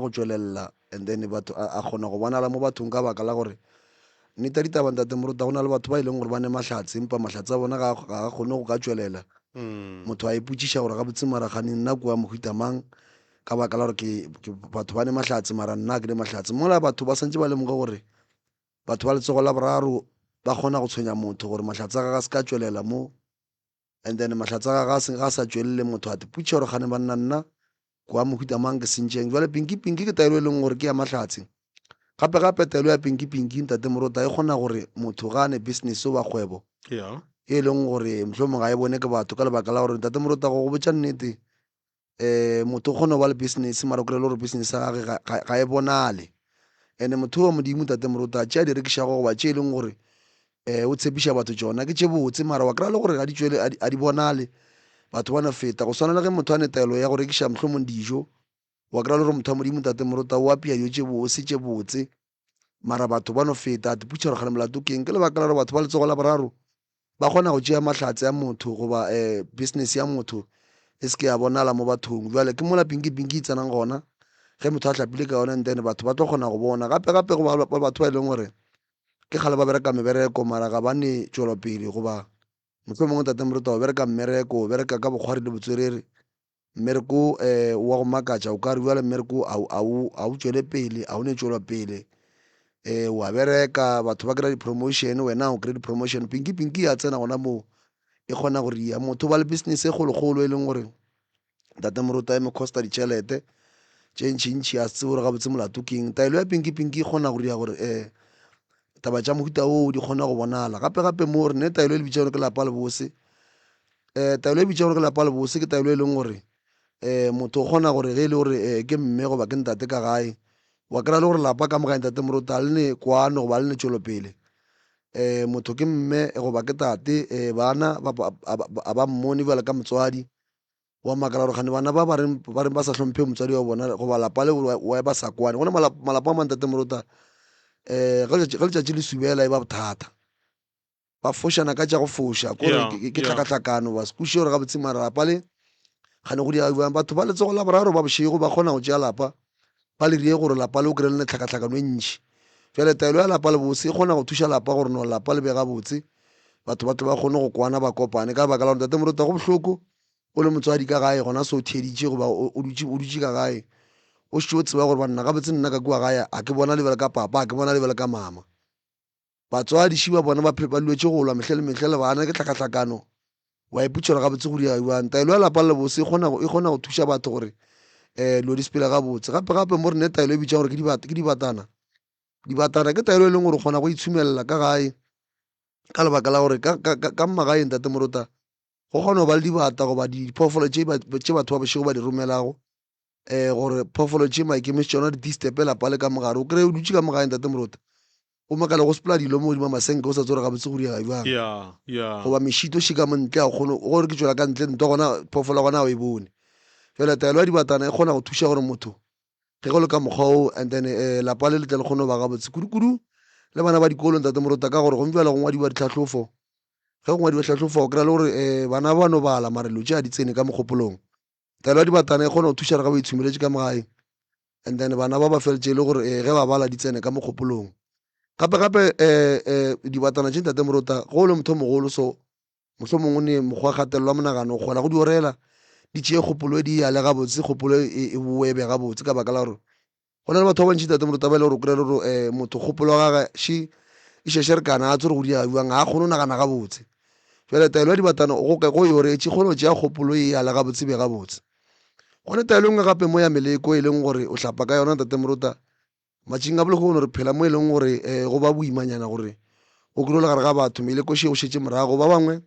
go tšwelela and then batho a kgona go bonala mo bathong ka baka la gore nnete ya ditaba ntate Moruta go na le batho ba e leng gore ba ne mahlatse empa mahlatse a bona ga a kgone go ka tšwelela. Motho a ipotšiša gore gabotse mara kgane nna ke wa mohuta mang ka baka la gore ke batho ba ne mahlatse mara nna ke ne mahlatse. Mola batho ba santše ba lemoge gore batho ba letsogo la boraro ba kgona go tshwenya motho gore mahlatse a gagwe a se ka tšwelela mo and then mahlatse a gagwe ga a sa tšwelele motho a ipotšiša gore kgane banna nna ke wa mohuta mang ke sentšeng. Jwale pinki pinki ke taelo e leng gore ke ya mahlatse. Gape gape taelo ya pinki pinki ntate Morota e kgona gore motho ga a ne business goba kgwebo e leng gore mohlomongwe ga e bone ke batho ka lebaka la gore ntate Morota go go botša nnete um motho o kgona go ba le business mara o kry-e le gore business ya gage ga e bonale. And-e motho wa Modimo ntate Morota tše a di rekišago goba tše e leng gore um o tshepiša batho tšona ke tše botse mara wa kry-a le gore ga di tšwele a di bonale batho ba no feta. Go swana le ge motho a ne taelo ya go rekiša mohlomong dijo wa kry-a le gore motho wa Modimo ntate Morota o apea dijo tše bose tše botse mara batho ba no feta a ipotšiša gore kgane molato ke eng. Ke lebaka la gore batho ba letsogo la boraro ba kgona go tšea mahlatse a motho goba um business ya motho e se ke ya bonala mo bathong. Bjale ke mola pinki pinki e tsenang gona ge motho a hlapile ka yona and then batho ba tlo kgona go bona. Gape gape go ba batho ba e leng gore ke kgale ba bereka mebereko mara ga ba ne tšwelopele goba mohlomongwe tate Morota o bereka mmereko o bereka ka bokgwari le botswerere mmereko um wa go makatša o ka re bjale mmereko a o tšwele pele a o ne tšwelopele um wa bereka batho ba kry-a di-promotion wena o kry-e di-promotion pinki pinki ya tsena gona moo e kgona go ria motho ba le business e kgolokgolo e leng gore ntate Morota e mo costa ditšhelete tše ntšhintšhi a se tsebe gore gabotse molato ke eng. Taelo ya pinki pinki e kgona go dira gore um taba tša mohuta oo di kgona go bonala. Gape gape mo re ne taelo e le bitša gore ke lapa lebose. Um taelo e bitša gore ke lapa lebose ke taelo e leng gore um motho o kgona gore ge e le gore um ke mme goba ke ntate ka gae wa kry-a le gore lapa ka mo gae ntate Morota le ne kwano goba le ne tšwelopele. Um motho ke mme goba ke tate um bana a ba mmone bjalo ka motswadi. Wa makala gore kgane bana ba ba reng ba reng ba sa hlomphe motswadi wa bona goba lapa le wa ba sa kwane. Go na malapa a mang tate Morota um ge letšatši le subela e ba bothata. Ba fošana ka tša go foša kore ke tlhakatlhakano ba se kwešiše gore gabotse mara lapa le kgane go dira bjang. Batho ba letsogo la boraro ba bošego ba kgona go tšea lapa ba le rie gore lapa le o kry-e le ne tlhakatlhakano e ntši. Bjale taelo ya lapa le bose e kgona go thuša lapa gore no lapa le be gabotse batho ba tle ba kgone go kwana ba kopane ka lebaka la gore tate Morota go bohloko o le motswadi ka gae gona se o theeditše goba o dutše o dutše ka gae o šetše o tseba gore banna gabotse nna ka kua gae a ke bona le bjale ka papa a ke bona le bjale ka mama. Batswadi šiba bona ba ba lwetše go lwa mehle le mehle le bana ke tlhakahlakano wa ipotša gore gabotse go dira bjang. Taelo ya lapa le bose e kgona e kgona go thuša batho gore um dilo di sepele gabotse. Gape gape mo re ne taelo e bitšang gore ke ke dibatana. Dibatana ke taelo e leng gore o kgona go itshumelela ka gae ka lebaka la gore ka ka ka magaeng tate Morota go kgona go ba le dibata goba diphoofolo tše tše batho ba bošego ba di romelago um gore phoofolo tše maikemišetšo a yona di disturbe lapa le ka mogare. O kry-e o dutše ka mo gae ntate Morota o makale go sepela dilo mo godimo ga masenke o sa tsebe gore gabotse go direga bjang. Goba mešito še ka mo ntle ga o kgone gore ke tšwela ka ntle ntwa gona phoofolo ya gona ga o e bone. Bjale taelo ya dibatana e kgona go thuša gore motho ge go le ka mokgwa oo and then um lapa le le tle le kgone go ba gabotse kudu-kudu le bana ba dikolo ntate Morota ka gore gongwe bjale go ngwadiwa ditlhahlofo. Ge go ngwadiwa ditlhahlofo o kry-a le gore um bana ba no bala mara dilo tše ga di tsene ka mogopolong. Taelo ya dibatana e kgona go thuša re ga ba itshomeletše ka mo gae and then bana ba ba feletše e le gore um ge ba bala di tsene ka mogopolong. Gape gape um um dibatana tše ntate Morota ge o le motho o mogolo so mohlomongwe o ne mokgwa wa kgatelelo ya monagano o kgona go di orela di tšee kgopolo e di yale gabotse kgopolo e e boe e be gabotse ka baka la gore Go na le batho ba bantši tate Moruta ba e le gore o kry-a le gore um motho kgopolo ya gage še e šešerekana a tsore go dira bjang ga a kgone go nagana gabotse. Bjale taelo ya dibatana go go e oretše kgone go tšea kgopolo e yale gabotse be gabotse. Go ne taelo e nngwe gape mo ya meleko e leng gore o hlapa ka yona tate Moruta. Matšing a bolehono re phela mo e leng gore um go ba boimanyana gore o kry-e o le gare ga batho meleko še o šetše morago. Ba bangwe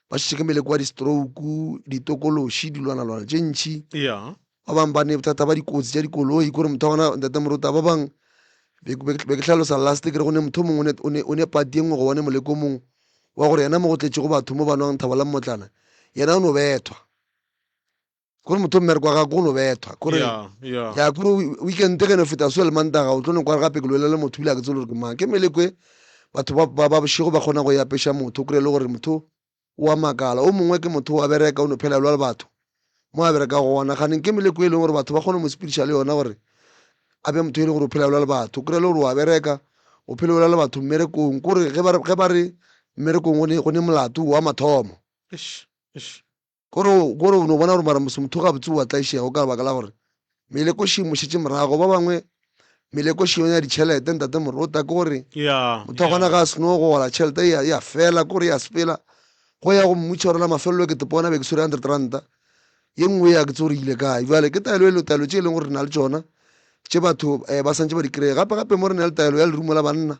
ba šetše ke meleko ya di-stroke, ditokološi, dilwanalwana tše ntši. Yeah. Ba bang ba ne bothata ba dikotsi tša dikoloi kore motho wa gona ntate Moruta ba bang be ke hlalosa last ke re go ne motho mongwe o ne pati e nngwe go one moleko mongwe wa gore yena mo go tletšego batho mo ba nwang thabo la mmotlana yena o no bethwa kore motho mmereko wa gagwe o no bethwa kore ya kore weekend ge no feta so le mantaga o tlo no kware gape ke lwele le motho bile a ke tsebe gore ke mang ke meleko e batho ba ba bošego ba kgona go e apeša motho o kry-e le gore motho O a makala. O mongwe ke motho o a bereka, o no phela a lwa le batho mo a berekago gona. Kganeng ke meleko e leng gore batho ba kgone go mo sepediša le yona gore a be motho e le gore o phela o le batho. O kry-e le gore wa bereka, o phela o le batho mmerekong. Kore ge ba re, ge ba re mmerekong go ne, go ne molato wa mathomo. Eish, eish. Kore, kore o no bona gore mara mose motho gabotse o a tlaišega ka lebaka la gore melekoši e mo šetše morago. Ba bangwe melekoši yone ya ditšhelete ntate Morota ke gore Yeah, motho wa gona ga a seno go gola tšhelete ya, ya fela, kore ya sepela go ya go mmutša gore la mafelelo ke tepona be ke swere hundred ranta ye nngwe ya ke tse gore ile kae. Bjale ke taelo e le taelo tše e leng gore re na le tšona tše batho um ba santse ba di kry-e. Gape gape mo re na le taelo ya lerumo la banna.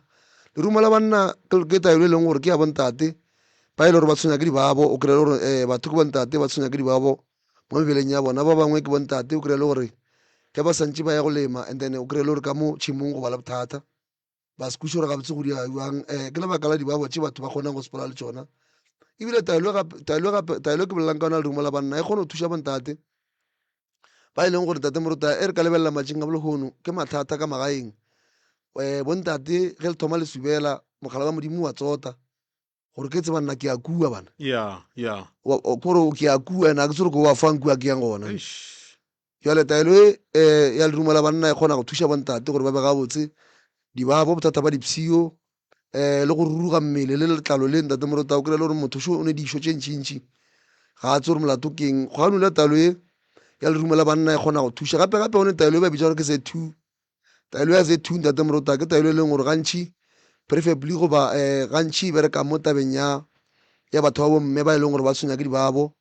Lerumo la banna ke taelo e leng gore ke ya bontate ba e le gore ba tshwenya ke dibabo. O kry-e le gore um batho ke bontate ba tshwenya ke dibabo mo mebeleng ya bona. Ba bangwe ke bontate o kry-e le gore ge ba santse ba ya go lema and then o kry-e le gore ka mo tšhemong go ba le bothata, ba se kweše gore gabotse go dira jwang. Um ke lebaka la dibabo tše batho ba kgonang go sepela le tšona. Ebile taelo gape, taelo gape, taelo ke bolelang ka yona lerumo la banna e kgone go thuša bontate ba e leng gore tate Moruta e re ka lebelela matšeng a bolehono ke mathata ka magaeng. Um bontate ge le thoma le subela mogala wa Modimo wa tsota gore ke tseba nna ke ya kua bana. Yeah, yeah. Kore ke ya kua ene a ke tsore ke wa fang kua ke yang gona. Eish. Jwale taelo e um ya lerumo la banna e kgona go thuša bontate gore ba be gabotse, dibabo, bothata ba dipshio, um le go ruruga mmele le letlalo le ntate Morota o kry-e le gore motho šo o ne dišo tše ntšintši ga a tse gore molato keng. Go ganula taelo e ya lerumo la banna e kgona go thuša. Gape gape go ne taelo e ba bitsa gore ke Z2. Taelo ya Z2 ntate Morota ke taelo e leng gore gantši preferably goba um gantši e bereka mo tabeng ya ya batho ba bomme ba e leng gore ba tshwenya ke dibabo.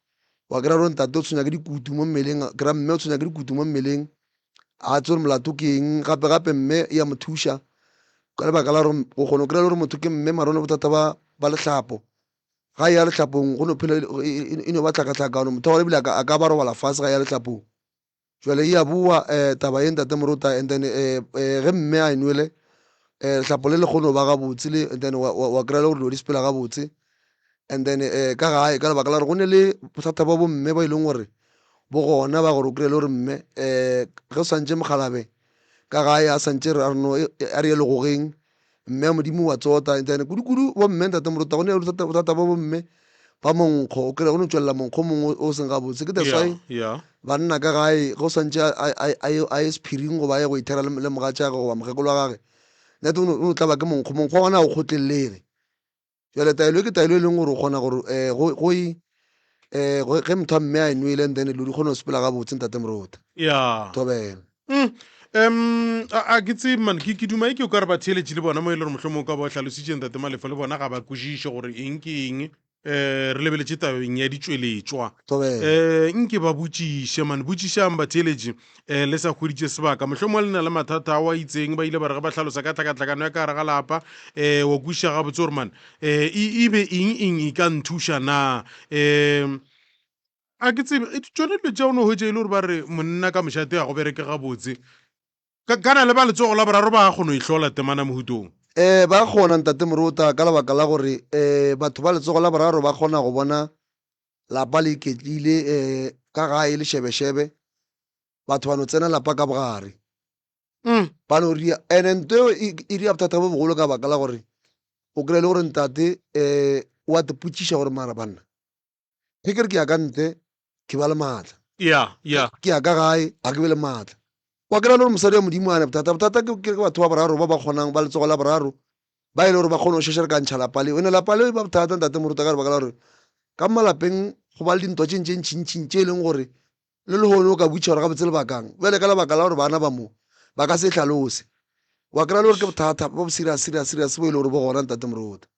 Wa kry-a gore ntate o tshwenya ke dikutu mo mmeleng, kry-a mme o tshwenya ke dikutu mo mmeleng a tse gore molato ke eng. Gape gape mme ya mo thuša ka lebaka la gore o kgona go kry-a le gore motho ke mme mara o ne bothata ba ba lehlapo. Ga e ya lehlapong go no phela e no ba tlhakatlhakano, motho wa gona ebile a ka ba robala fase ga e ya lehlapong. Jwale e a boa um taba ye ntate Morota and then um ge mme a e nwele um lehlapo le le kgone go ba gabotse le and then wa kry-a le gore dilo di sepela gabotse. And then um ka gae ka lebaka la gore go ne le bothata ba bomme ba e leng gore bo gona ba gore o kry-e le gore mme um ge o swantše mokgalabe ka gae a swantše a re no a re ye legogeng mme a Modimo wa tsota. And then kudu-kudu bomme ntate Moruta go ne le bothata ba bomme ba monkgo, o kry-a go no tšwelela monkgo mongwe o seng gabotse. Ke that's why banna ka gae ge o swantše a ye sephiring goba a ye go ithera le mogatšagwe goba mokgekolo wa gage, nnete o no tlaba ke monkgo, monkgo wa gona ga o kgotlelelege. Jwale taelo e ke taelo e leng gore o kgona gore um go e um ge motho a mme a e nwele and then dilo di kgone go sepela gabotse ntate Morota. Ya. Thobela. Um a ke tsebe man, ke duma e ke o ka re ba theeletše le bona mo e le gore mohlomong o ka ba o hlalositše ntate Malefo le bona ga ba kwešiše gore eng ke eng. Um re lebeletše tabeng ya ditšweletšwa. Thobela. Um nke ba botšiše man, botšišang batheeletši um le sa hweditše sebaka. Mohlomongwe le na le mathata ao a itseng, ba ile ba re ge ba hlalosa ka tlhakatlhakano ya ka gare ga lapa, um wa kwešiša gabotse gore man um e be eng eng e ka nthuša na. Um a ke tsebe tšone dilo tša o no hwetša e le gore ba re monna ka mošate ga go bereke gabotse. Ka, kana le ba letsogo la boraro ba kgono e hlola temana mohutong. Ee, ba kgona, Ntate Morota, ka lebaka la gore um batho ba letsogo la boraro ba kgona go bona lapa le iketlile um ka gae le šebešebe, batho ba no tsena lapa ka bogare. Ba no ria, ene nto eo e, e ria bothata bo bogolo ka baka la gore o kry-e le gore ntate um o a tepotšiša gore mara banna ge ke re ke ya ka ntle ke ba le maatla. Ya, ya. Ke ya ka gae ga ke be le maatla. Wa kry-a le gore mosadi wa Modimo a ne bothata. Bothata ke ke batho ba boraro ba ba kgonang, ba letsogo la boraro, ba e le gore ba kgone go šešerekantšha lapa leo. Ene lapa leo e ba bothata ntate Moruta ka lebaka la gore ka mo malapeng go ba le dintwa tše tše ntšintši tše e leng gore le lehono o ka botšiša gore gabotse lebakang. Bjale ka lebaka la gore bana ba mo ba ka se hlalose. Wa kry-a le gore ke bothata bo serious serious serious bo e le gore bo gona ntate Moruta.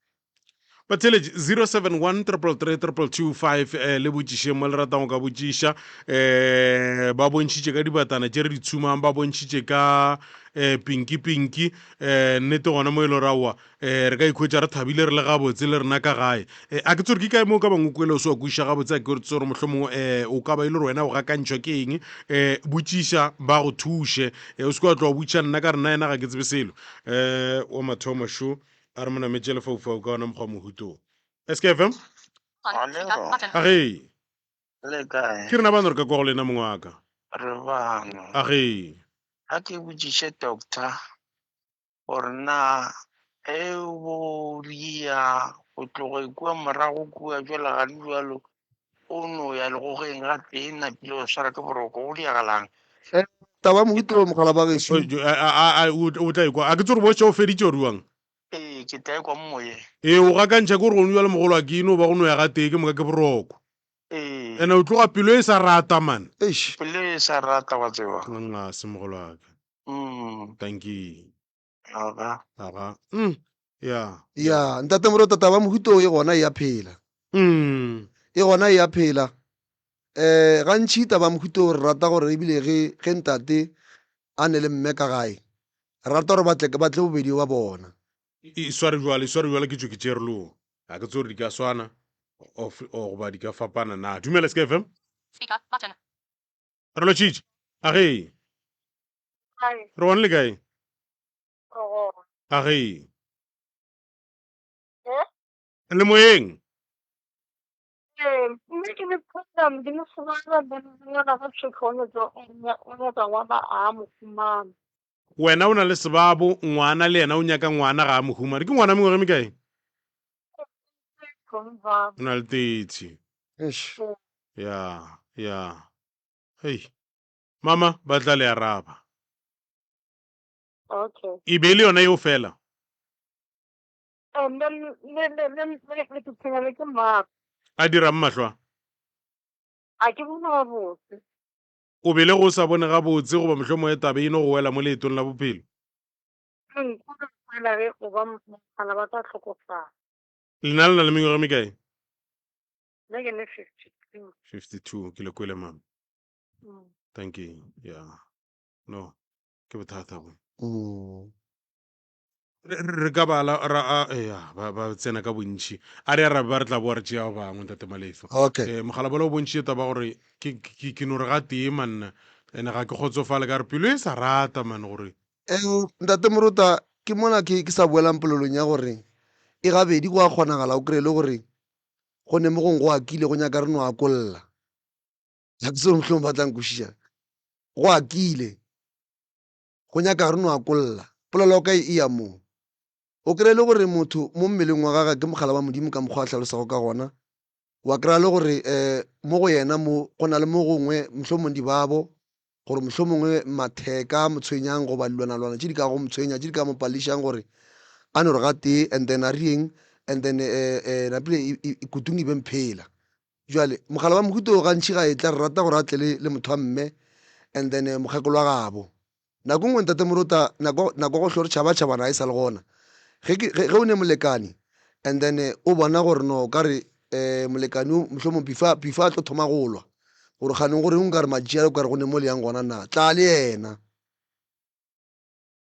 Batheeletši 071 333 2225 eh, le botšišeng mo le ratang go ka botšiša. Eh, ba bontšhitše ka dibatana tše re di tshumang, ba bontšhitše ka eh, pinki pinki. Eh, nnete gona mo e le gore aowa eh, re ka ikhwetša re thabile re le gabotse le rena ka gae. Eh, a ke tsore ke kae mo o ka bang o kwele o se wa kwešiša gabotse, a ke tsore mohlomongwe eh, o ka ba e le gore wena o gakantšhwa ke eng. Eh, botšiša ba go thuše. Eh, o se ke wa tloga botšiša nna ka re nna yena ga ke tsebe selo. Eh, wa mathomo šo. A re mo nametše lefaufau ka ona mokgwa mohutong. SKFM? Alego. Age. Le kae? Ke rena bano re ka kwa go lena mongwe wa ka. Re bano. Age. Ga ke botšiše doctor gore na e bo ria go tloga kua morago kua jwale ga di jwalo o no ya legogeng ga tee napile o swara ke boroko go diagalang? Taba mohuta o mogala ba gešo. O tla ikwa. A ke tsore botša o feditše o ruang. Ee, ke tla ikwa mo moyeng. Ee, o gakantšha ke gore gone bjale mogolo a ke ino ba go no ya gatee ke moka ke boroko. Ee. Ene o tloga pelo e sa rata man. Eish. Pelo e sa rata wa tseba. Nna se mogolo wa ka. Mm. Thank you. Aga. Aga. Mm. Ya. Ya, ntate Morota taba mohuta o e gona e a phela. Mm. E gona e a phela. Um gantši taba mohuta o re rata gore ebile ge ge ntate a ne le mme ka gae, re rata gore ba tle ba tle bobedi ba bona. E sware jwale, e sware jwale ke tšwe ke tšere lo. Ga ke tsore di ka swana of or goba di ka fapana na. Dumela SK FM. Speaker button. Re lotšhitše. A ge. Re gona le kae? Re gona. A ge. Le moyeng? Ee, mme ke le problem ke le fumana ngwana ga tšhekho o nyaka ngwana a mo fumana. Wena o na le sebabo, ngwana le yena o nyaka ngwana ga a mo humane. Ke ngwana mengwaga e mekae? O na le 30. Eish. Ya, ya. Hei. Mama, ba tla le araba. Okay. E be e le yona yeo fela? Eh, le le le le le le ke tshwenyana ke mahlo. A dirang mahlo a? A ke bone gabotse. O be le go sa bone gabotse goba mohlomongwe taba e no go wela mo leetong la bophelo? Nko ka kwela ge o ba mogala ba tla hlokofala. Lena le na le mengwaga e mekae? Nna ke ne 52. 52, ke le kwele mama. Mm. Thank you. Yeah. No, ke bothata bo. Mm. Re ka bala ra a ya ba ba tsena ka bontši. A re arabe ba re tla boa re tšea ba bangwe ntate Malefa. Okay. Eh mogala bola o bontšhitše taba gore ke ke ke no re ga tee manna ene ga ke kgotsofale ka re pelo e sa rata man gore Eh ntate Morota ke mona ke ke sa boelang polelong ya gore e gabedi go a kgonagala o kry-e le gore go ne mo gong go akile go nyaka re no akolla. Ga ke tsebe mohlomong ba tla nkwešiša. Go akile. Go nyaka re no akolla. Polelo ya ka e ya moo. O kry-e le gore motho mo mmeleng wa gagwe ke mogala wa Modimo ka mokgwa a hlalosago ka gona. Wa kry-a le gore um mo go yena mo go na le mo gongwe mohlomong dibabo gore mohlomongwe matheka a mo tshwenyang goba dilwanalwana tše di ka go mo tshwenya tše di ka mo palelišang gore a no re gatee and then a reng and then um napile kutung e be mphela. Jwale mogala wa mohuta o gantši ga etla re rata gore a tle le, le motho wa mme and then eh, mokgekolo wa gabo. Nako nngwe ntate Morota nako nako go hlo re tšhaba tšhabana ga e sa le gona. Ge ke ge, ge o ne molekane and then eh, o bona gore no ka re eh, molekane o mohlomong before before a tlo thoma go lwa gore kganong gore o nkare matšea o kare go ne mo le yang gona na tla le yena.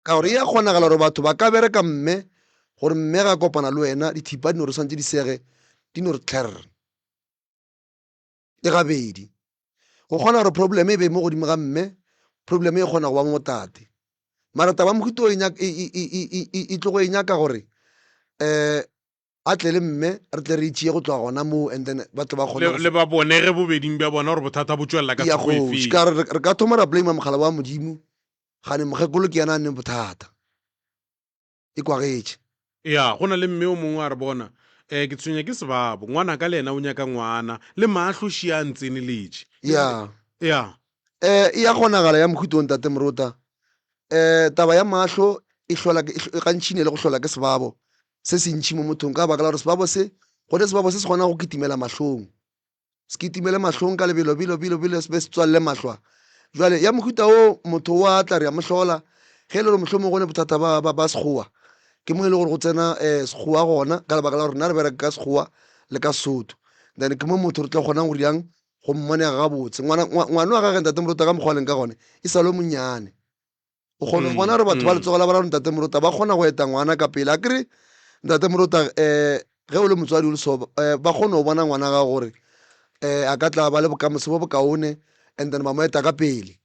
Ka gore e a kgonagala gore batho ba ka bereka mme gore mme ga kopana le wena dithipa di no re swantse di sege di no re tlherr e gabedi. Go kgona gore problem e be mo godimo ga mme, problem e kgona go ba mo tate. Mara taba mohuta o e e tlogo e nyaka gore um a tle le mme re tle re itšee go tloga gona moo and then ba tle ba kgone le ba bone ge bobeding bja bona gore bothata bo tšwelela ka ya thoko go efe ka re re ka thoma ra blame mogala wa modimo gane mokgekolo ke yena a neng bothata e kwagetše ya go na le mme o mongwe a re bona um ke tshwenya ke sebabo ngwana ka le yena o nyaka ngwana le maahlo šia a ntseneletše ya ya um e ya kgonagala ya mohuto o ntate morota um taba ya mahlo e hlola ke- e hlo- gantši ne le go hlola ke sebabo se se ntši mo mothong ka baka la gore sebabo se gone sebabo se se kgona go kitimela mahlong se kitimele mahlong ka lebelo belo belo belo se be se tswalele mahlwa jwale ya mohuta o motho wa tla re ya mo hlola ge e le gore mohlomong go ne bothata ba, ba, ba sekgowa ke mo e le gore go tsena um sekgowa gona ka lebaka la gore nna re bereka ka sekgowa le ka sesotho then ke mo motho re tlo kgonang gore yang go mmonega gabotse ngwana ngwana wa gage ntate morota ka mokgwa leng ka gone e sa le monnyane o kgona go mm, bona gore batho ba mm. letsogo la boraro ntate morota ba kgona go eta ngwana ka pele a kere ntate morota um ge o le motswadi o le so um ba kgone go bona ngwana ga gore um a ka tla ba le bokamoso bo bokaone and then ba mo eta ka pele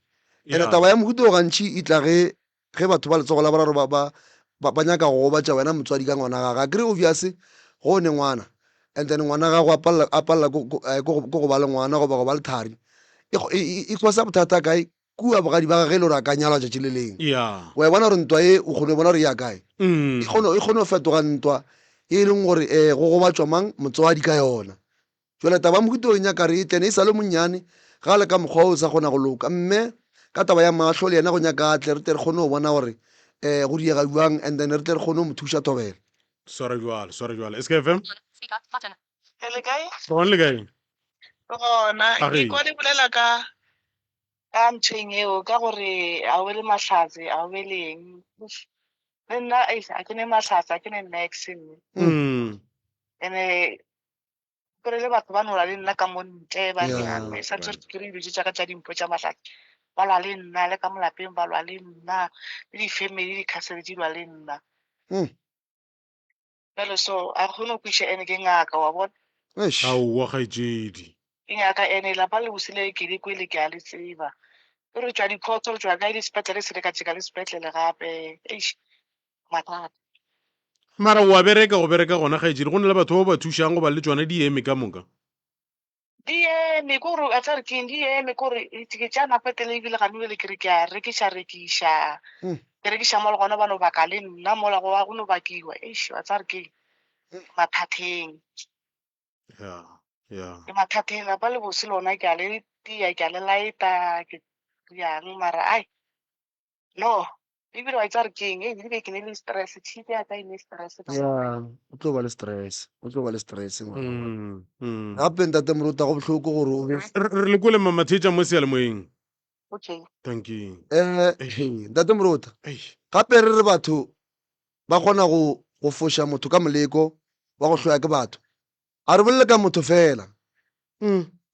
ene taba ya mohuto o gantšhi e tla ge ge batho ba letsogo la boraro ba ba ba, ba nyaka go gobatša wena motswadi ka ngwana gage akere obvious go o ne ngwana and then ngwana gago a palela a palela ko ko eh, ko go ba le ngwana goba go ba le thari e e, e, e causa bothata kae kua bogadi ba gage e le gore a ka nyalwa tšatši le lengwe yeah wa e bona gore ntwa e o kgone go bona gore e ya kae mm. e kgone e kgone go fetoga ntwa e leng gore um go gobatšwa mang motswadi ka yona Jwale taba ya mohuta o e nyaka re e tlene e sa le monnyane, ga a le ka mokgwa o sa kgona go loka. Mme Ka taba ya mahlo le yena go nyaka a tle re tle re kgone go bona gore um go diega bjang and then re tle re kgone go mo thuša thobela. Swara bjalo, swara bjalo. SKFM? Re le kae? Re gona le kae? Re gona. A Ke re. kwa le bolela ka ka nthweng eo ka gore a o be le mahlatse, a o be le eng. Le nna eish, a ke ne mahlatse, a ke ne niks mme. Ene kore le batho ba no lwa le nna ka mo ntle ba re Yeah. "Ah, santse re kry dilo tša ka tša dimpho tša mahlatse ba lwa le nna le ka mo lapeng ba lwa le nna le di-family di-cousin di lwa le nna Bjale so a kgone go kwešiša ene ke ngaka wa bona. Eish. Aowa kgaetšedi. Ke ngaka ene lapa le bose le ke le kwele ke a le tseba. Ke re tšwa dikhotho re tšwa kae le sepetlele se le ka tšeka le sepetlele gape. Eish mathata. Mara wa bereka go bereka gona kgaetšedi go na le batho ba ba thušang goba le tšona di eme ka moka. Di eme ke gore a tla re keng di eme ke gore ke tša nako e telele ebile gane bjale ke re ke a rekiša rekiša ke rekiša mo le gona ba no baka le nna mola go go no bakiwa eish wa tseba re keng mathateng ya ya ke mathateng lapa le bose lona ke a le tia ke a le laeta ke yang mara ai No, ebile wa itse gore ke eng, ebile ke ne le stress, tšhite ya ka e ne stress. Ya, o tlo ba le stress, o tlo ba le stress ngwana. Mm, mm. Gape ntate Moruta go bohloko gore o be Re re le kwele mama theetša mo seyalemoyeng. Okay. Thank you. eh Eish. ntate Moruta. Eish. Gape re re batho ba kgona go go foša motho ka moleko wa go hloya ke batho. A re bolele ka motho fela.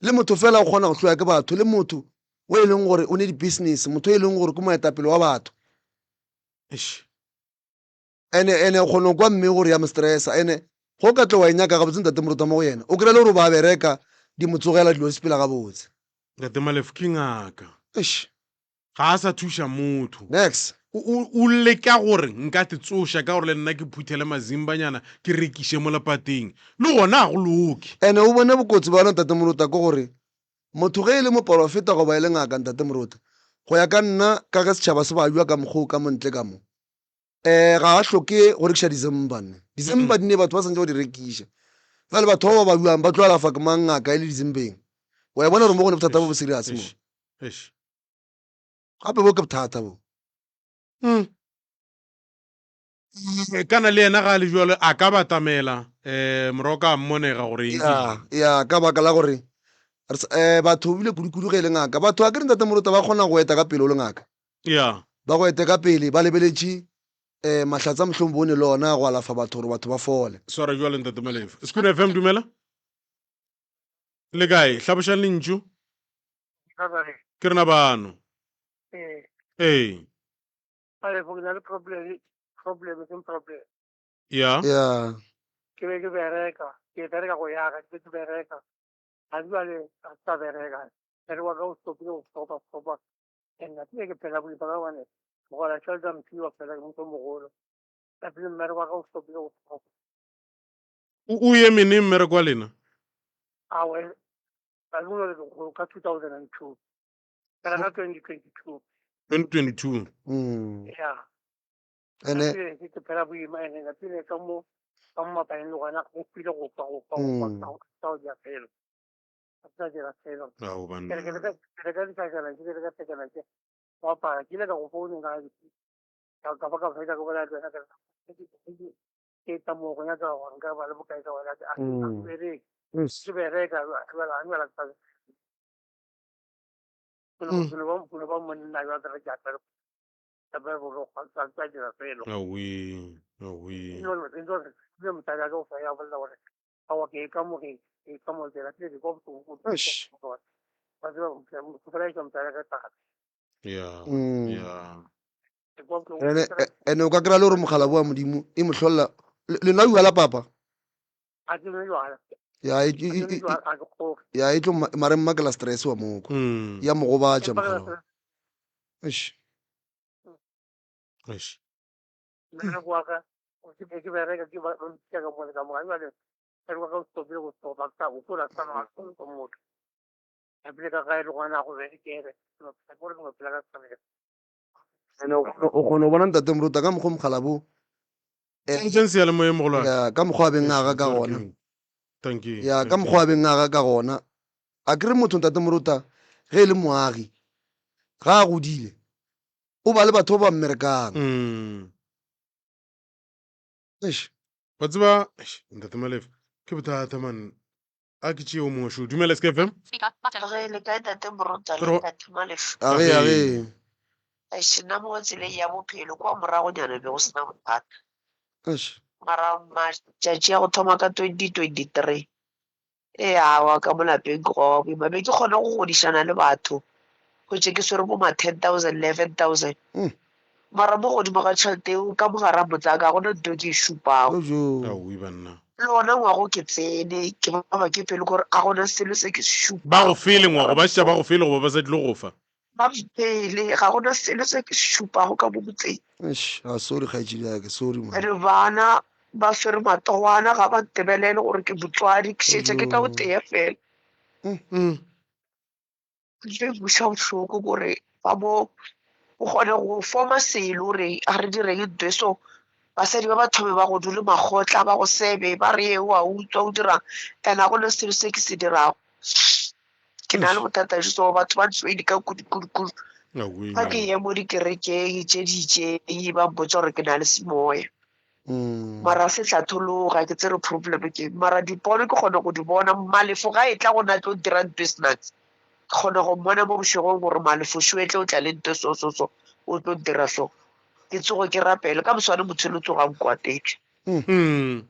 Le motho fela o kgona go hloya ke batho, le motho o e leng gore o ne di-business, motho e leng gore ke moetapele wa batho. Eish. Ene ene o kgona go kwa mme gore ya mo stressa, ene go ka tlo wa e nyaka gabotse ntate Moruta mo go yena, o kry-a le gore ba bereka di mo tsogela dilo di sepela gabotse. Ntate Malefo ke ngaka. Eish. Ga a sa thuša motho. Nex. O, o, o leka gore nka te tsoša ka gore le nna ke phuthele mazimbanyana ke rekiše mo lepateng. Le gona ga go loke. Ene o bone bokotsi bja yona Ntate Moruta ke gore motho ge e le moporofeta goba e le ngaka Ntate Moruta go ya ka nna ka ge setšhaba se babja ka mokgwa o ka mo ntle ka mo um ga a hloke go rekiša dizimba nne dizimba di ne batho ba santse ba di rekiša jale batho ba ba babjang ba tlo alafa ke mang ngaka e le dizimbeng wa e bona gore mo go ne bothata bo bo serious mo Eish, eish. Gape bo ke bothata bo. Kana le yena ga a le jalo a ka batamela um moroka a mmonega gore eng Ya, ya, ka baka la gore um batho ebile kudu-kudu ge e le ngaka, batho a ke re ntate Moruta ba kgona go eta ka pele o le ngaka. Ya. Ba go ete ka pele ba lebeletše um mahlatse a mohlomong bone le ona go alafa batho gore batho ba fole. Swara jwale ntate Molefe. Sekhukhune FM dumela. Le kae? Hlabošang lentšu. Ke rena bano. Ee. Ee. Malefo ke na le problem, problem e seng problem. Ya. Ya. Ke be ke bereka, ke bereka go yaga, ke be ke bereka. Ga jwale ga ke sa bereka. Mmere wa ka o stopile go stopa stopa. And napile ke phela boima ka gobane ke gola tšhelete ya mphiwa fela ke motho o mogolo. Napile mmere wa ka o stopile go stopa. O o eme neng mmereko wa lena? Awe, Ka le ka 2002. Kana ka 2022. 2022. Mm. Yeah. Ene Ke ke phela boima ene ka pele ka mo ka mo mapaleng le gona go file go kwa go kwa go kwa Mm. ka go ka go dira felo. Ka sa dira felo. Ao Ke re ke banna. le ka ke re ka ditlhakela ke re ka tlhakela ke wa para ke ile ka go founela ka ka ka ba ka fetsa ke bolela le wena ka re, ke ke tla mo go nyaka gore nka ba le bokae ka wena a Mm. bereke Yes. ke bereka jwale ka Mm. ke no ba ba monna jwa ke re ke apere apere borokgwa ka ka dira felo Aowi. Aowi. no no no ke mosadi a ka o fa ya bolela gore aowa ke ka mo ke ke ka mo tsela ke ke kwa bohloko Eish. ba tseba go fela mosadi a ka tata Ya. Mm. Ya. ke kwa bohloko Ene ene o ka kry-a le gore mogala wa modimo e mo hlolla le nwa jwala papa a ke nwe jwala ya e, a ke e, nwe e, e, jwala a ke kgoge ya e tlo mma- mare mmakela stress wa moko Mm. ya mo gobatša empa mogala wa Eish. Eish. mmereko wa ka o ke be ke bereka ke ba ba mpitša ka mole ka moka jwale mmereko wa ka o stopile go stopa ka o tlola sa no go motho ebile ka gae le gona go berekere ke gore ke no phela ka tshwanelo Ene o kgona o kgona go bona ntate Moruta ka mokgwa o mogala bo eh, Tšentšeng seyalemoyeng mogolwane. ya ka mokgwa a beng aga ka Sorry, gona King. Thank you. ya ka Thank mokgwa you. a beng aga ka gona a kere motho ntate Moruta ge e le moagi. Ga a godile o ba le batho ba ba mmerekang. Mm. Eish. Wa tseba, eish, Ntate Malefe, ke bothata man. A ke tšee o mongwe šo. Dumela SK FM. Ge le kae tate Morota le Ro- tate Malefe? A ge, a ge. Eish, nna mo tseleng ya bophelo kwa moragonyana be go sena bothata. Eish. Mara matšatši a go thoma ka 2023 Ee, aowa, ka mo lapeng ke goga boima. Be ke kgona go godišana le batho, hwetše ke swere bo ma 10,000, 11,000. Mm. Mara mo godimo ga tšhelete eo, ka mo gara motse wa ka, ga gona ntho e ke e šupago. Jojo. Aowi banna. Le ona ngwaga o ke tsene, ke baba ke pelo ke gore ga gona selo se ke se Ba go šupago. fele ngwago, ba šetša ba go fele goba ba sa tlile go fa. Ba mphele, ga gona selo se ke se šupago ka mo motseng. Eish, ah, sorry kgaetšedi ya ka, sorry man. Ene bana ba swere matogwana, ga ba ntebelele gore ke motswadi, ke šetše ke ka o tee fela. Mm. Ntho e nkweša bohloko kore ba mo o kgone go forma selo gore a re direng ntho e so, basadi ba ba thome ba go dule makgotla, ba go sebe, ba re ye o a utswa o dirang, and ga gona selo se ke se dirago. Ke na le bothata jo so batho ba ntlhoile ka kudu kudu kudu. Aowi, Fa ke man. ya mo dikerekeng tše di itšeng ba mpotša gore ke na le semoya. Mm. Mara se hlathologa ke tsere problem ke eng. Mara dipono ke kgona go di bona. Malefo ga e tla go na tlo dira ntho e snaaks. Ke kgona go mmona mo bošegong gore Malefo šo etle o tla le ntho so so so o tlo dira so. Ke tsoge ke rapele ka moswane motho le tsoga nkwatetše. Mm.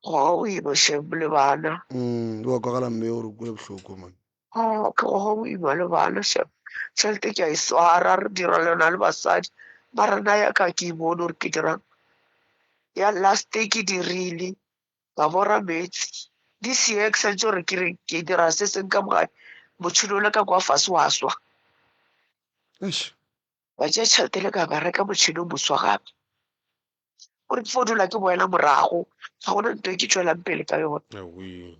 Goga boima shem le bana. Mm, wa kwagala mme o re kwele bohloko man. Oh, ke goga boima le bana shem. Tšhelete ke a e swara, re dira le yona le basadi. Mara nna ya ka ke e bone gore ke dirang. Ya last day ke dirile, ka bora meetse. This year ke santse gore ke re ke dira se seng ka mogae, motšhini o le ka kwa fase wa swa. Eish. Ba tšea tšhelete le ka ba reka motšhini o moswa gape. Gore ke fo dula ke boela morago, ga gona ntho e ke tšwelang pele ka yona. Aowi.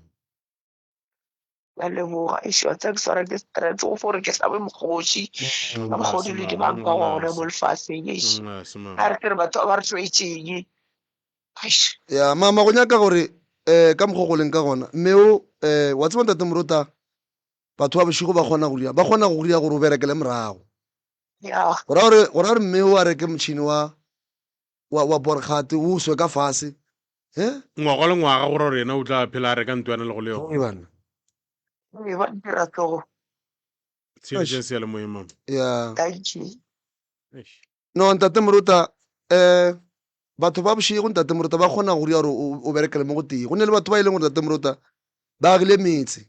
Ka leboga, eish wa tseba ke swara ke stress go fo gore ke hlabe mokgoši ka mokgwa o dilo di bang ka gona mo lefaseng. Eish, a re ke re batho ba ba re tlwaetšeng. Eish. Ya mama go nyaka gore um ka mokgwa o go leng ka gona mme o um wa tseba ntate Morota batho ba bošego ba kgona go dira ba kgona go dira gore o berekele morago. Ya. Go ra gore go ra gore mme o a reke motšhini wa wa wa borgate o swe ka fase. He? Ngwaga le ngwaga go ra gore yena o tla phela a reka ntlo ya na le go le yona. Ee banna. Ee ba dira tlogo. Theeletša seyalemoyeng mama. Ya. Thank you. Eish. No ntate Morota eh batho ba bošego ntate Morota ba kgona go dira gore o berekele mo go tee. Go ne le batho ba e leng gore ntate Morota ba agile metse.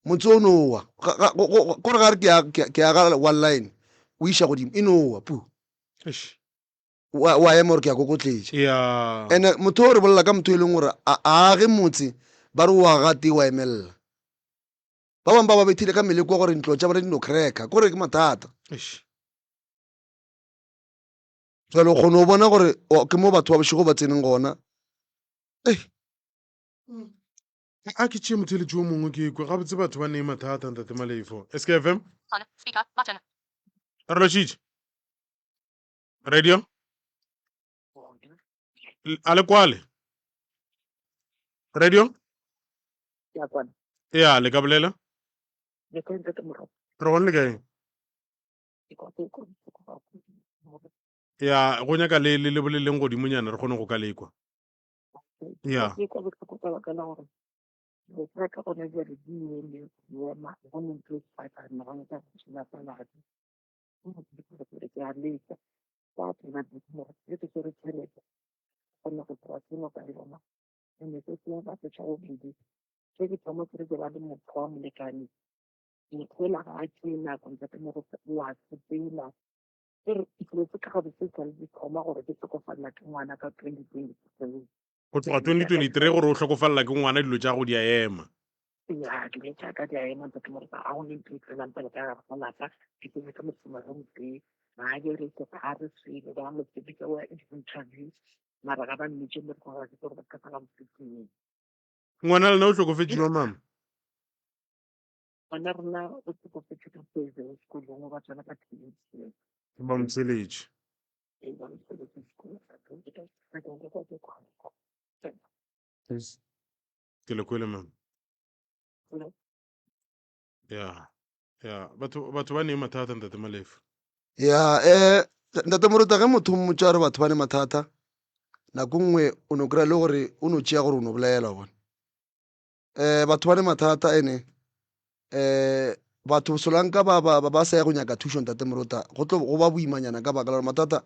Motse o no wa. Kore ga re ke aga one line o iša godimo e no wa pu. Eish. Wa wa ema gore ke a kokotletša. Ya. Ene motho o re bolela ka motho e leng gore a age motse ba re o aga tee wa emelela. Ba bangwe ba ba bethile ka meleko gore ntlo tša bona di no cracker. Kore ke mathata. Eish. Jwale o kgone go bona gore ke mo batho ba bošego ba tseneng gona. Ei. A ke tšee motheeletši wo mongwe ke kwe gabotse batho ba nee mathata ntate Malefo. SKFM. Re lotšhitše. Radio. A le kwale. Radio. Ya kwana. Ya le ka bolela. Le kae ntate Morwa? Re gone le kae? Ya go nyaka le le le boleleng godimonyana re kgone go ka lekwa. Ya. Ke kwa bohloko ka baka la gore dilo tsa ka gone jwale di eme di ema go ne ntho e fapana go nyaka go šoma sa madi. Ke a leka ba tsena gore ke ke swere tšhelete kgone go dira seno ka yona. And-e se sengwe ka fetša bobedi ge ke thoma ke re ke ba le motho wa molekane motho yola ga a tšee nako ntate Moruti o a sepela. Ke re dilo tse ka gabe se sale di thoma gore ke hlokofalela ke ngwana ka 2023. Go tloga 2023 gore o hlokofalela ke ngwana dilo tša go di a ema. Ya, dilo tša ka di a ema ntate Moruti, ga go ne ntho e tswelang pele ka gare ga lapa. Ke tsene ka mošomong o motee, ga a bereke, ga a re selo, ba mo tsebisa o ya di-interview mara ga ba mmitše mmereko ga ke gore ba ka sala mosetseng. Ngwana lena o hlokofetše jwang mama? Ngwana rena o hlokofetše ka poison sekolong, o ba tsena ka teenage. Ba mo tsheletše. Ee, ba mo tsheletše sekolong. Ke le kwele mama. Ya. Ya, batho batho ba ne mathata ntate Malefu. Ya, eh ntate Moruta ge motho o mmotša gore batho ba ne mathata nako nngwe o no kry-a le gore o no tšea gore o no bolela wa bona. Eh batho ba ne mathata ene eh batho solanka ba ba ba sa ya go nyaka thušo ntate Moruta go tlo go ba boimanyana ka baka la gore mathata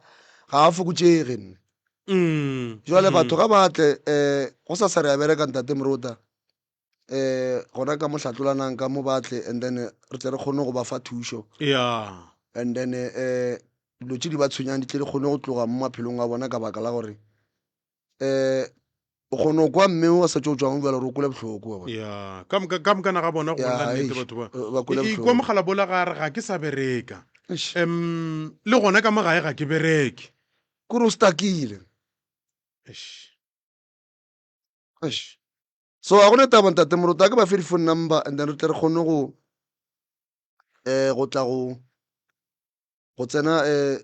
ga a fokotšege nne. Mm. Jwale batho ga ba tle eh go sa sa re a bereka ntate Moruta eh gona ka mo hlatlolanang ka mo batle and then re tle re kgone go ba fa thušo yeah and then eh dilo tše di ba tshwenyang di tle di kgone go tloga mo maphelong a bona ka baka la gore eh o kgone go kwa mme o sa tšo tšwang bjalo gore o kwele bohloko wa bona ya ka moka ka mokana ga bona go Ya, bolela nnete eish, batho ba ba kwele E- e- bohloko. kwa mogala bola ga re ga ke sa bereka Eish, um le gona ka mo gae ga ke bereke kore o stakile Eish. Eish. So ga gona taba ntate Moruti a ke ba fe di-phone number and then re tle re kgone go um go tla go go tsena um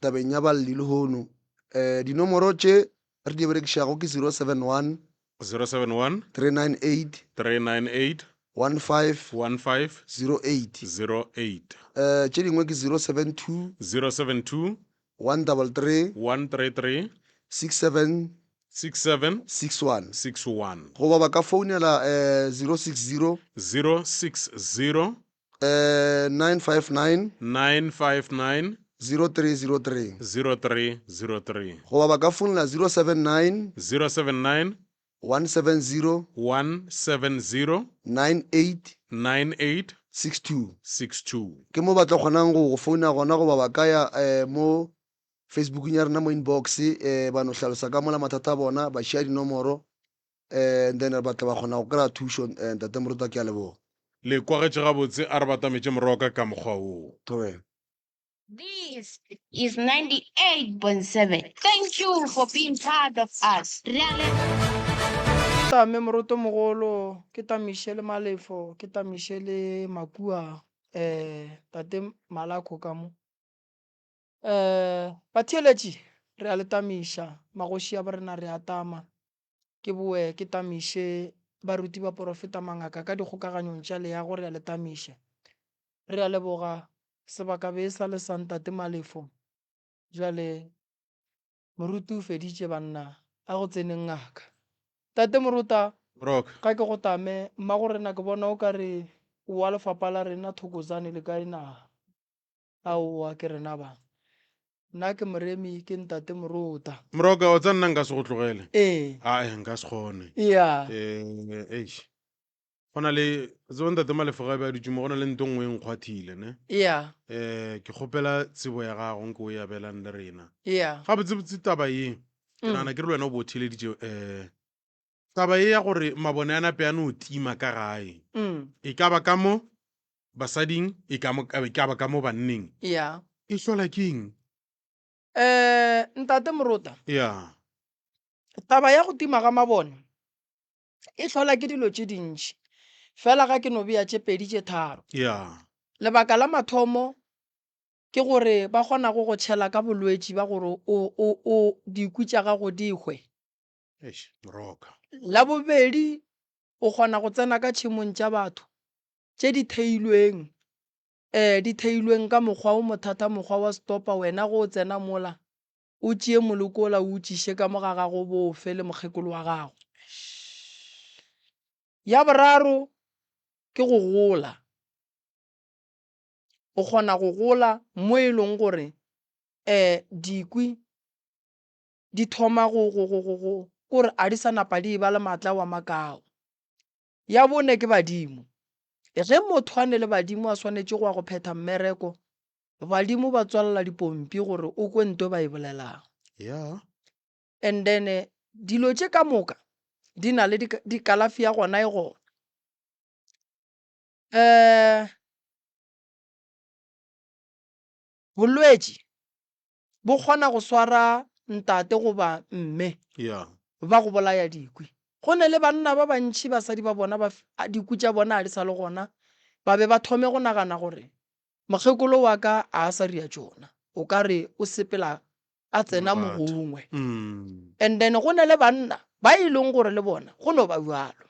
tabeng ya balli lehono. Um dinomoro tše re di berekišago ke 071 071 398 398 15 15 08. 08 Um tše dingwe ke 072 072 133 133 67 67 61. 61 Goba ba ka founela um 060 060 um 959 959 0303. 0303 Goba ba ka founela 079 079 170 170 98 98 62. 62 Ke mo ba tla kgonang go go founa gona goba ba ka ya um mo Facebookong ya rena mo inbox um ba no hlalosa ka mola mathata a bona ba šia dinomoro um then ba tla ba kgona go kry-a thušo um ntate Moruta ke a leboga. Le kwagetše gabotse a re batametše moroka ka mokgwa woo. Thobela. This is 98.7. Thank you for being part of us. Re a leboga. Tame Morotomogolo, ke tamiše le Malefo, ke tamiše le Makua, eh, tate Malakho ka mo. Eh, batheeletši, re a le tamiša, magoši a borena re a tama. Ke boe ke tamiše baruti baporofeta mangaka ka dikgokaganyong tša leago re a le tamiša. Re a leboga sebaka be e sa le sa ntate Malefo. Bjale moruti o feditše banna, a go tseneng ngaka. Tate Morota, Rock. ga ke go tame, mmagorena ke bona o ka re o wa lefapha la rena Thokozane le kae na? Aowa, ke rena ba. Nna ke Moremi, ke ntate Morota. Moroka, wa tseba nna nka se go tlogele. Ee. Ae, nka se kgone. Ea. Eh, eish. Go na le, tseba ntate Malefo ga be a dutše mo, go na le nto nngwe e nkgwathile, ne? Ea. Eh, ke kgopela tsebo ya gago nke o e abelang le rena. Ea. Gabotsebotse taba ye, ke nagana ke re le wena o bo o theeleditše, eh, taba ye ya gore mabone a nape a no tima ka gae, e ka ba ka mo basading, e ka mo, e ka ba ka mo banneng. Ya. E hlola ke eng? Eh, Ntate Morota. Ya. Taba ya go tima ga mabone e hlola ke dilo tše dintši. Fela ga ke no bea tše pedi tše tharo. Ya. Lebaka la mathomo ke gore ba kgona go go tšhela ka bolwetši ba gore o, o, o, dikwi tša gago di hwe. Eish, Moroka. La bobedi, o kgona go tsena ka tšhemong tša batho tše di theilweng, ee, di theilweng ka mokgwa wo mothata, mokgwa wa setopa, wena ge o tsena mola, o tšee moloko wola o o tšiše ka mo ga gago o bo o fe le mokgekolo wa gago. Ya boraro ke go gola. O kgona go gola mo e leng gore um dikwi di thoma go, go, go, go, go, kore a di sa napa di eba le maatla wa makao. Ya bone ke badimo. Ge motho a ne le badimo a swanetše go ya go phetha mmereko, badimo ba tswalela dipompi gore o kwe nto ba e bolelang. Yeah. And then dilo tše ka moka di na le di kalafi ya gona e gona. Um bolwetši bo kgona go swara ntate goba mme Yeah. ba go bolaya dikwi. Go ne le banna ba bantši basadi ba bona ba dikwi tša bona a di sa le gona, ba be ba thome go nagana gore mokgekolo wa ka a a sa ria tšona, o ka re o sepela a tsena mo gongwe. And then go ne le banna ba e leng gore le bona go no ba bjalo.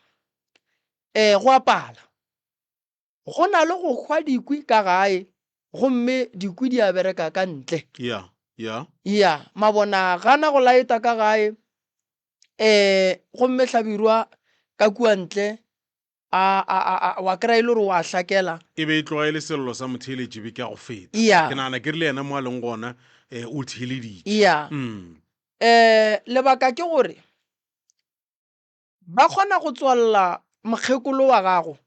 Um go a pala. Go na le go hwa dikwi ka gae gomme dikwi di a bereka ka ntle. Ya, ya. Ya, mabona a gana go laeta ka gae, um gomme Hlabirwa ka kua ntle a, a, a, a, wa kry-a e le gore o a hlakela. E be e tloga e le sello sa motheeletši beke ya go feta. Ya. Ke nagana ke rile yena mo a leng gona, um o theeleditše. Ya. Mm. Um lebaka ke gore ba kgona go tswalela mokgekolo wa gago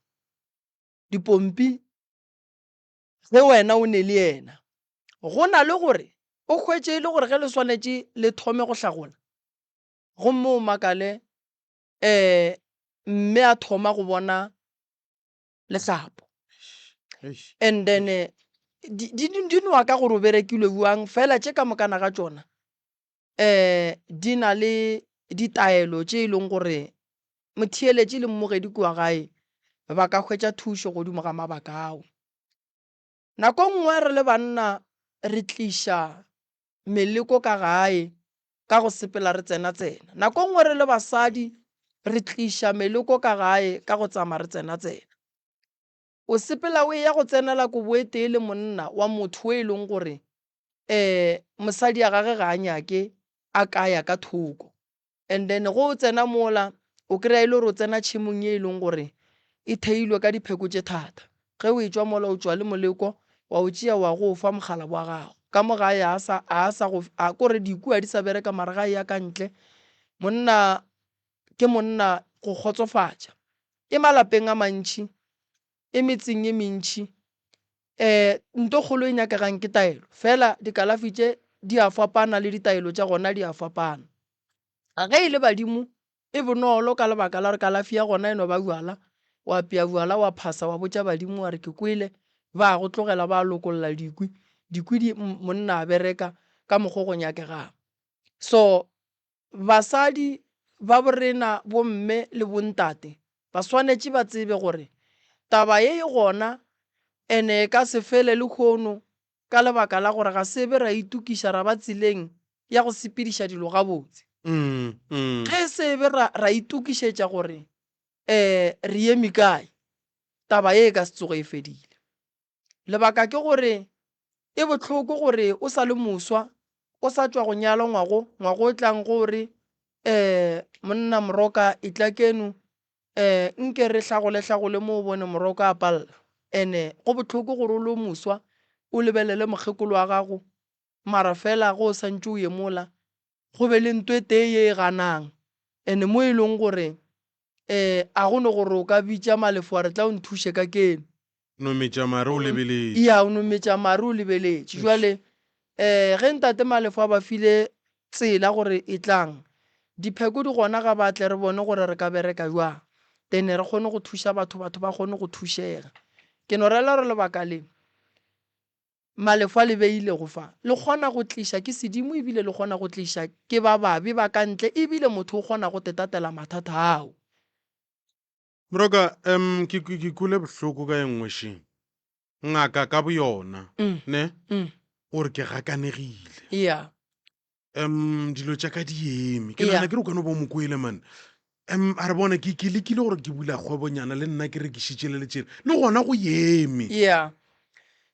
dipompi ge wena o ne le yena. Go na le gore o hwetše e le gore ge le swanetše le thome go hlagola gomme o makale um mme a thoma go bona lehlapo. And then di, di, di nowa ka gore o berekilwe bjang, fela tše ka mokana ga tšona um di na le ditaelo tše e leng gore motheeletši le mmogedi kua gae ba ka hwetša thušo godimo ga mabaka ao. Nako nngwe re le banna re tliša meleko ka gae ka go sepela re tsena-tsena. Nako nngwe re le basadi re tliša meleko ka gae ka go tsama re tsena-tsena. O sepela o eya go tsenela kobo e tee le monna wa motho o e leng gore um mosadi ya gage ga a nyake a ka ya ka thoko. And then go o tsena mola o kry-a e le gore o tsena tšhemong ye e leng gore e theilwe ka dipheko tše thata. Ge o etšwa mola o tšwa le moleko wa o tšea wa go o fa mogala wa gago. Ka mo gae a sa a sa go a kore dikua di sa bereka mara ga eya ka ntle monna ke monna go kgotsofatša. E malapeng a mantši e metseng e mentši um nto kgolo e nyakegang ke taelo. Fela dikalafi tše di a fapana le ditaelo tša gona di a fapana. Ge e le badimo e bonolo ka lebaka la gore kalafi ya gona e no ba bjala, wa apea bjala wa phasa wa botša badimo wa re ke kwele, ba go tlogela ba lokolla dikwi, dikwi di monna a bereka ka mokgo go nyakegang. So Basadi ba borena, bomme le bontate ba swanetše ba tsebe gore taba ye e gona ene e ka se fele lehono ka lebaka la gore ga se be ra itokiša ra ba tseleng ya go sepediša dilo gabotse. Ge e se be ra, ra itokišetša gore um re eme kae, taba ye e ka se tsoge e fedile. Lebaka ke gore e bohloko gore o sa le moswa, o sa tšwa go nyalwa ngwago, ngwago o tlang go re um monna Moroka etla keno um nke re hlagole hlagole mo o bone Moroka a palla. Ene go bohloko gore o le moswa o lebelele mokgekolo wa gago mara fela ge o santše o ye mola go be le nto e tee ye e ganang ene mo e leng gore um a go no gore o ka bitša Malefo wa re tla o nthuše ka keno. No metša mare o lebeletše. Ya, o no metša mare o lebeletše. Jwale um ge ntate Malefo a ba file tsela gore e tlang, dipheko di gona ga ba tle re bone gore re ka bereka jwang, then re kgone go thuša batho, batho ba kgone go thušega. Ke no rela gore lebaka le Malefo a le beilego fa, le kgona go tliša ke sedimo ebile le kgona go tliša ke ba babe ba ka ntle ebile motho o kgona go tetatela mathata ao. Moroka, um, ke, ke, ke kwele bohloko ka e nngwe še. Ngaka ka boyona, Mm. ne? Mm. O re ke gakanegile. Yeah. Um, dilo tša ka di eme. Ke Yeah. nagana ke re o ka no ba o mo kwele, man. Um, a re bona ke, ke lekile gore ke bula kgwebonyana le nna ke rekišitše le le tšele. Le gona go eme. Yeah.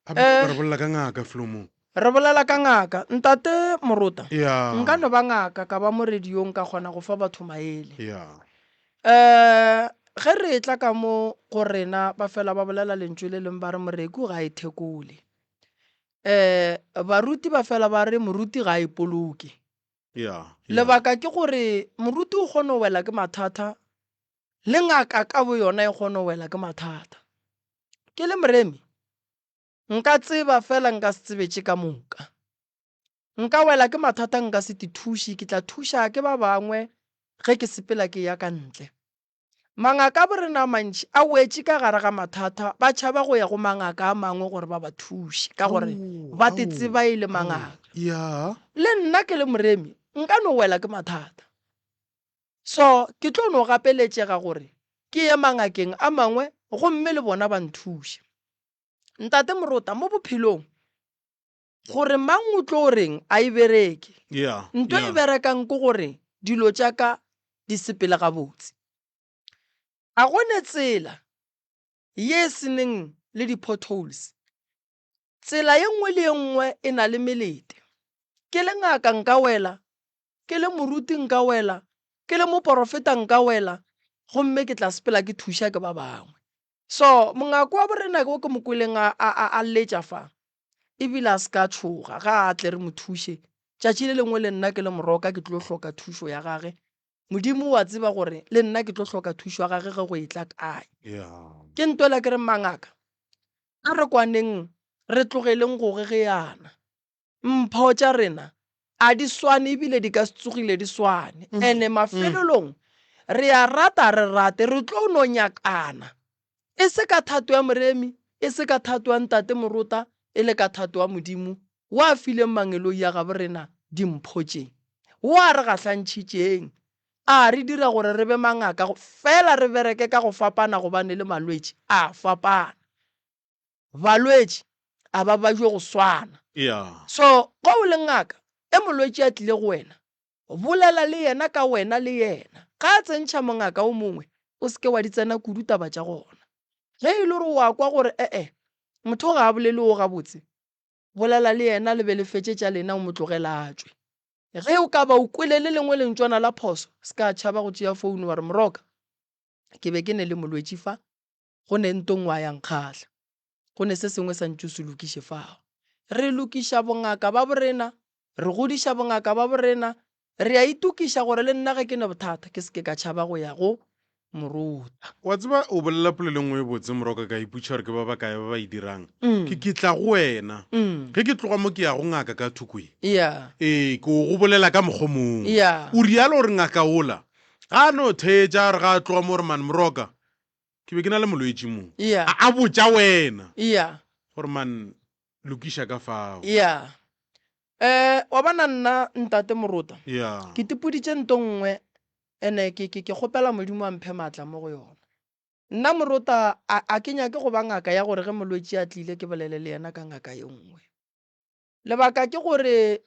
Gape Eh. re bolela ka ngaka felo mo. Re bolela ka ngaka. Ntate Morota, Yeah. nka no ba ngaka ka ba mo radiong ka kgona go fa batho maele. Yeah. Um ge re etla ka mo go rena ba fela ba bolela lentšu le leng ba re moreku ga a ithekole. Um baruti ba fela ba re moruti ga a ipoloke. Yeah. Lebaka ke gore moruti o kgona go wela ke mathata le ngaka ka bo yona e kgona go wela ke mathata. Ke le moremi nka tseba fela nka se tsebe tše ka moka. Nka wela ke mathata nka se tithuše, ke tla thuša ke ba bangwe ge ke sepela ke eya ka ntle. Mangaka a borena a mantši a wetše ka gare ga mathata, ba tšhaba go ya go mangaka a mangwe gore ba ba thuše ka gore ba te tseba e le mangaka. Le nna ke le moremi nka no wela ke mathata. So ke tlo no gapeletšega gore ke ye mangakeng a mangwe gomme le bona ba nthuše. Ntate Morota, mo bophelong gore mang o tlo reng a e bereke. Yeah, Nto e yeah. berekang ke gore dilo tša ka di sepele gabotse. A go ne tsela ye e seneng le di-potholes. Tsela ye nngwe le ye nngwe e na le melete. Ke le ngaka nka wela, ke le moruti nka wela, ke le moporofeta nka wela, gomme ke tla sepela ke thuša ke ba bangwe. So, mongako wa borena wo ke mo kweleng a, a, a, a letša fa, ebile a se ka tšhoga, ga a tle re mo thuše. Tšatši le lengwe le nna ke le moroka ke tlo hloka thušo ya gage. Modimo o a tseba gore le nna ke tlo hloka thušo ya gage ge go etla kae. Ke ntwela ke re mangaka, a re kwaneng re tlogeleng go gegeyana. Mpho tša rena a di swane ebile di ka se tsogile di swane. Ene mafelelong re a rata re rate re tlo no nyakana. E se ka thato ya Moremi, e se ka thato ya Ntate Morota, e le ka thato ya Modimo wo a fileng mangeloi a gabo rena dimpho tše, wo a re gahlantšhitšeng, a re dira gore re be mangaka fela re bereke ka go fapana gobane le malwetši a fapana. Balwetši a ba bajwe go swana. Yeah. So ge o le ngaka, e molwetši a tlile go wena, bolela le yena ka wena le yena. Ga a tsentšha mongaka o mongwe, o se ke wa di tsena kudu taba tša gona. Ge e le gore o a kwa gore e-e, motho ga a bolele o gabotse, bolela le yena le be le fetše tša lena o mo tlogele a tšwe. Ge o ka ba o kwele le lengwe lentšwana la phoso, se ka tšhaba go tšea founu wa re, Moroka, ke be ke ne le molwetši fa, Go ne nto nngwe ya nkgahla. Go ne se sengwe sa ntše o se lokiše fao. Re lokiša bongaka ba borena, re godiša bongaka ba borena, re a itokiša gore le nna ge ke ne bothata ke se ke ka tšhaba go ya go moruta. Wa tseba, o bolela polelo e nngwe e botse, Moroka, ka ipotšiša gore ke ba bakae ba ba e dirang. Ke, ke tla go wena. Ge ke tloga mo ke ya go ngaka ka thoko ye. Yeah. Ee, ke o go bolela ka mokgwa o mongwe. Yeah. O rialo gore ngaka ola ga a no theetša, a re ga a tloga mo gore man, Moroka, ke be ke na le molwetši mo yeah. a, a botša wena yeah. gore man lokiša ka fao yeah. Eh, wa bona nna ntate Morota yeah. ke tipoditše nto nngwe ene ke, ke, ke kgopela Modimo a mphe maatla mo go yona. Nna Morota a, a ke nyake go ba ngaka ya gore ge molwetši a tlile ke bolele le yena ka ngaka ye nngwe. Lebaka ke gore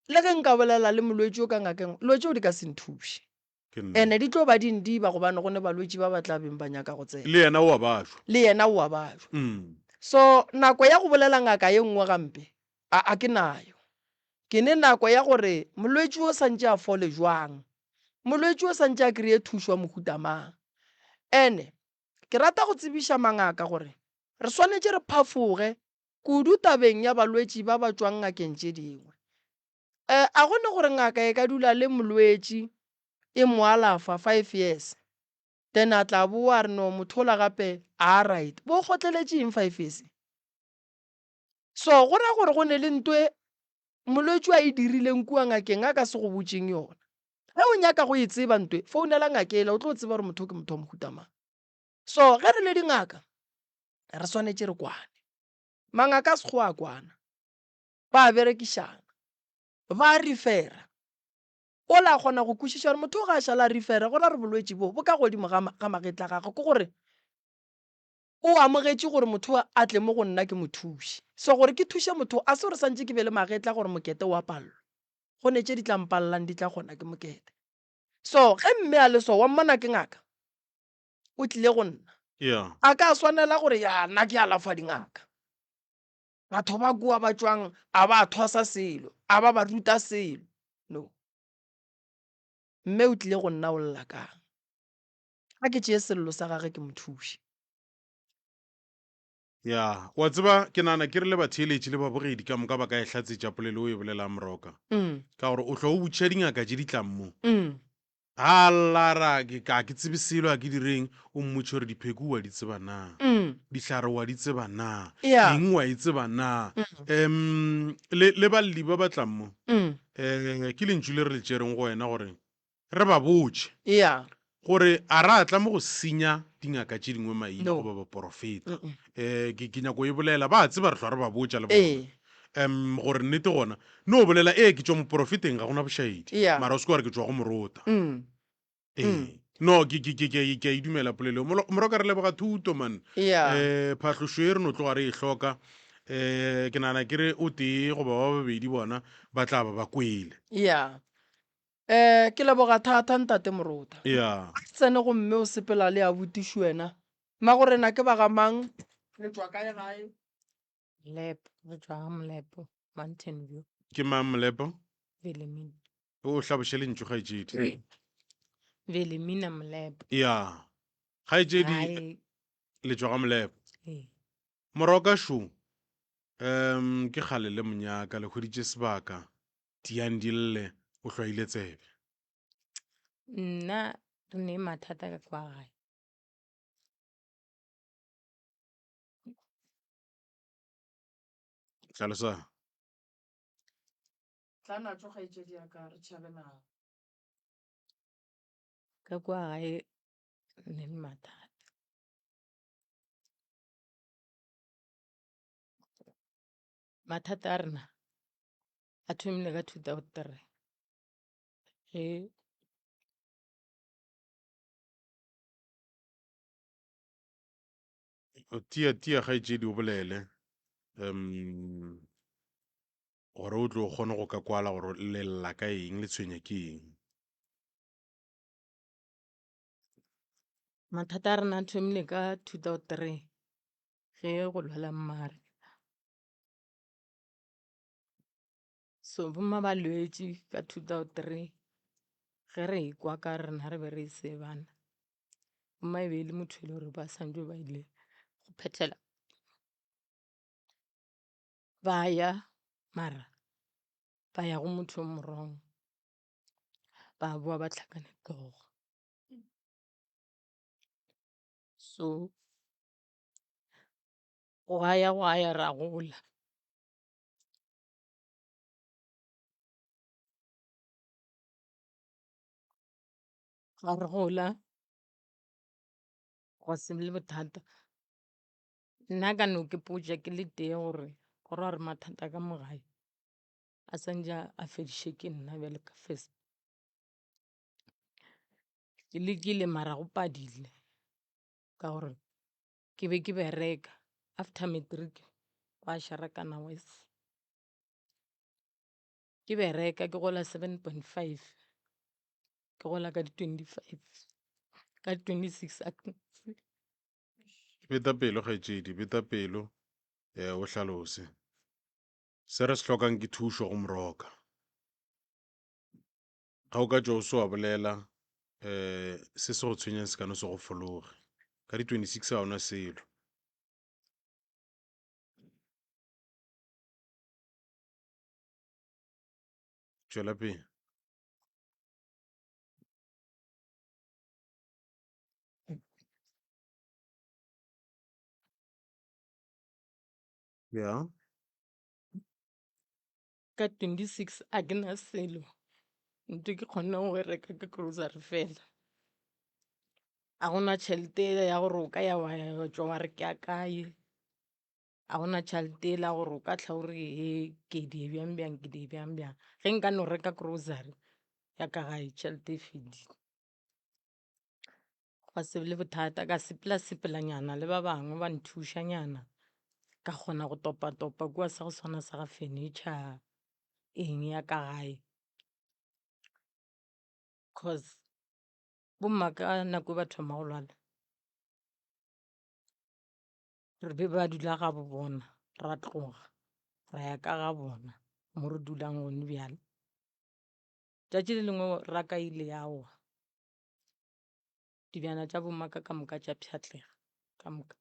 le ge nka bolela le molwetši o ka ngakeng, dilo tšeo di ka se nthuše. Ene di tlo ba di ndiba gobane go ne balwetši ba ba tla beng ba nyaka go tsena. Le yena o a bajwa. Le yena o a bajwa. So nako ya go bolela ngaka ye nngwe gampe a a ke nayo. Ke ne nako ya gore molwetši o santše a fole jwang, molwetši o santše a kry-e thušo ya mohuta mang. Ene ke rata go tsebiša mangaka gore re swanetše re phafoge kudu tabeng ya balwetši ba ba tšwang ngakeng tše dingwe. Eh, a go ne gore ngaka e ka dula le molwetši e mo alafa five years then a tla boa a re no motho ola gape a right bo kgotleletše eng five years? So go ra gore go ne le nto e molwetši a e dirileng kua ngakeng a ka se go botšeng yona. Ge o nyaka go e tseba nto e, founela ngaka ela o tlo tseba gore motho ke motho wa mohuta mang. So ge re le dingaka re swanetše re kwane. Mangaka a Sekgowa a kwana. Ba a berekišana. Ba a rifera. Ola a kgona go kwešiša gore motho o ga a šala a rifera, go ra gore bolwetši bo bo ka godimo ga, ga magetla a gagwe. Ke gore o amogetše gore motho a tle mo go nna ke mo thuše. So gore ke thuše motho, a se gore santše ke be le magetla gore mokete o a pallwa. Go ne tše di tla mpallang di tla kgona ke mokete. So ge mme a le so, wa mmona ke ngaka. O tlile go nna. Yeah. A ka swanela gore ya nna ke alafa dingaka. Batho ba kua ba tšwang a ba thwasa selo, a ba ba ruta selo. No. Mme o tlile go nna o lla kang? A ke tšee sello sa gage ke mo thuše. Ya, wa tseba ke nagana ke re le batheeletši le babogedi ka moka ba ka e hlatsetša polelo o e bolelang Moroka. Mm. Ka gore o hlwa o botšiša dingaka tše di tlang mo. Mm. A lla ra ke ka ke tsebe selo a ke direng o mmotše gore dipheko wa di tseba na mm. dihlare wa di tseba na yeah. eng wa e tseba na um le, le balli ba ba tlang mo mm. um ke lentšu le re le tšereng go wena gore re ba botše yeah. gore a ra tla mo go senya dingaka tše dingwe maina No. goba baporofeta Mm -mm. um ke, ke nyako e bolela ba tseba re hlwa re ba botša le bona Ee. um gore nnete gona no bolela ee ke tšwa moporofeteng ga gona bošaedi Yeah. mara o se ke wa re ke tšwa go morota Mm. ee Mm. no ke ke ke ke ke a e dumela polelo moroka re leboga thuto man Yeah. eh phahlošo e re no tloga re e hloka eh ke nagana ke re o tee goba ba babedi bona ba tla ba ba kwele Yeah. Eh, ke leboga thata ntate Morota. Yeah. A tsene gomme o sepela le abuti Shuena. Magorena ke ba ga mang? Le tšwa kae gae? Molepo, re tšwa ga Molepo, Mountain View. Ke mang Molepo? Velemina. O hlaboše lentšu kgaetšedi. Velemina Molepo. Ya. Kgaetšedi le tšwa ga Molepo. Ee. Moroka šo. Um ke kgale le monyaka le hweditše sebaka. Tiang di lle o hlwaile tsebe. Nna re ne mathata ka kwa gae. Hlalosa. Tla natšo kgaetšedi ya ka re tšhabe nago. Ka kwa gae re ne le mathata. Mathata a rena a thomile ka 2003 ge Tia tia kgaetšedi o bolele um gore o tlo kgone go ka kwala gore le lla ka eng le tshwenya ke eng. Mathata a rena a thomile ka 2003 ge go lwala mmare. So bomma ba lwetše ka 2003 ge re ekwa ka rena re be re se bana. Mma e be e le motho e le gore ba santšwe ba ile go phethela ba ya mara ba ya go motho o morong ba boa ba hlakane hlogo. So gwa ya gwa ya ra gola. Ga re gola gwa se be le bothata. Nna ka no ke potša ke le tee gore go ra gore mathata ka mo gae a santše a fediše ke nna bjalo ka first. Ke lekile mara go padile ka gore ke be ke bereka after matric gwa šarakana worse. Ke bereka ke gola 7.5. Ke gola ka di 25, ka di 26. Beta pelo kgaetšedi, beta pelo eh, o hlalose. Se re se hlokang ke thušo go Moroka. Ga o ka tšwa o se wa bolela eh, se se go tshwenyang se ka no se go fologe. Ka di 26 ga ona selo. Tšwela pele. Yeah. Ka 26 a ke na selo ntho ke kgonne go e reka ke grocery fela. A gona tšhelete ya gore o ka ya wa tšwa wa re ke ya kae. A gona tšhelete yela ya gore o ka tla o re he ke die bjang bjang ke die bjang bjang. Ge nka no reka grocery ya ka gae tšhelete e fedile. Gwa se be le bothata ka sepela sepela nyana le ba bangwe ba nthuša nyana ka kgona go topa topa kua sa go swana sa ga furniture eng ya ka gae. Cause bomma ka nako e ba thoma go lwala re be ba dula ga bo bona ra tloga ra ya ka ga bona mo re dulang gone bjale. Tšatši le lengwe raka ile ya wa, dibjana tša bomaka ka moka tša pšhatlega ka moka.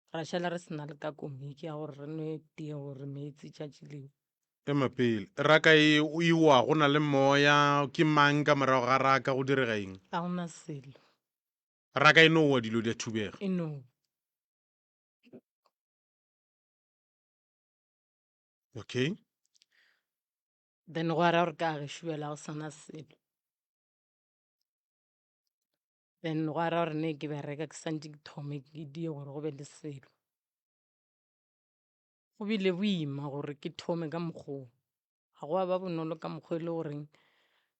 Ra šala re se na le ka komiki ya gore re nwe tee gore meetse tšatši leo. Ema pele, raka e e wa go na le moya, ke mang ka morago ga raka, go direga eng? Ga go na selo. Raka e no wa dilo di a thubega. E no. Okay. Then gwa ra gore ka gešo bjale ga go sana selo. Then gwa ra gore ne ke bereka ke santše ke thome ke die gore go be le selo. Go bile boima gore ke thome ka mokgwa wo. Ga gwa ba bonolo ka mokgwa e le goreng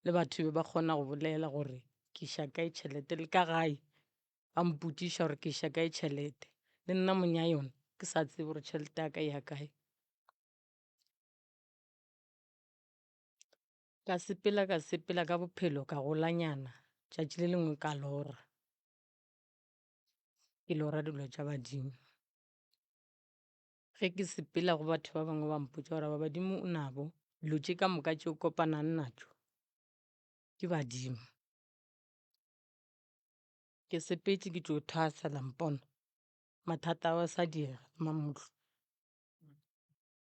le batho be ba kgona go bolela gore ke iša kae tšhelete le ka gae ba mpotšiša gore ke iša kae tšhelete le nna monya yona ke sa tsebe gore tšhelete ya ka e ya kae. Ka sepela ka sepela ka bophelo ka golanyana tšatši le lengwe ka lora, ke lora dilo tša badimo. Ge ke sepela go batho ba bangwe ba mpotša gore ba badimo o nabo, dilo tše ka moka tše o kopanang natšo ke badimo. Ke sepetše ke tšo thwasa la mpona, mathata ao a sa diega mamohlo.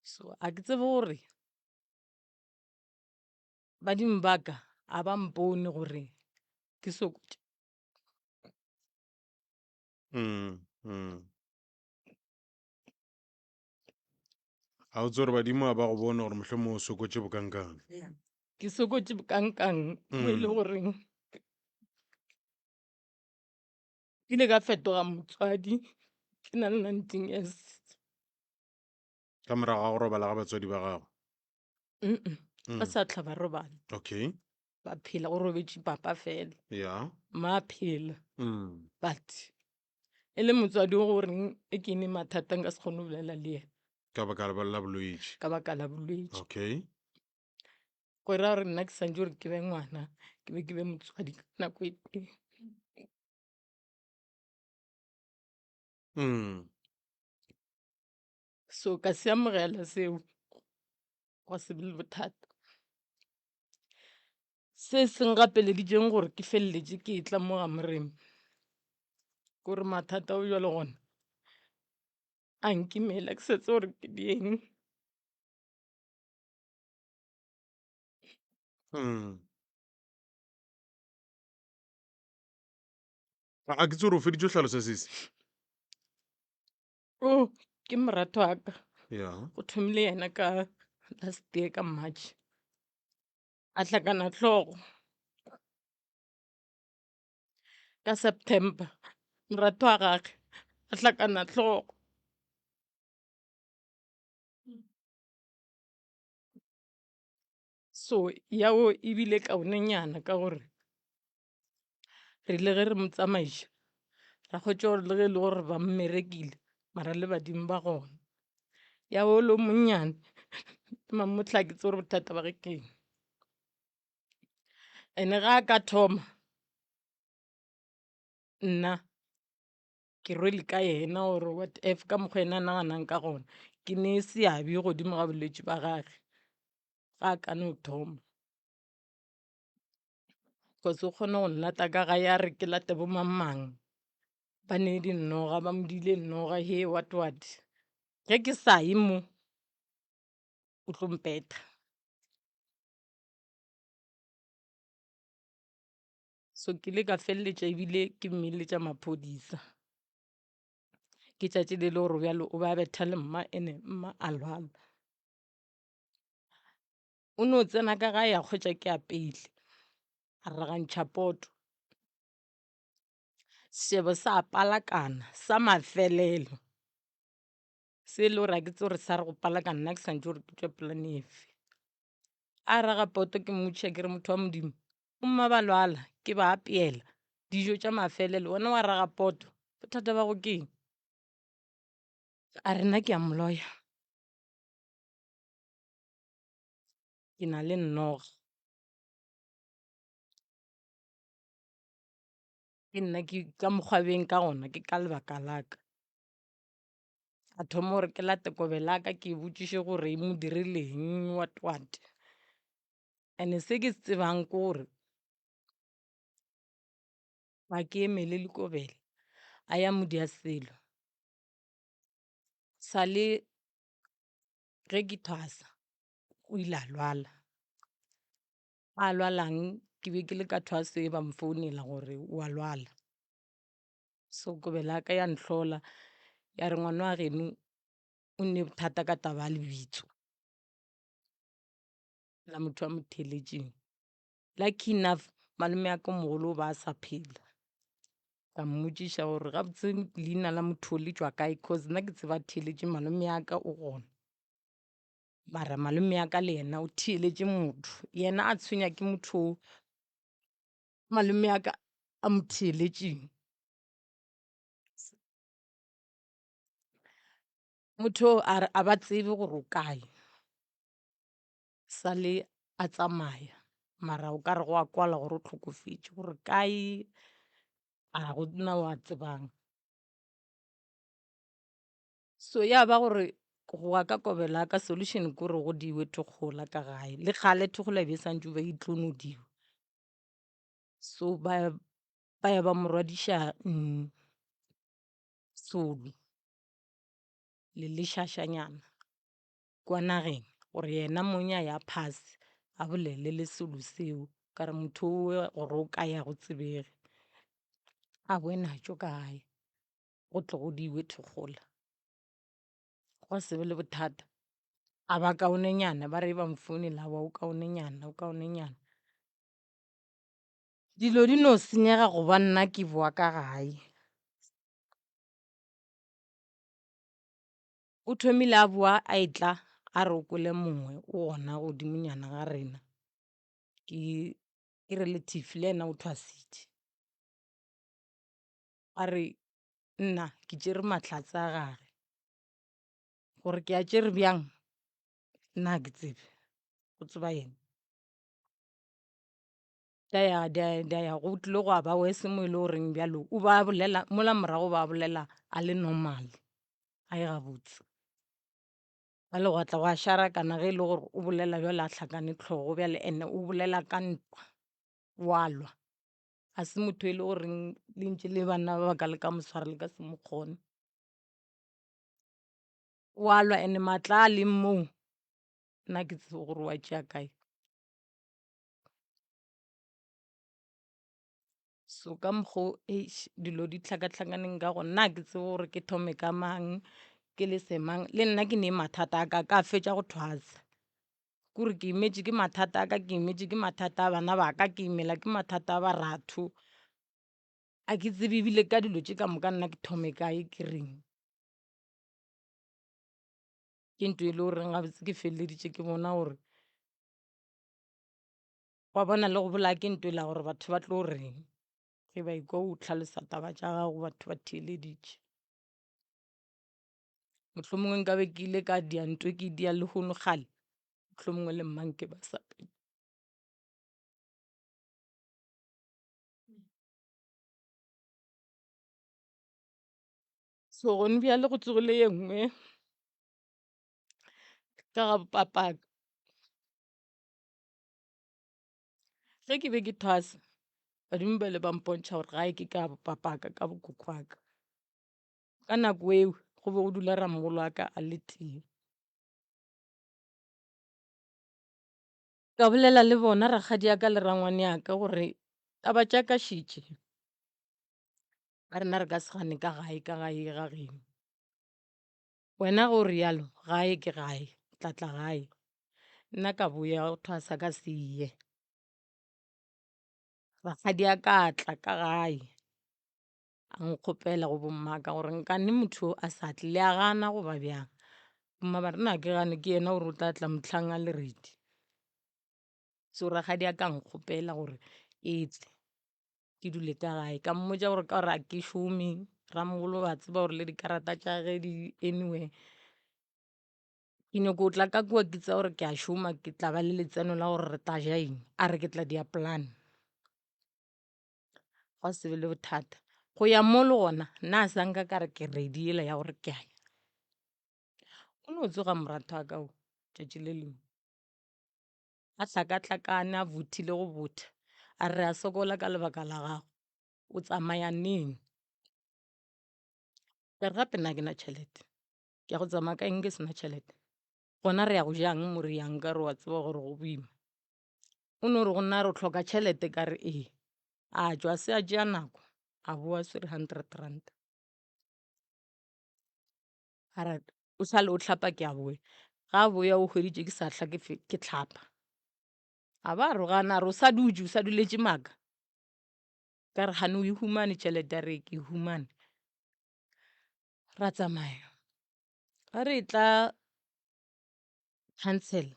So a ke tsebe gore badimo ba ka a ba mpone gore ke sokotše. A o tsebe gore badimo a ba go bone gore mohlomongwe o sokotše bokankang? Ke sokotše bokankang mo e le goreng ke ile ka fetoga motswadi ke na le 19 years. Ka morago ga go robala ga batswadi ba gago? Ba sa tlha ba robala. Okay. Ba phela, go robetše papa fela. Yeah. Mma a phela. But e le motswadi o goreng e ke ne mathata nka se kgone go bolela le yena. Ka baka la bolwetši. Ka baka la bolwetši. Okay. Go ra gore nna ke santse gore ke be ngwana, ke be ke be motswadi ka nako e tee. So ka se amogela seo, gwa se be le bothata. Se se ngapeleditšeng gore ke feleletše ke etla mo ga Morena, ke gore mathata ao bjalo gona a nkimela ke sa tsebe gore ke di eng. A ke tsebe gore o feditše go hlalosa sesi. Oh, ke moratho wa ka. Yeah. Go thomile yena ka last year ka March. A hlakana hlogo. Ka September moratho wa gage a hlakana hlogo. So yao e bile kaonenyana ka gore re ile ge re mo tsamaiša ra hwetša gore le ge e le gore ba mmerekile mara le badimo ba gona. Ya o le o monnyane mamohla ha ke tsebe gore bothata ba ge ke eng. And-e ga a ka thoma nna ke rwele ka yena or whatever ka mokgwa yena a naganang ka gona, ke ne seabe godimo ga bolwetši ba gage ga a ka no thoma. Cause o kgona go nlata ka gae a re ke late bo mang mang ba ne dinoga ba mo diile noga he what what. Ge ke sa ye mo o tlo mpetha. So ke ile ka feleletša ebile ke mmiletša maphodisa. Ke tšatši le le gore bjalo o be a betha le mma ene mma a lwala. O no tsena ka gae a hwetša ke apeile, a ragantšha poto. Sešebo sa palakana sa mafelelo, se e le gore ga ke tsebe gore sa re go palakana nna ke santše gore ke tšwe polane efe. A raga poto ke mmotšiša ke re motho wa Modimo bomma ba lwala ke ba apeela dijo tša mafelelo wena wa raga poto bothata ba go ke eng? A re nna ke a mo loya. Ke na le noga. Ke nna ke ka mokgwa beng ka gona ke ka lebaka la ka. A thoma gore ke late kobe la ka ke botšiše gore e mo dirileng what what. And-e se ke se tsebang ke gore ga ke emelele kobela a ya mo dia selo. Sa le ge ke thwasa o ile a lwala. A lwalang ke be ke le ka thwaso e ba mfounela gore o a lwala. So kobela ya ka ya nhlola ya re ngwana wa geno o nne bothata ka taba ya lebitso la motho a mo theeletšeng. Lucky enough malome wa ka o mogolo o be a sa phela. Ka mmotšiša gore gabotse leina la motho o le tšwa kae cause nna ke tseba theeletše malome wa ka o gona. Mara malome wa ka le yena o theeletše motho, yena a tshwenya ke motho o malome wa ka a mo theeletšeng. Motho o a re a ba tsebe gore o kae, sa le a tsamaya mara o ka re go a kwala gore o hlokofetše gore kae a go na o a tsebang. So ya ba gore. Go ya ka kobelo ya ka solution ke gore go diwe thokgola ka gae. Le kgale thokgola e be e santše e be e tlo no diwa. So ba ba ya ba mo rwadiša solo le lešašanyana kua nageng gore yena mong a ya phase a bolele le selo seo ka re motho owe gore o kae ga go tsebege. A boe natšo ka gae go tle go diwe thokgola. Gwa se be le bothata, a ba kaonenyana ba re ba mo founela aowa o kaonenyana o kaonenyana. Dilo di no senyega go ba nna ke boa ka gae. O thomile a boa a etla a re o kwele mongwe o gona godimonyana ga rena, ke ke relative le yena o thwasitše. A re nna ke tšere mahlatse a gage, gore ke a tšere bjang nna ga ke tsebe, go tseba yena. Di ya di ya go tlile gwa ba worse mo e le goreng bjalo o ba bolela mola morago ba bolela a le normal a ye gabotse. Bjale gwa tla gwa šarakana ge e le gore o bolela bjalo a hlakane hlogo bjale and-e o bolela ka ntwa wa lwa, ga se motho e le goreng le ntše le banna ba ba ka leka mo swara le ka se mo kgone. Wa lwa and-e maatla a leng moo nna ke tsebe gore wa tšea kae. So ka mokgo eish dilo di hlakahlakaneng ka gona nna ga ke tsebe gore ke thome ka mang ke lese mang, le nna ke ne mathata a ka ka fetša go thwasa. Kore ke imetše ke mathata a ka, ke imetše ke mathata a bana ba ka, ke imela ke mathata a baratho. Ga ke tsebe ebile ka dilo tše ka moka nna ke thome kae ke reng. Ke ntho e le goreng gabotse ke feleleditše ke bona gore Wa bona le go bolaya ke ntho e la gore batho ba tlo reng ge ba ikwa o hlalosa taba tša gago batho ba theeleditše. Mohlomongwe nkabe ke ile ka dia ntho e ke e dia lehono kgale, mohlomongwe le mma nke ba sa phela. So gone bjale go tsogile ye nngwe ka ga bopapaka. Ge ke be ke thwasa, badimo ba ile ba mpontšha gore gae ke ka bopapaka ka bokoko wa ka. Ka nako eo go be go dula ramogolo wa ka a le tee. Ka bolela le bona rakgadi ya ka le rangwane ya ka gore taba tša ka šetše, ba rena re ka se gane ka gae ka gae ga geno. Wena ge o realo gae ke gae, tla tla gae. Nna ka boya go thwasa ka se ye. Rakgadi a ka tla ka gae a nkgopela go bommaka gore nkane motho a sa tle le a gana goba bjang. Bomma ba re nna ke gane ke yena gore o tla tla mohlang a le ready. So rakgadi a ka nkgopela gore ke tle ke dule ka gae, ka mmotša gore ka gore ga ke šome ramogolo wa tseba gore le dikarata tša ge di anywhere. Ke nyako tla ka kua ke tseba gore ke a šoma ke tla ba le letseno la gore re tla ja eng, a re ke tla dia plan. Gwa se be le bothata go ya mo le gona nna a sa nka ka re ke ready yela ya gore ke a ya. O no tsoga moratho wa ka o tšatši le lengwe a hlakahlakane a bothile go botha a re re a sokola ka lebaka la gago o tsamaya neng. Ka re gape nna ga ke na tšhelete. Ke ya go tsamaya ka eng ke sena tšhelete? Gona re ya go jang mo re yang ka re wa tseba gore go boima. O no re go nna re o hloka tšhelete ka re ee. A tšwa se a tšea nako a boa swere 100 rand. A re o sa le o hlapa ke a boya. Ga a boya o hweditše ke sa hla ke hlapa. A ba rogana a re o sa dutše o sa duletše maaka. Ka re gane o e humane tšhelete a re ke e humane. Ra tsamaya ga re tla khansela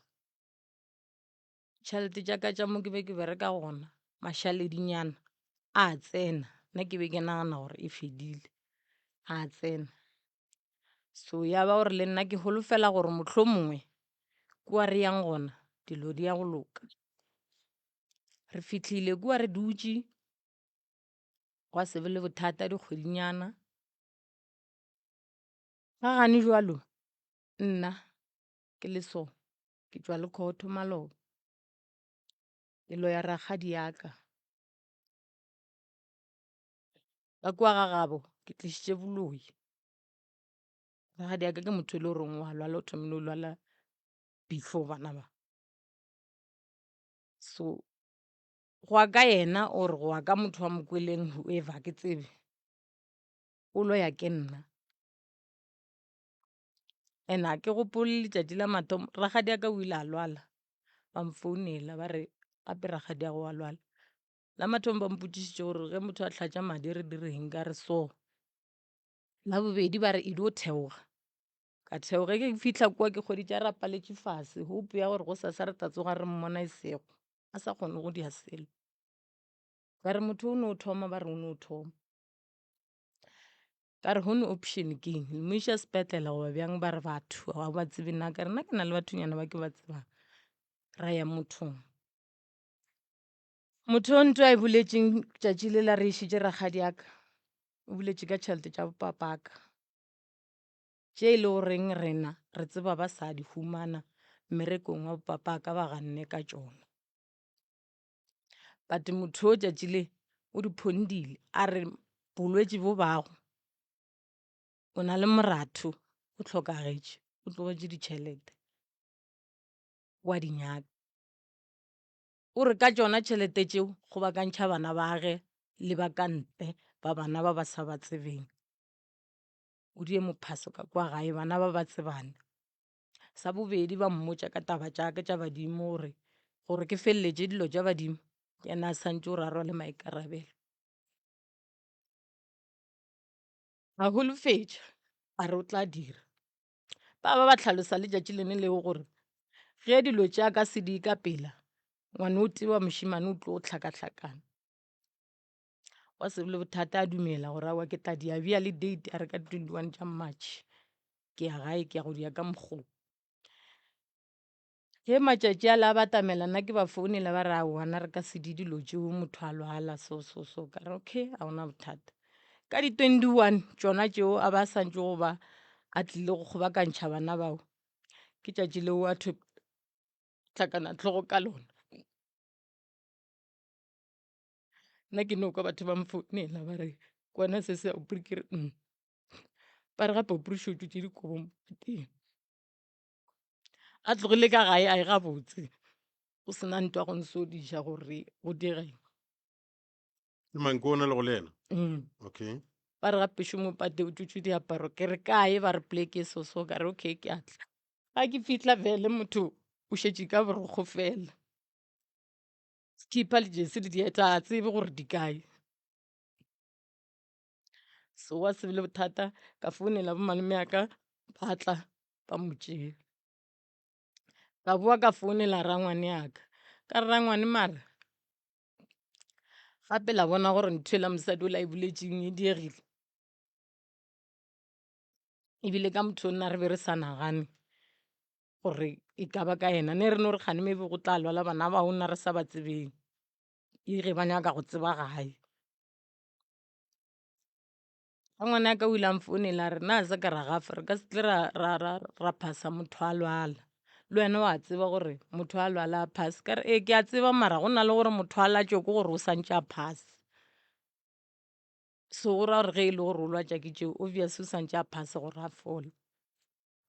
tšhelete tša ka tša mo ke be ke bereka gona mašaledinyana a tsena nna ke be ke nagana gore e fedile a tsena. So ya ba gore le nna ke holofela gore mohlomongwe kua re yang gona dilo di ya go loka. Re fihlile kua re dutše gwa se be le bothata dikgwedinyana. Ga gane jwalo. Nna ke le so, ke tšwa Lekhotho maloba. Ke loya rakgadi ya ka. Ka kua ga gabo ke tlišitše boloi. Rakgadi ya ka ke motho e le goreng wa lwala, o thomile go lwala before bana ba. So go ya ka yena or go ya ka motho a mo kweleng whoever ga ke tsebe, o loya ke nna. And ga ke gopole letšatši la mathomo rakgadi wa ka o ile a lwala, ba mfounela ba re gape rakgadi wa go wa lwala. La mathomo ba mpotšišitše gore ge motho a hlatša madi re dire eng ka re so. La bobedi ba re e dio theoga, ka theoga ge ke fihla kua ke hweditše a rapaletše fase hope ya gore gosasa re tla tsoga re mmona e sego, a sa kgone go dia selo. Ka re motho o no thoma ba re o no thoma. Ka re hono option ke eng, le mo iša sepetlele goba bjang ba re batho ga ba tsebe nna ka re nna ke na le bathonyana ba ke ba tsebang, ra ya mothong. Motho o ntho a e boletšeng tšatši le la re išitše rakgadi ya ka, o boletše ka tšhelete tša bopapaka tše e le goreng rena re tseba ba sa di humana mmerekong wa bopapaka ba ganne ka tšona. But motho o tšatši le o di phondile a re bolwetši bo bago o na le moratho o hlokagetše o tlogetše ditšhelete wa di nyaka. O re ka tšona tšhelete tšeo kgobakantšha bana ba ge le ba ka ntle ba bana ba ba sa ba tsebeng. O die mophaso ka kwa gae bana ba ba tsebane. Sa bobedi ba mmotša ka taba tša ka tša badimo gore gore ke feleletše dilo tša badimo yena a santše gore a rwale maikarabelo. A holofetša a re o tla dira. Ba ba ba hlalosa letšatši lene leo gore ge dilo tša ka se di ka pela ngwana o tee wa mošemane o tlo hlakahlakana. Gwa se be le bothata a dumela gore aowa ke tla dia bea le date a re ka 21 tša March ke ya gae ke ya go dia ka mokgo. Ge matšatši a le a batamela nna ke ba founela ba re aowa nna re ka se di dilo tšeo motho a lwala so so so ka re okay ga gona bothata. Ka di 21 tšona tšeo a ba sa ntše go ba a tlile go kgobakantšha bana bao ke tšatši leo a hlakana hlogo ka lona. Nna ke no kwa batho ba mfounela ba re kwana se se Aubrey ke re mm. Ba re gape Aubrey šo tšwetše dikobo mo teng. A tlogile ka gae a e gabotse go sena ntwa go nsodiša gore go direng. Ke mang ke ona le go le yena? Mm. Okay. Ba re gape šo mo pate o tšwetše diaparo ke re kae ba re pleke so so ka re okay ke a tla. Ga ke fihla vele motho o šetše ka borokgo fela. Skipper le jesi le dieta a tsebe gore di kae. So wa se be le bothata ka founela bo malome ya ka ba tla ba mo tšea. Ka boa ka founela rangwane ya ka ka re rangwane mara gape la bona gore ntho ela mosadi o la e boletšeng e diegile ebile ka motho o nna re be re sa nagane gore e ka ba ka yena ne re no re kgane maybe go tla lwala bana bao nna re sa ba tsebeng e ge ba nyaka go tseba gae. Ga ngwana ka o ile a mfounela a re na se ka ra gafa re ka se tle ra, ra, ra, ra phasa motho a lwala le wena wa tseba gore motho a lwala a phase ka re ee ke a tseba mara go na le gore motho a latšwe ke gore o santše a phase so go ra gore ge e le gore o lwatša ke tšeo obvious o santše a phase gore a fole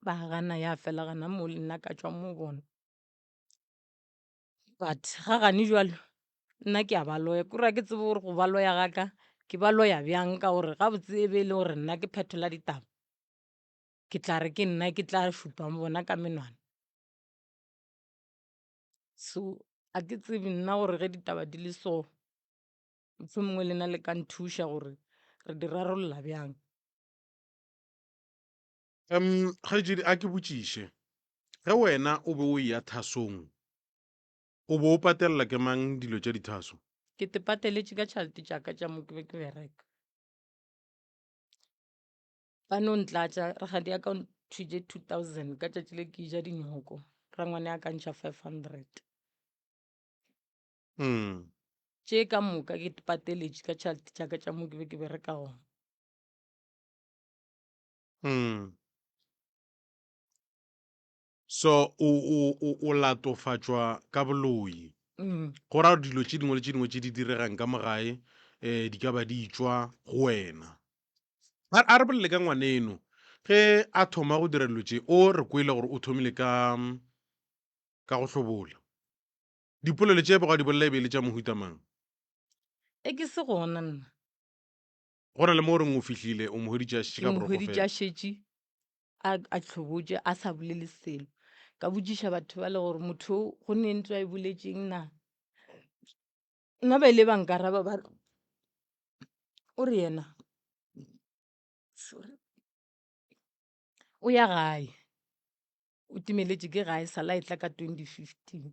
ba gana ya fela gana mo le nna ka tšwa mo bona but ga gane jwalo nna ke a ba loya kore ga ke tsebe gore go ba loya ga ka ke ba loya bjang ka gore gabotse e be e le gore nna ke phethola ditaba ke tla re ke nna ke tla šupang bona ka menwana so a ke tsebe nna gore ge ditaba di le so mohlomongwe le na le ka nthuša gore re di rarolla bjang. Um kgaetšedi a ke botšiše ge wena o be o eya thasong o be o patelela ke mang dilo tša dithaso? Ke te pateletše ka tšhelete tša ka tša mo ke be ke bereka. Ba no ntlatša rakgadi ya ka o nthwitše 2000 ka tšatši le ke ja dinyoko rangwane a ka ntšha 500. Mm. Tše ka moka ke te pateletše ka tšhelete tša ka tša mo ke be ke bereka gona. Mm. So o, o, o, o latofatšwa ka boloi. Mm. Go ra gore dilo tše dingwe le tše dingwe tše di diregang ka mo gae um di ka ba di tšwa go wena. A, a re bolele ka ngwaneno ge a thoma go dira dilo tše, o re kwele gore o thomile ka, ka go hlobola. Dipolelo tše bego a di bolela e be e le tša mohuta mang? E ke se gona nna. Go na le mo o reng o fihlile o mo hweditše a šetše Ke ka mo boroko hweditše fela. a šetše a a hlobotše a sa bolele selo. Ka botšiša batho bale gore motho o go ne ntho a e boletšeng na. Nna ba ile ba nkaraba ba re o re yena sorry o ya gae, o timeletše ke gae sala e tla ka 2015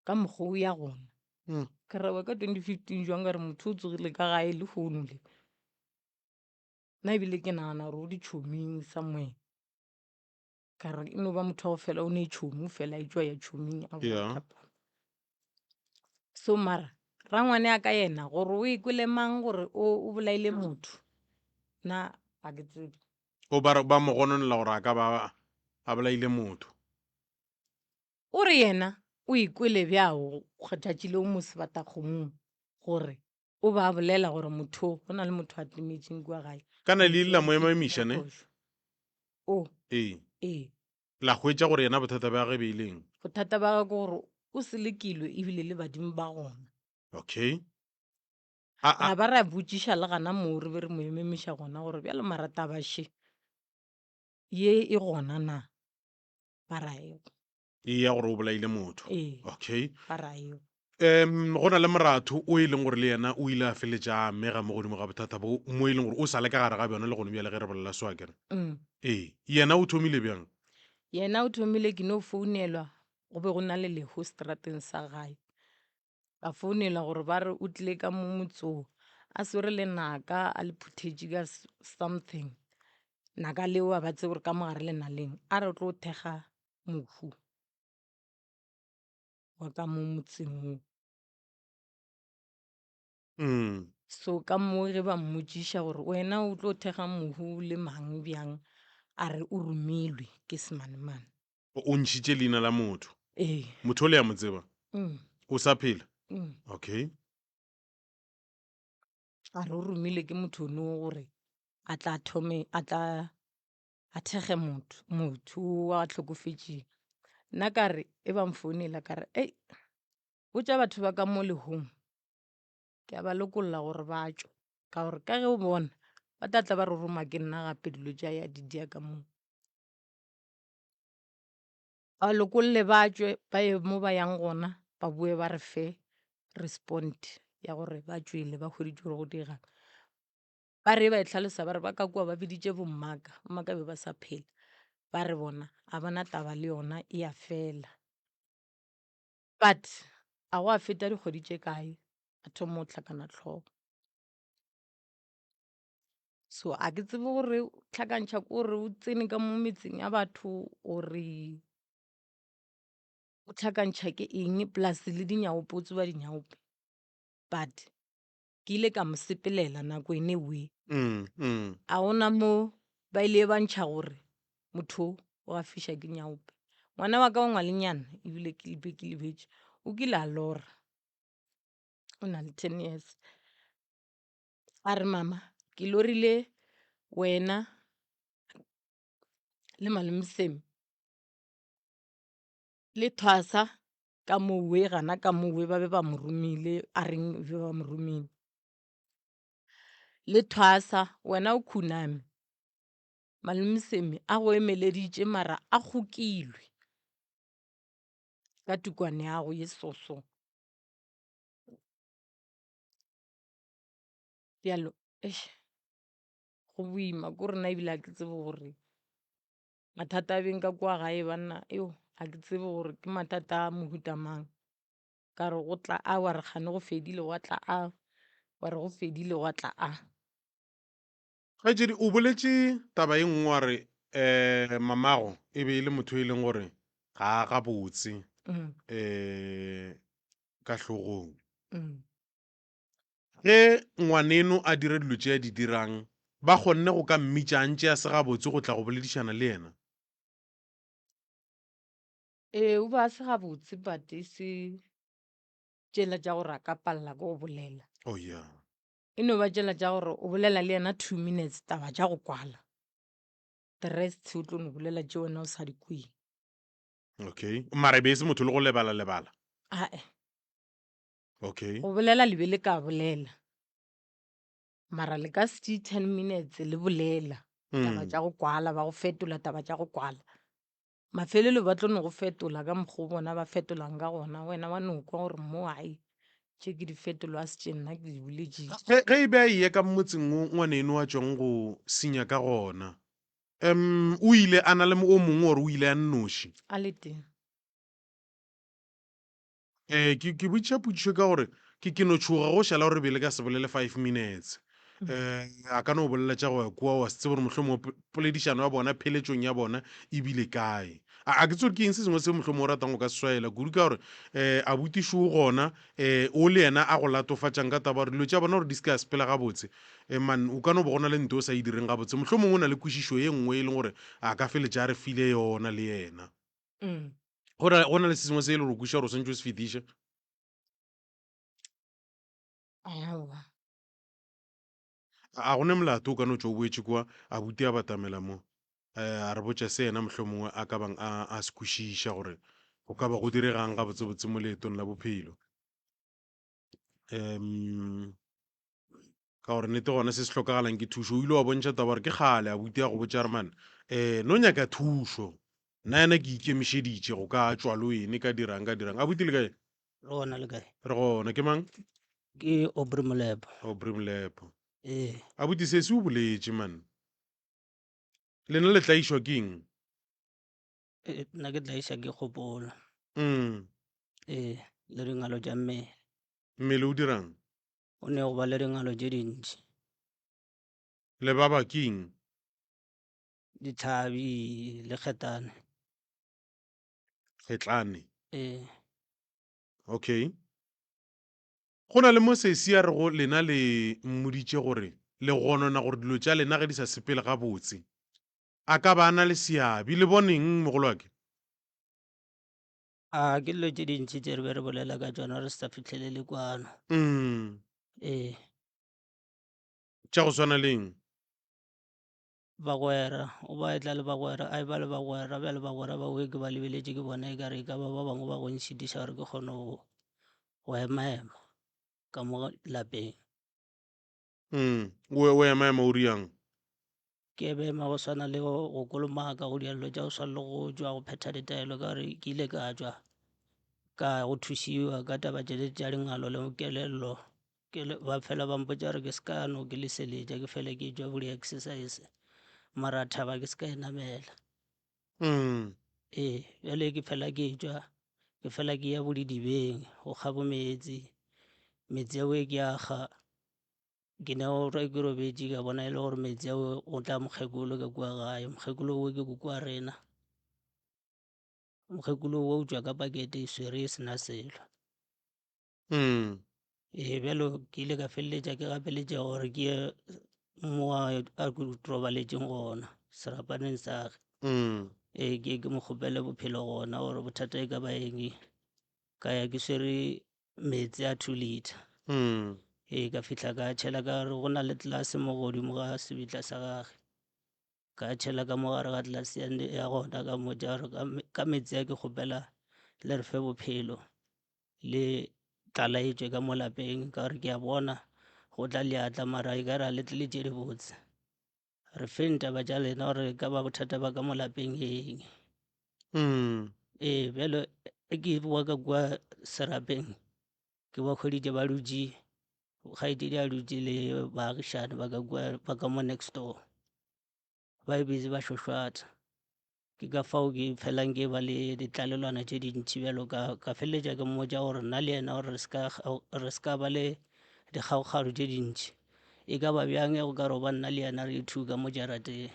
ka mokgwa o ya gona. Mm. Ka re wa ka 2015 jwang ka re motho o tsogile ka gae lehono le. Nna ebile ke nagana gore o ditšhoming somewhere. Ka re e no ba motho wa go fela o ne tšhomi fela e tšwa ya tšhoming a boa Yeah. thapama. So mara rangwane ya ka yena gore o e kwele mang gore o o bolaile motho nna ga ke tsebe. O ba re ba mo gononela gore a ka ba a bolaile motho. O re yena o ikwele bjao tšatši leo mo sebatakgomong gore o ba a bolela gore motho go na le motho a timetšeng kua gae. Kana le ile la mo emaemiša ne? O. Ee. Ee. La hwetša gore yena bothata bja gagwe be e leng? Bothata bja gagwe ke gore o selekilwe ebile le badimo ba gona. Okay. A, a. Ra ba ra botšiša le gana moo re be re mo ememiša gona gore bjale mara taba še ye e gona na? Ba ra ego. E ya gore o bolaile motho. Ee. Okay. Ba ra ego. Um go na le moratho o e leng gore le yena o ile a feletša a amega mo godimo ga bothata bo mo e leng gore o sa le ka gare ga bjona le gone bjale ge re bolela so akere. Mm. Ee, yena o thomile bjang? Yena o thomile ke no founelwa go be go na le lehu strateng sa gae. Ka founelwa gore ba re o tlile ka mo motsong a swere lenaka a le phuthetše ka something. Naka leo a ba tsebe gore ka mo gare le na leng. A re o tlo thekga mohu wa ka mo motseng wo. Mm. So ka mo ge ba mmotšiša gore wena o tlo thekga mohu le mang bjang, a re o romilwe ke semanemane. O ntšhitše leina la motho. Ee. Motho o le ya mo tseba? Mm. O sa phela? Mm. Okay. A re o romilwe ke motho ono gore a tla thome a tla a thekge motho motho wa hlokofetšeng. Nna ka re e ba mfounela ka re ei botša batho ba ka mo lehong ke a ba lokolla gore ba tšwe ka gore ka ge o bona ba tla tla ba re roma ke nna gape dilo tša ya di dia ka moo. Ba lokolle ba tšwe ba ye mo ba yang gona ba boe ba re fe respond ya gore ba tšwele ba hweditše gore go dirang. Ba re ba e hlalosa ba re ba ka kua ba biditše bommaka, bommaka be ba sa phela. Ba re bona a ba na taba le yona e a fela. But a gwa feta dikgwedi tše kae a thoma go hlakana hlogo. So a ke tsebe gore o hlakantšha ke gore o tsene ka mo metseng ya batho or-e o hlakantšha ke eng plus le dinyaope o tseba dinyaope but ke ile ka mo sepelela nako ene we. Mm, mm. A gona mo ba ile ba ntšha gore motho o a fiša ke nyaope. Ngwana wa ka wa ngwalenyana ebile ke be ke lebetše o kile a lora o na le 10 years. A re mama ke lorile wena le malome Semi le thwasa ka mowe gana ka mowe ba be ba mo romile a reng be ba mo romile. Le thwasa wena o khuname malome Semi a go emeleditše mara a kgokilwe ka tukwane yago ye soso. Bjalo eish go boima ko rena ebile ga ke tsebe gore mathata a beng ka kua gae banna eo ga ke tsebe gore ke mathata a mohuta mang. Ka re go tla a wa re kgane go fedile gwa tla a, wa re go fedile gwa tla a. Kgaetšedi o boletše taba e nngwe wa re um mamago e be e le motho e leng gore ga a gabotse Mm. um ka hlogong. Mm. Ge ngwaneno a dira dilo tše a di dirang, ba kgonne go ka mmitša a ntše a se gabotse go tla go boledišana le yena? Ee, o ba a se gabotse but e se tšela tša gore a ka palela ke go bolela. Oh yeah. E no ba tšela tša gore o bolela le yena 2 minutes taba tša go kwala. The rest o tlo no bolela tše wena o sa di kweng. Okay. Mara e be e se motho le go lebala lebala. Ae. Okay. Go bolela le be le ka bolela. Mara le ka se tšee 10 minutes le bolela taba tša go kwala ba go fetola taba tša go kwala. Mafelelo ba tlo no go fetola ka mokgwa o bona ba fetolang ka gona, wena wa no kwa gore mo ai tše ke di fetolwa a se tše nna ke di boletše. Ge, ge e be a eya ka motseng wo ngwaneno a tšwang go senya ka gona, um o ile a na le o mongwe or o ile a nnoši? A le tee. Eh, ke, ke botšiša potšišo ka gore ke, ke no tšhoga go šala gore be le ka se bolele five minutes. Eh, a ka no bolela tša go ya kua wa se tsebe gore mohlomongwe po- poledišano ya bona pheletšong ya bona e bile kae. A, a ke tsebe gore ke eng se sengwe se mohlomongwe o ratang go ka se swaela kudu ka gore eh, abuti šo o gona eh, o le yena a go latofatšang ka taba gore dilo tša bona gore di se ka sepela gabotse. Eh, man, o ka no bo go na le nto o sa e direng gabotse. Mohlomongwe o na le kwešišo ye nngwe e leng gore a ka feletša a re file yona le yena. Mm. Go na, go na le se sengwe se e le gore o kwešiša gore o swanetše o se fetiše? Aowa. A go ne molato o ka no tšwa o boetše kua, abuti a batamela mo, eh, a re botša se yena mohlomongwe a ka bang a, a se kwešiša gore go ka ba go diregang gabotsebotse mo leetong la bophelo. Um, ka gore nnete gona se se hlokagalang ke thušo. O ile wa bontšha taba gore ke kgale abuti a go botša gore man, um no nyaka thušo. Nna yena ke ikemišeditše go ka tšwa le wene ka dirang ka dirang. Abuti le kae? Re gona le kae? Re gona. Ke mang? Ke Aubrey Molepo. Aubrey Molepo. Ee. Abuti sesi o boletše man. Lena le tlaišwa ke eng? Eh, nna ke tlaiša ke kgopolo. Mm. Ee, le dingalo tša mmele. Mmele o dirang? O ne go ba le dingalo tše dintši. Le baba ke eng? Ditlhabi le kgetane. Kgetlane? Ee. Okay. Go na le mo sesi a rego lena le mmoditše gore le gonona gore dilo tša lena ge di sa sepele gabotse, a ka ba a na le seabi. Le boneng, mogolwake? A ke dilo tše dintši tše re be re bolela ka tšona re sa fihlelele kwano. Mm. Ee. Tša go swana le eng? Bagwera, o ba etla le bagwera, a e ba le bagwera, bjale bagwera ba we ke ba lebeletše ke bona e ka re e ka ba ba bangwe ba go nšitiša gore ke kgone go go ema-ema ka mo lapeng. Mm. O, o ema-ema o riang? Ke ema go swana le go go kolomaka, go dira dilo tša go swana le go tšwa go phetha ditaelo ka gore ke ile ka tšwa ka go thušiwa ka taba tše tša dingalo le kelello. Ke le, ba fela ba mpotša gore ke se ka no ke leseletša ke fele ke tšwa bo di-exercise mara thaba ke se ka e namela. Mm. Ee, bjale ke fela ke tšwa ke fela ke ya bo didibeng go kga bo meetse, meetse ao ke a kga ke ne gore ke robetše ka bona e le gore meetse ao go tla mokgekolo ka kua gae, mokgekolo o ke koko wa rena. Mokgekolo o tšwa ka pakete e swere e sena selo. Mm. Ee, bjalo ke ile ka feleletša ke gapeletšega gore ke ye mo a a robaletšeng gona serapaneng sa ge. Mm. Ee, ke ke mo kgopele bophelo gona gore bothata e ka ba eng. Ka ya ke swere meetse a 2 litre. Mm. Ee, ka fihla ka tšhela ka re go na le tlelase mo godimo ga sebitla sa gage. Ka tšhela ka mo gare ga tlelase ya, ya gona ka mmotša gore ka, ka meetse a ke kgopela le re fe bophelo le tlala e tšwe ka mo lapeng ka gore ke a bona go tla leatla mara e ka re a le tle le tše dibotse. Re feng taba tša lena gore e ka ba bothata ba ka mo lapeng eng. Mm. Ee, bjalo e ke boa ka kua serapeng ke ba hweditše ba dutše kgaetšedi a dutše le baagišane ba ka kua ba ka mo next door ba e busy ba šošwatha ke ka fao ke felang ke ba le ditlalelwana tše dintši bjalo ka ka feleletša ke mmotša gore nna le yena gore re se ka ba le dikgaokgano tše dintši e ka ba bjang ge go ka ro ba nna le yena re two ka mo jarateng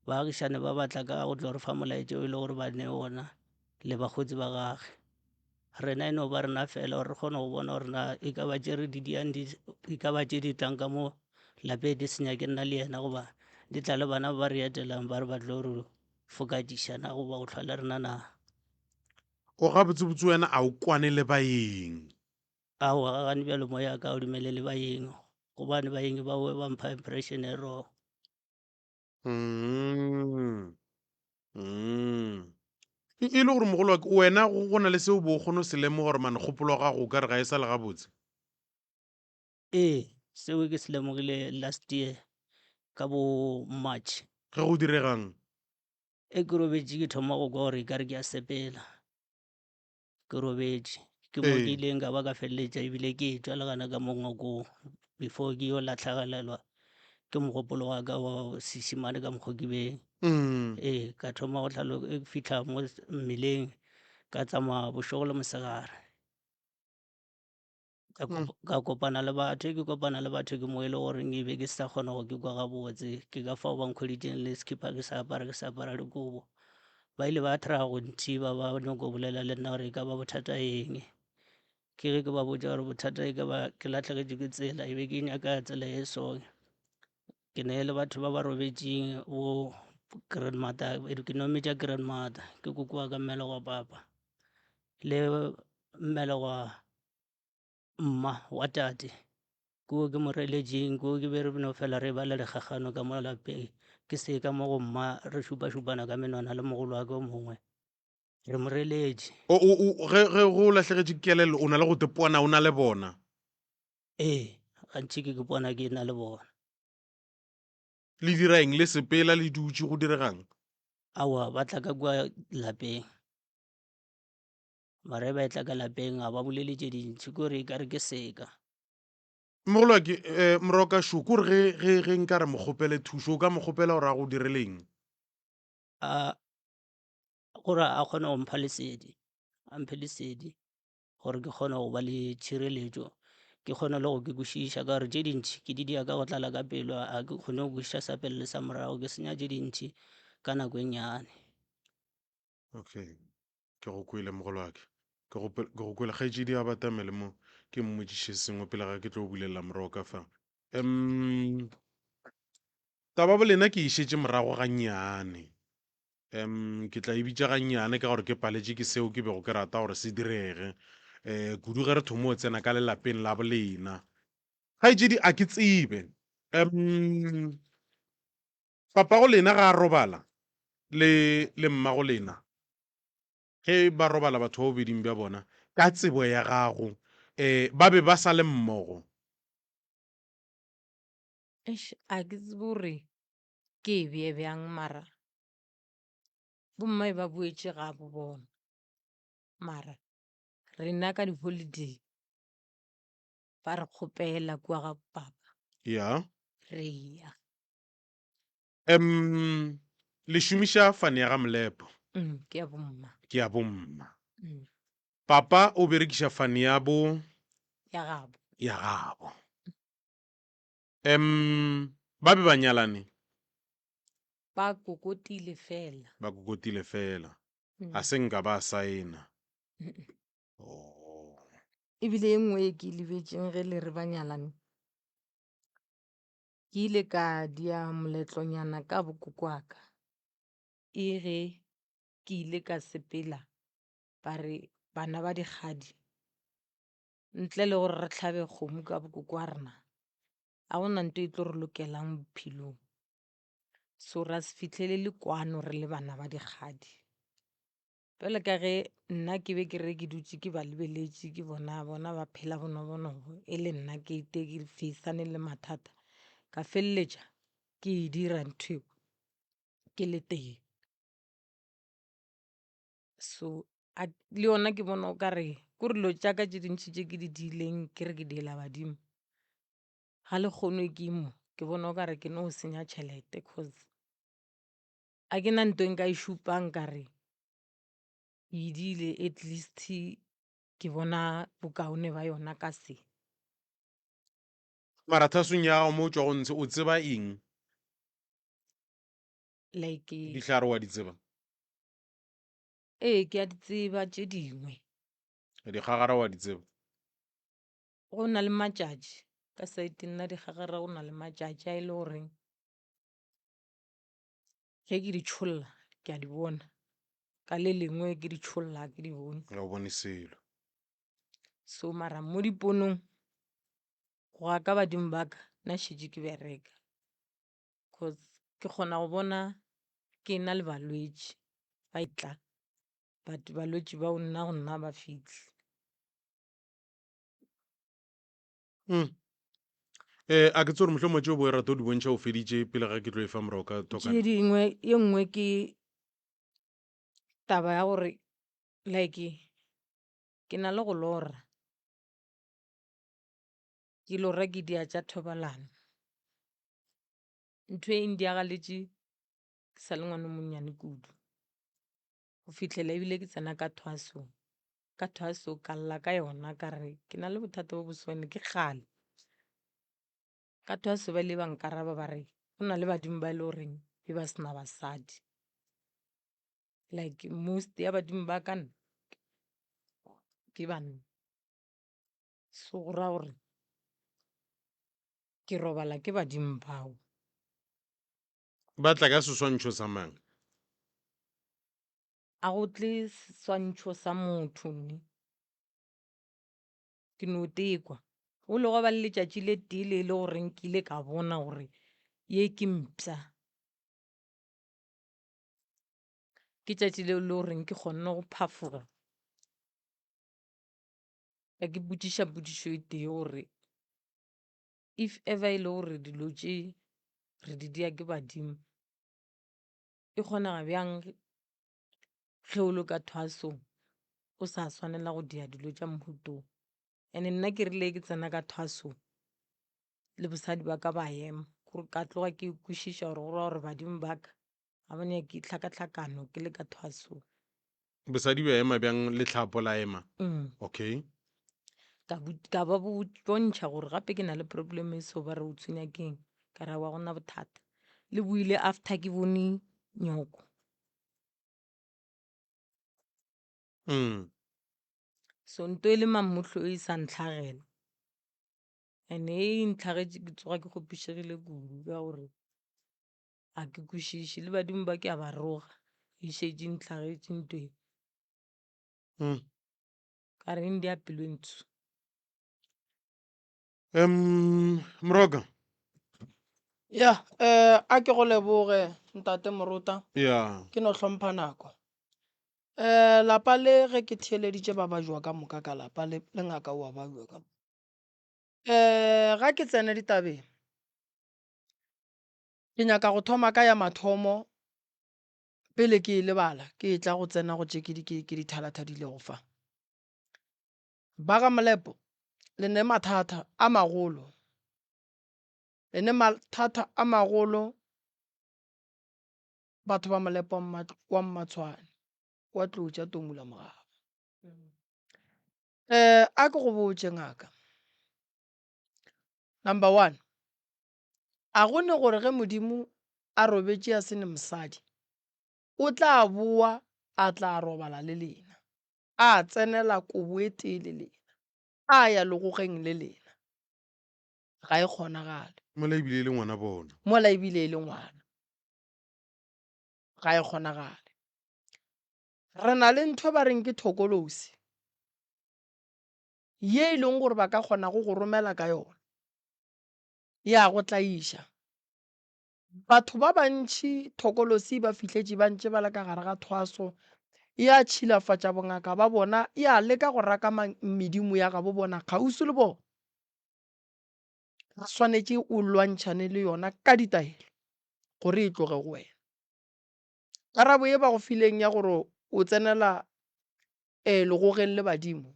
baagišane ba batla ka go tlo re fa molaetša o e le gore ba ne ona le bakgotsi ba gage Rena e no ba rena fela gore re kgone go bona gore na e ka ba tše re di diang di e ka ba tše di tlang ka mo lapeng di senya ke nna le yena goba di tla le bana ba re etelang ba re ba tlo re fokadiša na goba go hlwa le rena na. O gabotsebotse wena a o kwane le baeng? Aowa, ga gane bjalo moya ka o dumelele baeng, gobane baeng bao ba mpha impression e wrong. Mm. Mm. E e le gore mogolo wa ka wena go go na le seo bo o kgone go se lemoga gore mane kgopolo wa gago o ka re ga e sa le gabotse? Ee, seo ke se lemogile last year ka bo March. Ge go diregang? E ke robetše ke thoma go kwa gore e kare ke a sepela. Ke robetše. Ke mo ke ileng ka ba ka feleletša ebile ke etšwa le gana ka mo ngwakong before ke yo latlhagelelwa ke mogopolo wa ka wa sesimane ka mokgo ke beng. Ee, ka thoma go hlalo e fihla mo mmeleng ka tsamaya bošego le mosegare. Ka ka kopana le batho, ke kopana le batho ke mo e le goreng e be ke sa kgona go ke kwa gabotse. Ke ka fao ba nkhweditšeng le sekhipha ke sa apara, ke sa apara dikobo. Ba ile ba try-a go nthiba ba nyako bolela le nna gore e ka ba bothata eng. Ke ge ke ba botša gore bothata e ka ba ke lahlegetšwe ke tsela, e be ke nyaka tsela e so. Ke ne le batho ba ba robetšeng bo grandmother, ke no mmitša grandmother, ke koko wa ka mmele wa papa le mmele wa mma wa tate. Koo ke mo reletšeng, koo ke be re no fela re ba le dikgakgano ka mo lapeng. Ke se ka mo go mma re šupa-šupana ka menwana le mogolo wa ka o mongwe. Re mo reletše. O, o, o, ge, ge go lahlegetše kelello, o na le go te pona o na le bona? Ee, gantši ke ke pona ke na le bona. Le dira eng? Le sepela le dutše, go diregang? Aowa, ba tla ka kua lapeng. Mara ge ba etla ka lapeng ga ba bolele tše dintši, ke gore e ka re ke seka. Mogolo wa ke, eh, Moroka šo, ke gore ge, ge, ge nka re mo kgopele thušo, o ka mo kgopela gore a go direleng? A, gore a kgone go mpha lesedi, a mphe lesedi gore ke kgone go ba le tšhireletšo, ke kgone le go ke kwešiša ka gore tše dintši ke di dia ka go tlala ka pelo, ga ke kgone go kwešiša sa pele le sa morago, ke senya tše dintši ka nako e nnyane. Okay. Ke go kwele, mogolwake. Ke go, ke go kwele. Kgaetšedi a batamele mo, ke mmotšiše sengwe pele ga ke tlo bulelela moroka fa. Um, taba bolena ke e šetše morago gannyane. Um, ke tla e bitša gannyane ka gore ke paletše ke seo ke bego ke rata gore se direge. Um, kudu ge re thomo tsena ka lelapeng la bolena. Kgaetšedi, a ke tsebe. Um, Papago lena ga a robala le, le mmago lena, ge ba robala batho ba bobeding bja bona, ka tsebo ya gago, um ba be ba sa le mmogo? Eish, a ke tsebe gore ke e bee bjang mara bomme ba boetše gabo bona mara rena ka di-holiday ba re kgopela kua ga papa. Ya. Re ya. Um le šomiša fane ya ga Molepo? Mm, ke ya bomma. Ke ya bomma. Mm. Papa o berekiša fane ya bo? Ya gabo. Ya gabo. Um ba be ba nyalane? Ba kokotile fela. Ba kokotile fela. Mm. A se nka ba saena. Mm -mm. Oh. Ebile e nngwe e ke e lebetšeng ge le re ba nyalane. Ke ile ka dia moletlonyana ka bokokoaka. E ge ke ile ka sepela ba re bana ba dikgadi ntle le gore re hlabe kgomo ka bokoko wa rena ga go na nto e tlo re lokelang bophelong. So ra se fihlelele kwano re le bana ba dikgadi. Bjale ka ge nna ke be ke re ke dutše ke ba lebeletše ke bona bona ba phela bonobonobo e le nna ke ite ke face-ane le mathata, ka feleletša ke e dira ntho eo ke le tee. So a le yona ke bona o kare kore dilo tša ka tše dintši tše ke di diileng ke re ke diela badimo, ga lekgono ke mo ke bona o kare ke no senya tšhelete cause A ke na nto e nka e šupang ka re ke e diile at least ke bona bokaone ba yona ka se. Mara thasong ya gago mo o tšwago ntshe o tseba eng? Like. Dihlare wa di tseba? Ee, ke a di tseba tše dingwe. Dikgagara wa di tseba? Go na le matšatši ka saeteng la dikgagara go na le matšatši a e le goreng Ge ke di tšholla ke a di bona. Ka le lengwe ke di tšholla ke di bone. Ga o bone selo. So mara mo diponong go ya ka badimo ba ka nna šetše ke bereka. Cause ke kgona go bona ke na le balwetši ba etla but balwetši bao nna go nna ba fihle. Mm. Eh, a ke tsore mohlomongwe tšeo bo e rata o di bontšha o feditše pele ga ke tlo e fa morago ka tše dingwe ye nngwe ke taba ya gore like ke na le go lora ke lora ke dia tša thobalano ntho e ndiagaletše ke sa le ngwana o monnyane kudu go fihlela ebile ke tsena ka thwasong ka thwaso ka lla ka yona ka re ke na le bothata bo bo sone ke kgale. Ka thwaso ba ile ba nkaraba ba re go na le badimo ba e le goreng be ba sena basadi. Like most ya badimo ba ka nna ke banna. So go raya gore ke robala ke badimo bao. Ba tla ka seswantšho sa mang? A go tle seswantšho sa motho ne. Ke no tekwa. Go ile gwa ba le letšatši le tee le e le goreng ke ile ka bona gore ye ke mpša. Ke tšatši leo le goreng ke kgonne go phafoga. Ka ke botšiša potšišo e tee gore if ever e le gore dilo tše re di dia ke badimo, E kgonega bjang ge o le ka thwasong o sa swanela go dia dilo tša mohuta wo? And-e nna ke rile ke tsena ka thwasong le bosadi ba ka ba ema, gore ka tloga ke kwešiša gore go ra gore badimo ba ka ga ba nyake tlhakatlhakano ke le ka thwasong. Bosadi ba ema bjang lehlapo la ema? Okay. Ka ka ba bontšha gore gape ke na le problem e so ba re o tshwenya keng ka re aowa ga gona bothata le boile after ke bone nyoko. So nto e le mammohlo e sa ntlhagela and e ntlhagetše ke tsoga ke kgopišegile kudu ka gore ga ke kwešiše le badimo ba ke a ba roga e šetše e ntlhagetše nto e. Ka re ndi ya pelo e ntsho. Um Moroka. Ya, eh a ke go leboge ntate Morota. Ya. Ke no hlompha nako. Eh lapa le ge ke theeleditše ba bajwa ka moka ka lapa le le ngaka o a bajwa ka. Eh ga ke tsene ditabeng. Ke nyaka go thoma ka ya mathomo Pele ke e lebala, ke etla go tsena go tše ke di, ke, ke di thalathadilego fa. Ba ga Molepo, le ne mathata a magolo. Le ne mathata a magolo, batho ba Molepo wa Mma, wa Mmatshwane, wa Tlotša Tomula Mogaba. Eh, a ke go botše, ngaka. Number one, A go ne gore ge Modimo a robetše a se ne mosadi, o tla boa a tla robala le lena, a tsenela kobo e tee le lena, a ya legogeng le lena? Ga e kgonagale. Mola e bile e le ngwana bona. Mola e bile e le ngwana. Ga e kgonagale. Re na le ntho ba reng ke thokolosi, ye e leng gore ba ka kgonago go romela ka yona. ya go tlaiša. Batho ba bantši thokolosi ba fihletše ba ntše ba le ka gare ga thwaso, ya tšhilafatša bongaka ba bona, ya leka go raka medimo ya gabo bona kgauswi le bona. Re swanetše o lwantšhane le yona ka ditaelo gore e tloge go wena. Karabo ye ba go fileng ya gore o tsenela legogeng le badimo,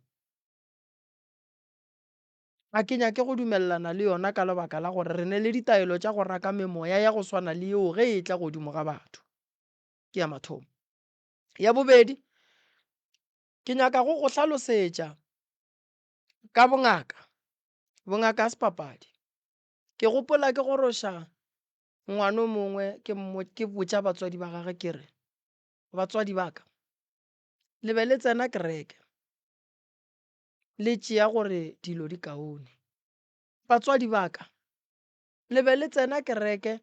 Ga ke nyake go dumelelana le yona ka lebaka la gore re ne le ditaelo tša go raka memoya ya go swana le yeo ge e etla godimo ga batho. Ke ya mathomo. Ya bobedi, ke nyaka go go hlalosetša ka bongaka. Bongaka ga se papadi. Ke gopola ke goroša ngwana o mongwe ke mmo, ke botša batswadi ba gagwe ke re, Batswadi ba ka, le be le tsena kereke. Le tšea gore dilo di kaone. Batswadi ba ka, le be le tsena kereke.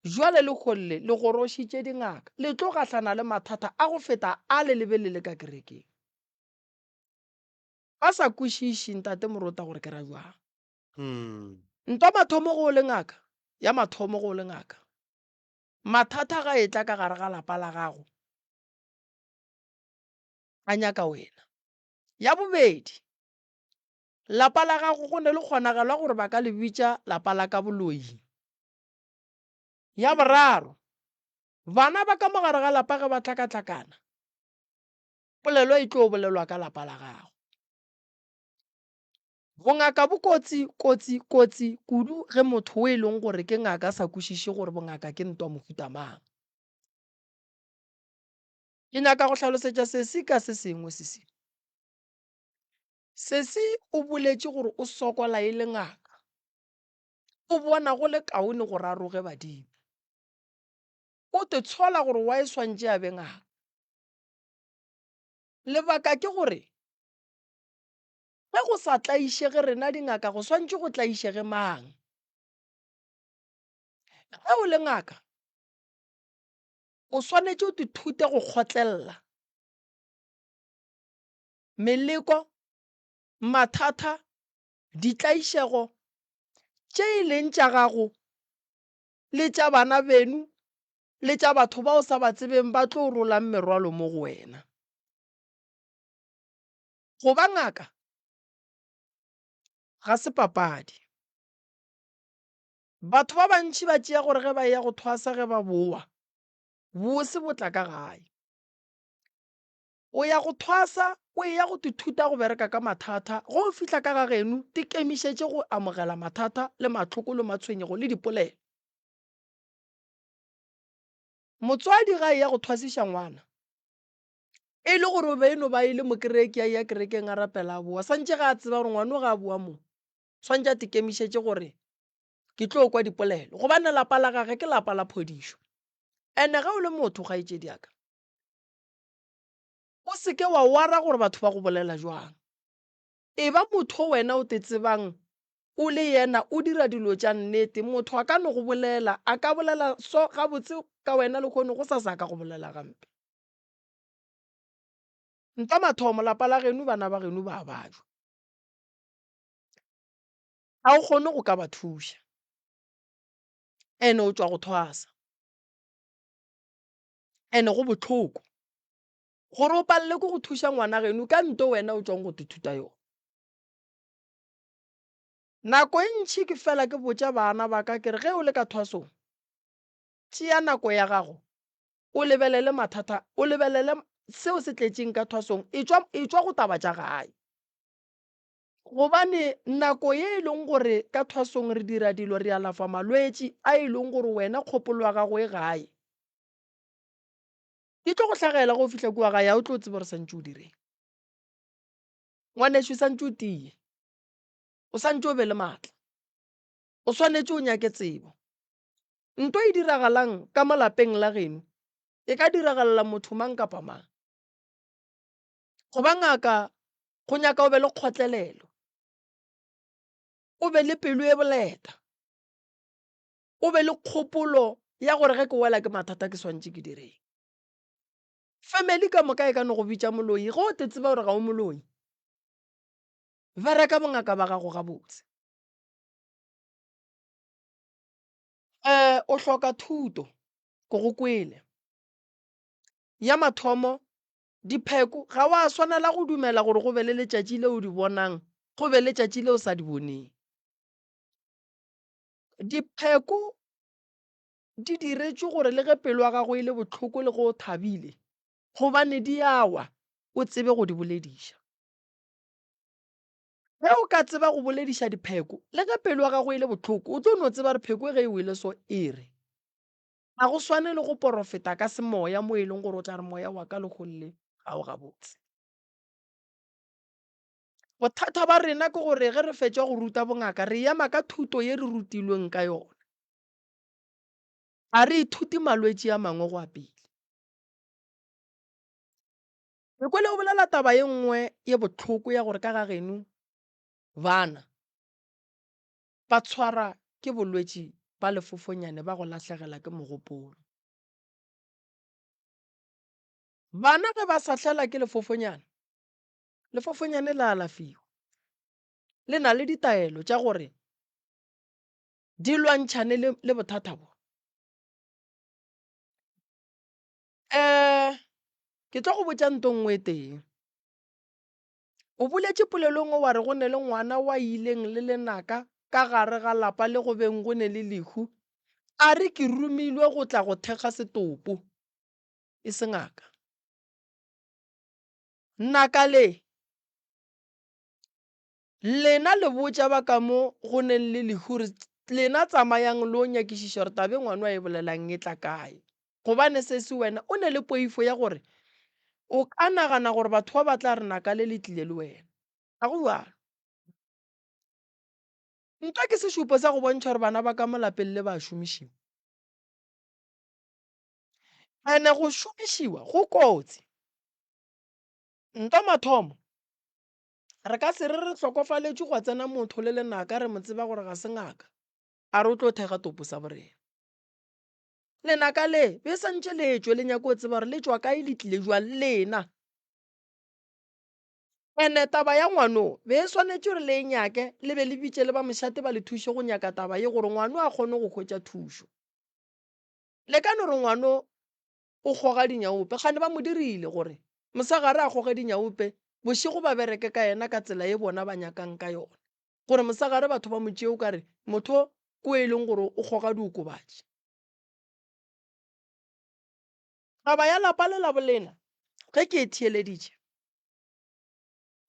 Jwale lehono le, le gorošitše dingaka, le tlo gahlana le mathata a go feta ale le be le le ka kerekeng. Ba sa kwešiše, Ntate Morota, gore ke ra bjang. Ntwa mathomo go o le ngaka, ya mathomo go o le ngaka, mathata ga etla ka gare ga lapa la gago, a nyaka wena. Ya bobedi, lapa la gago go ne le kgonagalo ya gore ba ka le bitša lapa la ka boloing. Ya boraro, bana ba ka mo gare ga lapa ge ba hlakahlakana, polelo e tlo bolelwa ka lapa la gago. Bongaka bo kotsi, kotsi, kotsi kudu ge motho o e leng gore ke ngaka a sa kwešiše gore bongaka ke ntwa mohuta mang. Ke nyaka go hlalosetša sesi ka se sengwe sesi. Sesi o boletše gore o sokola e le ngaka. O bona go le kaone gore a roge badimo. O te tshola gore why swantše a be ngaka. Lebaka ke gore ge go sa tlaišege rena dingaka go swantše go tlaišege mang? Ge o le ngaka o swanetše o ithute go kgotlelela meleko, mathata, ditlaišego tše e leng tša gago le tša bana beno le tša batho ba o sa ba tsebeng ba tlo rolang merwalo mo go wena. Go ba ngaka ga se papadi. Batho ba bantši ba tšea gore ge ba eya go thwasa ge ba boa, bose bo tla ka gae. O ya go thwasa, o eya go tithuta go bereka ka mathata, ge o fihla ka ga geno, tikemišetše go amogela mathata le mahloko le matshwenyego le dipolelo. Motswadi ga eya go thwasiša ngwana, e le gore o be e no ba e le mokereki a eya kerekeng a rapela a boa, swantše ge a tseba gore ngwano ge a boa mo, swantše a tikemišetše gore ke tlo kwa dipolelo, gobane lapa la gage ke lapa la phodišo. Ene ge o le motho, kgaetšedi ya ka, o se ke wa wara gore batho ba go bolela jwang. E ba motho wena o te tsebang o le yena o dira dilo tša nnete. Motho a ka no go bolela, a ka bolela so gabotse ka wena lehono, gosasa a ka go bolela gampe. Nta mathomo, lapa la geno, bana ba geno ba a bajwa. Ga o kgone go ka ba thuša. Ene o tšwa go thwasa. Ene go bohloko gore o palele ke go thuša ngwana geno ka nto wena o tšwang go tithuta yona. Nako e ntši ke fela ke botša bana ba ka ke re ge o le ka thwasong, tšea nako ya gago o lebelele mathata, o lebelele seo se tletšeng ka thwasong, etšwa, etšwa go taba tša gae. Gobane nako ye e leng gore ka thwasong re dira dilo, re alafa malwetši a e leng gore wena kgopolo ya gago e gae. Di tlo go hlagela ge o fihla kua gae, a o tlo tseba gore santše o direng. Ngwanešu, santše o tie. O santše o be le maatla. O swanetše o nyake tsebo. Nto e diragalang ka mo lapeng la geno e ka diragalela motho mang kapa mang. Go ba ngaka go nyaka o be le kgotlelelo, o be le pelo e boleta, o be le kgopolo ya gore ge ke wela ke mathata ke swantše ke direng. Family ka moka e ka no go bitša moloi, ge o te tseba gore ga o moloi, bereka bongaka ba gago gabotse. Um o hloka thuto, ke go kwele. Ya mathomo, Dipheko, ga wa swanela go dumela gore go be le letšatši le o di bonang, go be letšatši le o sa di boneng. Dipheko di diretšwe gore le ge pelo ya gago e le bohloko le ge o thabile, gobane di a wa, o tsebe go di bolediša. Ge o ka tseba go bolediša dipheko, le ge pelo ya gago e le bohloko, o tlo no tseba gore pheko ge e wele so e re. Ga go swane le go porofeta ka semoya mo e leng gore o tla re moya wa ka lehono le ga o gabotse. Bothata ba rena ke gore ge re fetša go ruta bongaka re ema ka thuto ye re rutilweng ka yona. Ga re ithuti malwetši a mangwe go ya pele. Ke kwele o bolela taba ye nngwe ye bohloko ya gore ka ga geno bana ba tshwara ke bolwetši ba lefofonyane ba go lahlegela ke mogopolo. Bana ge ba sahlela ke lefofonyane, lefofonyane la alafiwa. Le na le ditaelo tša gore di lwantšhane le, le bothata bo. Um ke tlo go botša nto nngwe e tee. O boletše polelo nngwe wa re go ne le ngwana wa ileng le lenaka ka gare ga lapa le go beng go ne le lehu, a re ke romilwe go tla go thekga setopo, e se ngaka. Naka le, lena le botša ba ka mo go neng le lehu re lena tsamayang lo nyakišiša gore tabe ngwano a e bolelang e tla kae. Gobane sesi wena o ne le poifo ya gore o ka nagana gore batho ba ba tla re naka le le tlile le wena. Ga go bjalo. Ntwa ke sešupo sa go bontšha gore bana ba ka mo lapeng le ba šomišiwa. Ene go šomišiwa go kotsi. Ntwa mathomo, re ka se re re hlokofaletšwe gwa tsena motho le lenaka re mo tseba gore ga se ngaka, a re o tlo thekga topo sa borena. Lenaka le be santše le tšwe le nyako tseba gore le tšwa kae le tlile jwang lena. Ene taba ya ngwano be e swanetše gore le e nyake le be le bitše le ba mošate ba le thuše go nyaka taba ye gore ngwano a kgone go hwetša thušo. Le ka no re ngwano o kgoga dinyaope kgane ba mo dirile gore mosegare a kgoge dinyaope bošego ba bereke ka yena ka tsela ye bona ba nyakang ka yona gore mosegare batho ba mo tšee o ka re motho ko e leng gore o kgoga diokobatši. Taba ya lapa le la bolena ge ke e theeleditše,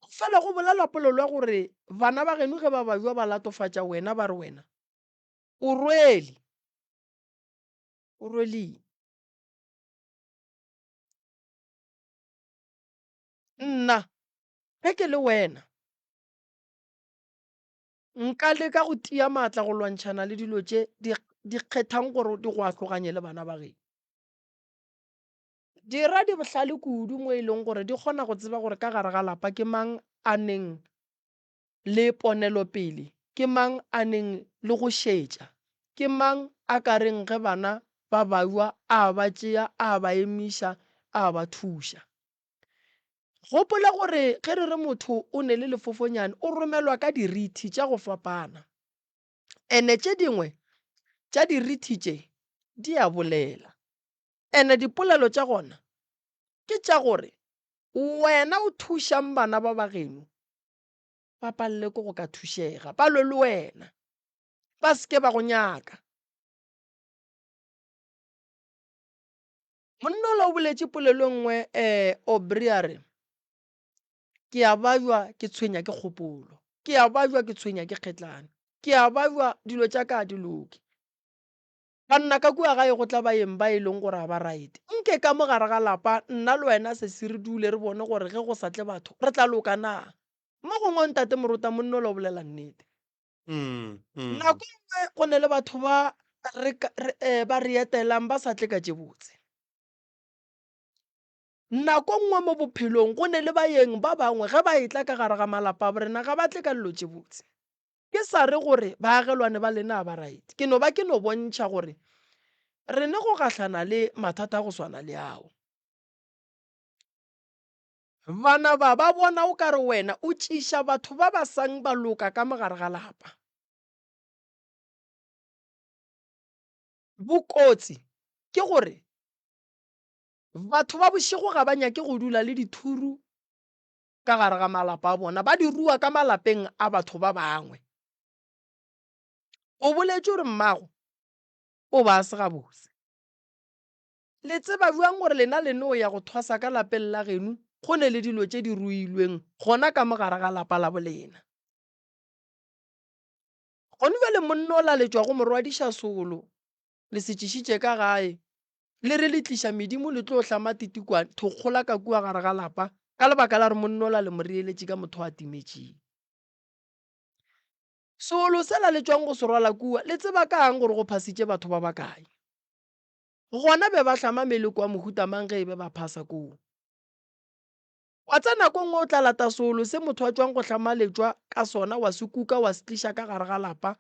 go fela go bolelwa polelo ya gore bana ba geno ge ba babja ba latofatša wena ba re wena o rwele, o rwele eng? Nna ge ke le wena Nka leka go tia maatla go lwantšhana le dilo tše di, di kgethang gore di go ahloganye le bana ba geno. Dira di bohlale kudu mo e leng gore di kgona go tseba gore ka gare ga lapa ke mang a neng le ponelopele, ke mang a neng le go šetša, ke mang a ka reng ge bana ba babja a ba tšea a ba emiša a ba thuša. Gopola gore ge re re motho o ne le lefofonyane o romelwa ka dirithi tša go fapana. Ene tše dingwe tša dirithi tše di a bolela. Ene dipolelo tša gona ke tša gore wena o thušang bana ba ba geno ba palele ke go ka thušega, ba lwe le wena, ba se ke ba go nyaka. Monna ola o boletše polelo e nngwe um Aubrey a re, Ke a bajwa ke tshwenya ke kgopolo. Ke a bajwa ke tshwenya ke kgetlane. Ke a bajwa dilo tša ka ga di loke. Banna ka kua gae go tla baeng ba e leng gore ga ba right. Nke ka mo gare ga lapa nna le wena sesi re dule re bone gore ge go sa tle batho re tla loka na. Mo gongwe ntate Morota monna ola o bolela nnete. Nako e nngwe go ne le batho ba re, re, eh, ba re etelang ba sa tle ka tše botse. Nako nngwe mo bophelong go ne le baeng ba bangwe ge ba etla ka gare ga malapa a borena ga ba tle ka dilo tše botse. Ke sa re gore baagelwane ba lena ga ba right. Ke no ba ke no bontšha gore re ne go gahlana le mathata a go swana le ao. Bana ba ba bona o ka re wena o tšiša batho ba ba sang ba loka ka mo gare ga lapa. Bokotsi ke gore batho ba bošego ga ba nyake go dula le dithuru ka gare ga malapa a bona, ba di rua ka malapeng a batho ba bangwe. O boletše gore mmago o ba se gabotse. Le tseba bjang gore lena le no ya go thwasa ka lapeng la geno go ne le dilo tše di ruilweng gona ka mo gare ga lapa la bolena? Gone bjale monna o laletšwa go mo rwadiša solo, le se tšišitše ka gae, le re le tliša medimo le tlo hlama titikwane thokgola ka kua gare ga lapa ka lebaka la gore monna ola le mo reeletše ka motho a timetšeng. Solo sela le tšwang go se rwala kua le tseba ka'ng gore go phasitše batho ba bakae? Gona be ba hlama meloko wa mohuta mang ge e be ba phasa koo? Wa tsa nako nngwe o tla lata seolo se motho a tšwang go hlama letšwa ka sona wa se kuka wa se tliša ka gare ga lapa.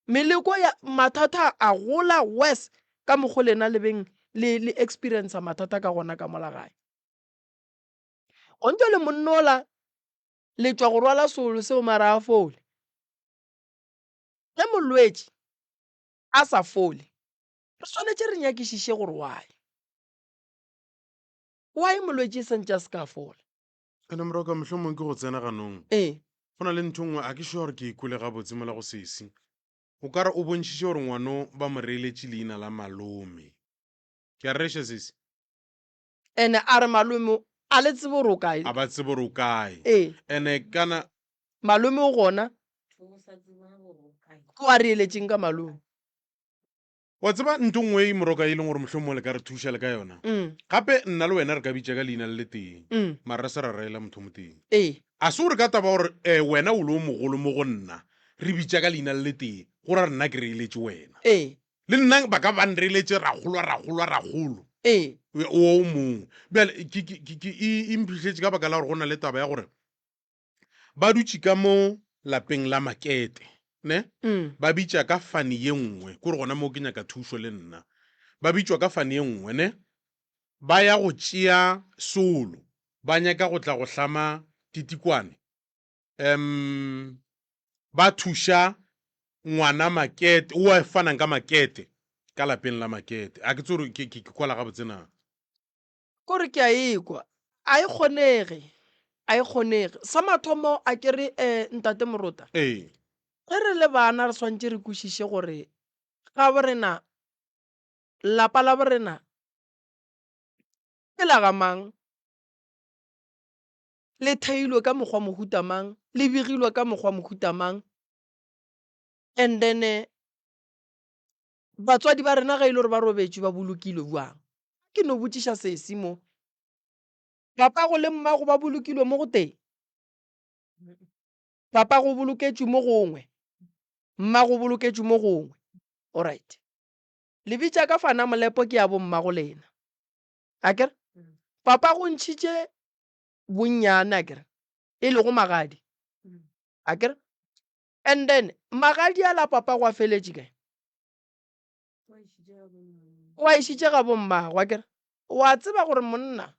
Meleko ya mathata a gola worse ka mokgo lena le beng le le experiencer mathata ka gona ka mola gae. Gontšo le monna ola le tšwa go rwala seolo seo mara a fole. Ge molwetši a sa fole, re swanetše re nyakišiše gore why. Why molwetši e santše a se ka fola? Ene moroka mohlomong ke go tsena ganong. Ee. Go na le ntho nngwe a ke sure gore ke e kwele gabotse mola go sesi. O ka re o bontšhitše gore ngwano ba mo reeletše leina la malome. Ke a rereša sesi? Ene a re malome a le tsebe gore o kae. A ba tsebe gore o kae. Ee. Ene kana. Malome o gona. Ke wa reeletšeng ka malome. Wa tseba ntho nngwe e moroka e leng gore mohlomongwe le ka re thuša le ka yona. Gape nna le wena re ka bitša ka leina le le tee, mara re se ra reela motho o motee. Ee. A se gore ka taba gore um wena o le o mogolo mo go nna, re bitša ka leina le le tee, go ra gore nna ke reeletše wena. Ee. Le nna ba ka ba nreeletše rakgolo wa rakgolo wa rakgolo. Ee. O o mongwe. Bjale ke, ke, ke, ke e, e mphihletse ka baka la gore go na le taba ya gore ba dutše ka mo lapeng la Makete, ne? Mm. Ba bitša ka fane ye nngwe, kore gona moo ke nyaka thušo le nna. Ba bitšwa ka fane ye nngwe, ne? Ba ya go tšea solo, ba nyaka go tla go hlama titikwane. Um, ba thuša ngwana Makete, o a fanang ka Makete, ka lapeng la Makete. A ke tsebe gore ke, ke, ke kwala gabotse na? Kore ke a ekwa. A e kgonege. A e kgonege. Sa mathomo a ke re um Ntate Morota. Ee. Ge re le bana re swanetše re kwešiše gore ga borena, lapa la borena ke la ga mang, le theilwe ka mokgwa mohuta mang, le begilwe ka mokgwa mohuta mang, and then batswadi ba rena ge e le gore ba robetše ba bolokilwe bjang. Ke no botšiša sesi mo. Papago le mmago ba bolokilwe mo go tee? Papago o boloketšwe mo gongwe, mmago o boloketšwe mo gongwe. Alright. Le bitša ka fana molepo ke ya bo mmago lena. Akere? Papago o ntšhitše bonnyane akere? E lego magadi. Akere? And then magadi a la papago a feletše kae? O a išitše ga bommagwe, akere? O a tseba gore monna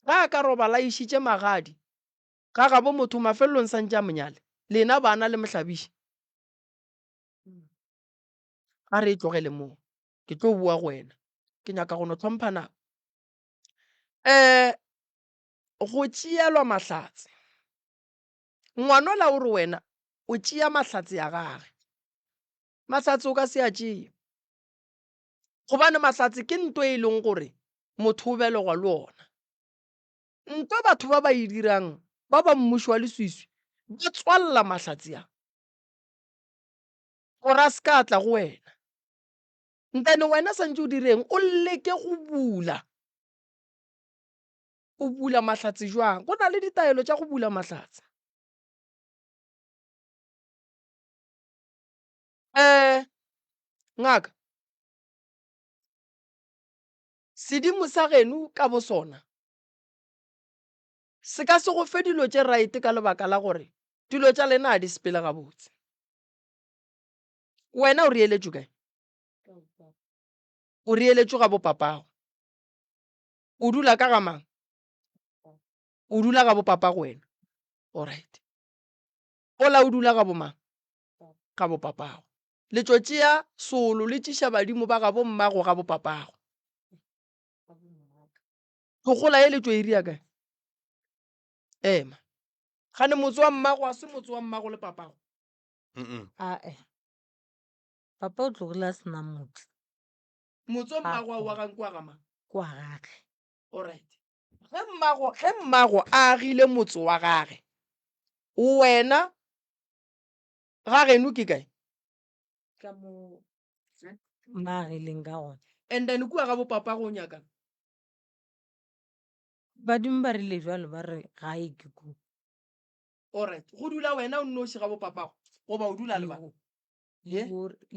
ge a ka robala a išitše magadi ga gabo motho mafelelong santše a mo nyale, lena bana le mo hlabiše. A re e tlogele moo, ke tlo boa go wena. Ke nyaka go no hlompha nako. Um go tšeelwa mahlatse. Ngwanola o re wena o tšea mahlatse a gage. Mahlatse o ka se a tšee. Gobane mahlatse ke nto e leng gore motho o belegwa le ona. Nto batho ba ba e dirang, ba ba mmušo wa leswiswi, ba tswalela mahlatse a gore a se ka tla go wena. Ntane wena santše o direng? O leke go bula. O bula mahlatse jwang? Go na le ditaelo tša go bula mahlatse. Um ngaka, sedimo sa geno ka bosona se ka se go fe dilo tše right ka lebaka la gore dilo tša lena ga di sepele gabotse. Wena o reeletšwe kae? O reeletšwe ga bopapago. O dula ka ga mang? O dula ga bopapago wena. Alright. Ola o dula ga bomang? Ga bopapago. Le tšo tšea solo le tšiša badimo ba gabo mmago ga bopapago. Thokgola ye le tšo e ria kae? Ema. Gane motse wa mmago a se motse wa mmago le papago? Ae. Papa o tlogile a se na motse. Motse wa mmago a o agang ke wa ga mang? Ke wa gage. Alright. Ge mmago, ge mmago a agile motse wa gage, wena ga geno ke kae? Ka mo mma agileng ka gona. And then kua ga bopapago o nyakang? Badimo ba rile jwalo ba re gae ke ku. Alright. Go dula wena o nnoši ga bopapago goba o dula le ba? Le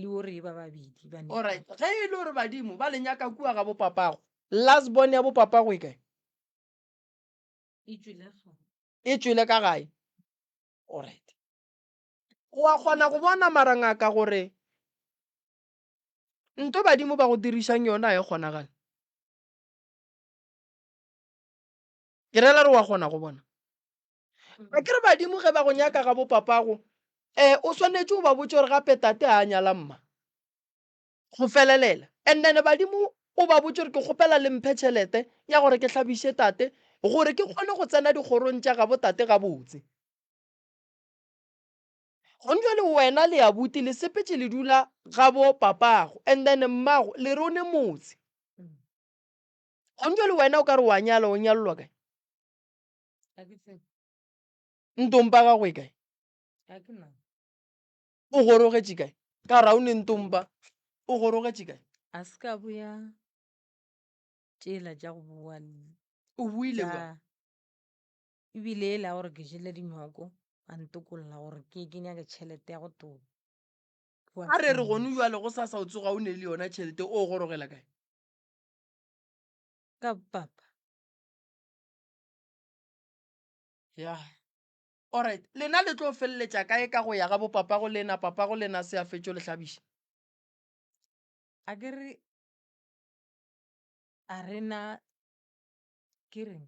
o re ba babedi ba ne. Alright. Ge e le gore badimo ba le nyaka kua ga bopapago, last born ya bopapago e kae? E tšwele gae. E tšwele ka gae. Alright. O a kgona go bona mara ngaka gore. Nto badimo ba go dirišang yona ga e kgonagale. Ke rela re wa kgona go bona. A ke re badimo ge ba go nyaka ga bo papago, um o swanetše o ba botše gore gape tate a nyala mma. Go felelela. And then badimo o ba botše gore ke kgopela le mphe tšhelete ya gore ke hlabiše tate gore ke kgone go tsena dikgorong tša gabo tate gabotse. Gone jwale wena le abuti le sepetše le dula gabo papago and then mmago le re o ne motse. Gone jwale wena o ka re wa nyala o nyalelwa kae? Ntompa gago e kae? O gorogetše kae? Ka gore ga o ne ntompa o gorogetše kae? A se ka boya tšela tša go boa. O boile jwang? Ebile e la gore ke jele dinywako a ntokolla gore ke ke nyake tšhelete ya go toba. A re re gone jwale go sasa o tsoga o ne le yona tšhelete o gorogela kae? Ka papa. Ya. Alright, lena le tlo feleletša kae ka go ya ga bo papago lena, papago lena se a fetšo le hlabiša? A ke re a rena ke reng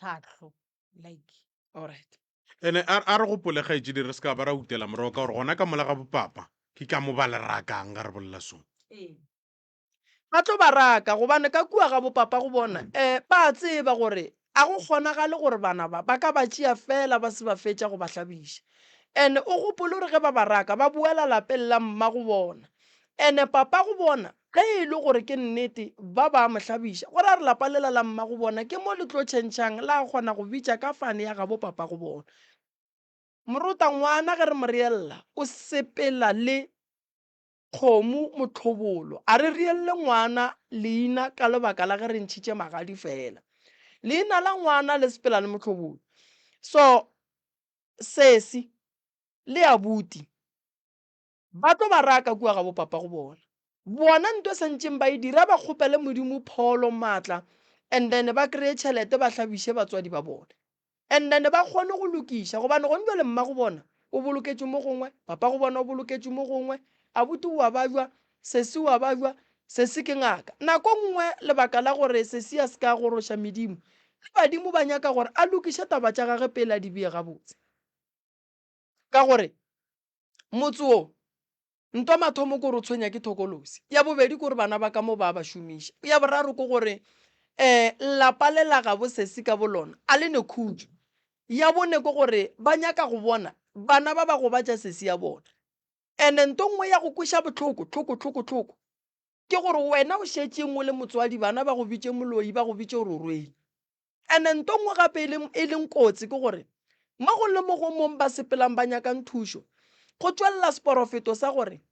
tlhahlo like. Alright. Ene a a re gopole kgaetšedi re se ka ba ra utela morago ka gore gona ka mola ga bopapa ke ka mo ba le rakang ga re bolela so. Ee. Ba tlo ba raka gobane ka kua ga bopapago bona um ba a tseba gore a go kgonagale gore bana ba ba ka ba tšea feela ba se ba fetša go ba hlabiša. And o gopole gore ge ba ba raka ba boela lapeng la mmago bona. And papago bona ge e le gore ke nnete ba ba mo hlabiša, go ra gore lapa lela la mmago bona ke mo le tlo tšhentšhang la kgona go bitša ka fane ya gabo papago bona. Morota ngwana ge re mo reella o sepela le kgomo mohlobolo. A re reelle ngwana leina ka lebaka la ge re ntšhitše magadi fela. Leina la ngwana le sepela le mohlobolo. So sesi le abuti ba tlo ba raka kua ga bopapa go bona. Bona nto e santšeng ba e dira ba kgopele Modimo pholo maatla and then ba kry-e tšhelete ba hlabiše batswadi ba bona. And then ba kgone go lokiša gobane gone jwale mmago bona o boloketšwe mo gongwe, papago bona o boloketšwe mo gongwe, abuti o a bajwa, sesi o a bajwa, sesi ke ngaka. Nako nngwe lebaka la gore sesi a se ka goroša medimo, le badimo ba nyaka gore a lokiše taba tša gage pele a di bee gabotse. Ka gore motse wo Ntwa mathomo ke gore o tshwenya ke thokolosi. Ya bobedi ke gore bana ba ka mo ba ba šomiša. Ya boraro ke gore um lapa le la gabo sesi ka bolona a le ne khutšo. Ya bone ke gore ba nyaka go bona bana ba ba gobatša sesi ya bona. Ene nto nngwe ya go kweša bohloko, hloko, hloko, hloko, ke gore wena o šetšeng o le motswadi bana ba go bitše moloi, ba go bitše gore o rwele. And-e nto nngwe gape e leng, e leng kotsi ke gore mo go le mo go mong ba sepelang ba nyakang thušo, go tšwelela seporofeto sa gore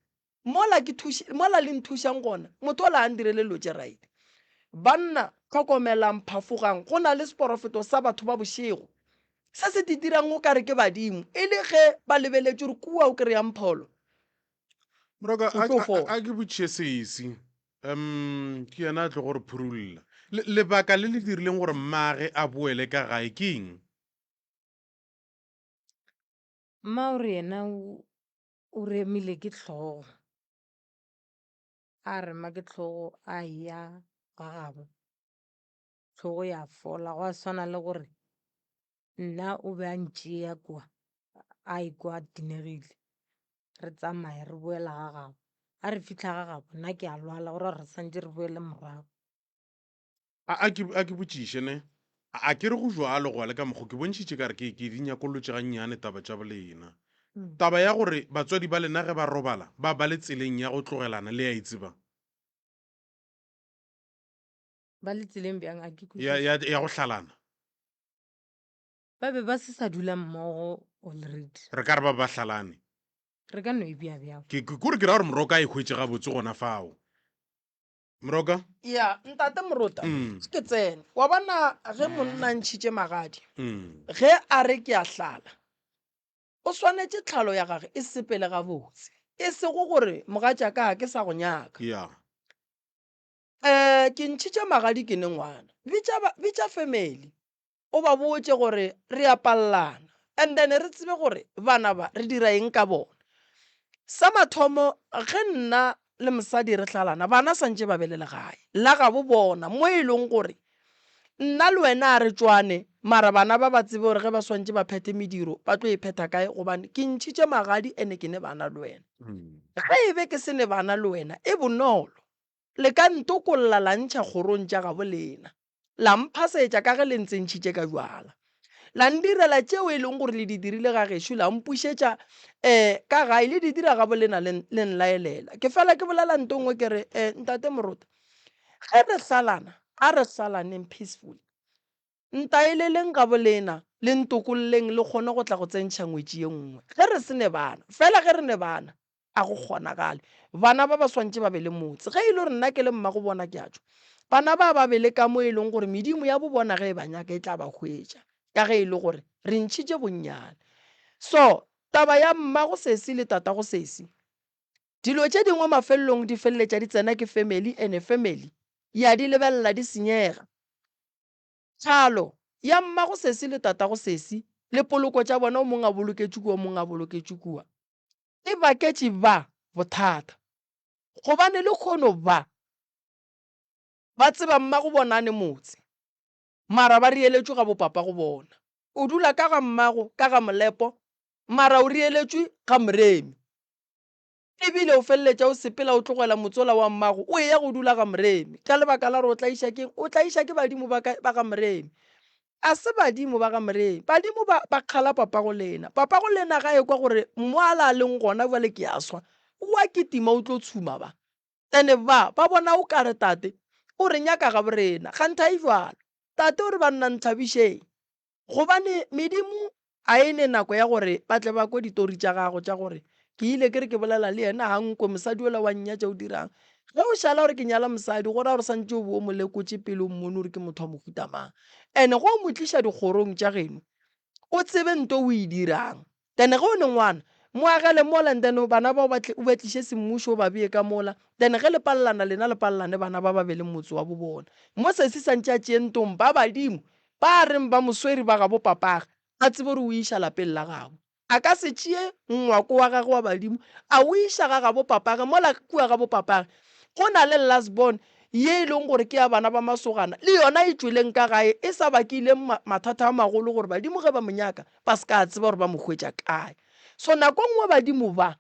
mola ke thuši, mola le nthušang gona, motho ola a ndirele dilo tše right. Banna, hlokomelang, phafogang, go na le seporofeto sa batho ba bošego se se di dirang o ka re ke badimo, e le ge ba lebeletše gore kua o kry-ang pholo. Moroka, O tlo fola. a ke botšiše sesi. Um ke yena a tlo go re phurulla. Le, lebaka le le dirileng gore mmage a boele ka gae ke eng? Mma o re yena o, o remile ke hlogo. A rema ke hlogo a ya ga gabo. Hlogo ya fola gwa swana le gore nna o be a ntšea kua a ikwa a tenegile. Re tsamaye re boela ga gabo. A re fihla ga gabo nna ke a lwala go ra gore re santše re boele morago. A, a ke, a ke botšiše ne. A, a ke re go jwalo gwa le ka mokgo ke bontšhitše ka re ke, ke di nyakollotše gannyane taba tša bolena. Taba ya gore batswadi ba lena ge ba robala ba ba le tseleng ya go tlogelana le a e tseba? Ba le tseleng bjang a ke Ya, ya, ya go hlalana. Ba be ba se sa dula mmogo already. Re ka re ba ba hlalane. Re ka no e bea bjalo. Ke, ke, kore ke ra gore Moroka a e hwetše gabotse gona fao. Moroka? Ya, Ntate Morota, Mm. ke tsene. Wa bona ge monna a ntšhitše magadi, Mm. ge a re ke a hlala, o swanetše tlhalo ya gage e sepele gabotse. E sego gore mogatšaka ga ke sa go nyaka. Ya. Um ke ntšhitše magadi ke ne ngwana. Bitša ba, bitša family. O ba botše gore re a pallana and then re tsebe gore bana ba re dira eng ka bona. Sa mathomo ge nna le mosadi re hlalana, bana swantše ba be le legae la gabo bona mo e leng gore nna le wena a re tšwane, mara bana ba ba tsebe gore ge ba swantše ba phethe mediro ba tlo e phetha kae gobane ke ntšhitše magadi ene ke ne bana le wena. Ge e be ke se ne bana le wena e bonolo, le ka ntokolla la ntšha kgorong tša gabo lena. La mphasetša ka ge le ntsentšhitše ka bjala. La ndirela tšeo e leng gore le di dirile ga gešo, la mpušetša um ka gae, le di dira gabolena le, le nlaelela. Ke fela ke bolela nto nngwe ke re, um Ntate Morota, ge re hlalana, a re hlalaneng peacefully. Ntaeleleng gabolena, le ntokolleng le kgone go tla go tsentšha ngwetši ye nngwe. Ge re se ne bana, fela ge re ne bana, A go kgonagale. Bana ba ba swantše ba be le motse. Ge e le gore nna ke le mmago bona ke a tšwa, bana ba ba be le ka mo e leng gore medimo ya bo bona ge e ba nyaka e tla ba hwetša, ka ge e le gore re ntšhitše bonnyane. So, taba ya mmago sesi le tatago sesi, dilo tše dingwe mafelelong di feleletša di tsena ke family ene family ya di lebelela di senyega. Tlhalo ya mmago sesi le tatago sesi le poloko tša bona o mong a boloketšwe kua o mong a boloketšwe kua. E baketše ba bothata, gobane lekhono ba ba tseba mmago bona a ne motse, mara ba rieletšwe ga bopapago bona. O dula ka ga mmago ka ga Molepo, mara o rieletšwe ga Moremi. Ebile o feleletša o sepela o tlogela motse ola wa mmago o eya go dula ga Moremi, ka lebaka la gore o tlaiša keng? O tlaiša ke badimo ba ka ba ga Moremi. A se badimo ba ga Moremi. Badimo ba, ba kgala papago lena. Papago lena ga ekwa gore mo a la leng gona bjale ke a swa, o a kitima o tlo tshuma ba. Ene ba, ba bona o kare tate o re nyaka ga borena. Kganthe a e bjalo. Tate o re banna nthabišeng. Gobane medimo a e ne nako ya gore ba tle ba kwe ditori tša gago tša gore ke ile ke re ke bolela le yena ga nkwe, mosadi yola wa nnyatša o dirang. Ge o šala gore ke nyala mosadi go ra gore santše o be o mo lekotše pele o mmone gore ke motho wa mohuta mang. Ene ge o mo tliša dikgorong tša geno o tsebe nto o e dirang. Then ge o ne ngwana mo agele mola and then bana bao ba tle o ba tliše semmušo o ba bee ka mola. Then ge le palelana lena le palelane bana ba ba be le motse wa bo bona. Mo sesi santše a tšee ntong ba badimo ba reng ba mo swere ba gabo papage a tsebe gore o iša lapeng la gabo. A ka se tšee ngwako wa gagwe wa badimo a o iša ga gabo papage mola kua gabo papage go na le last born ye e leng gore ke ya bana ba masogana le yona e tšweleng ka gae e sa bakileng mathata a magolo gore badimo ge ba mo nyaka ba se ka tseba gore ba mo hwetša kae. So nako nngwe badimo ba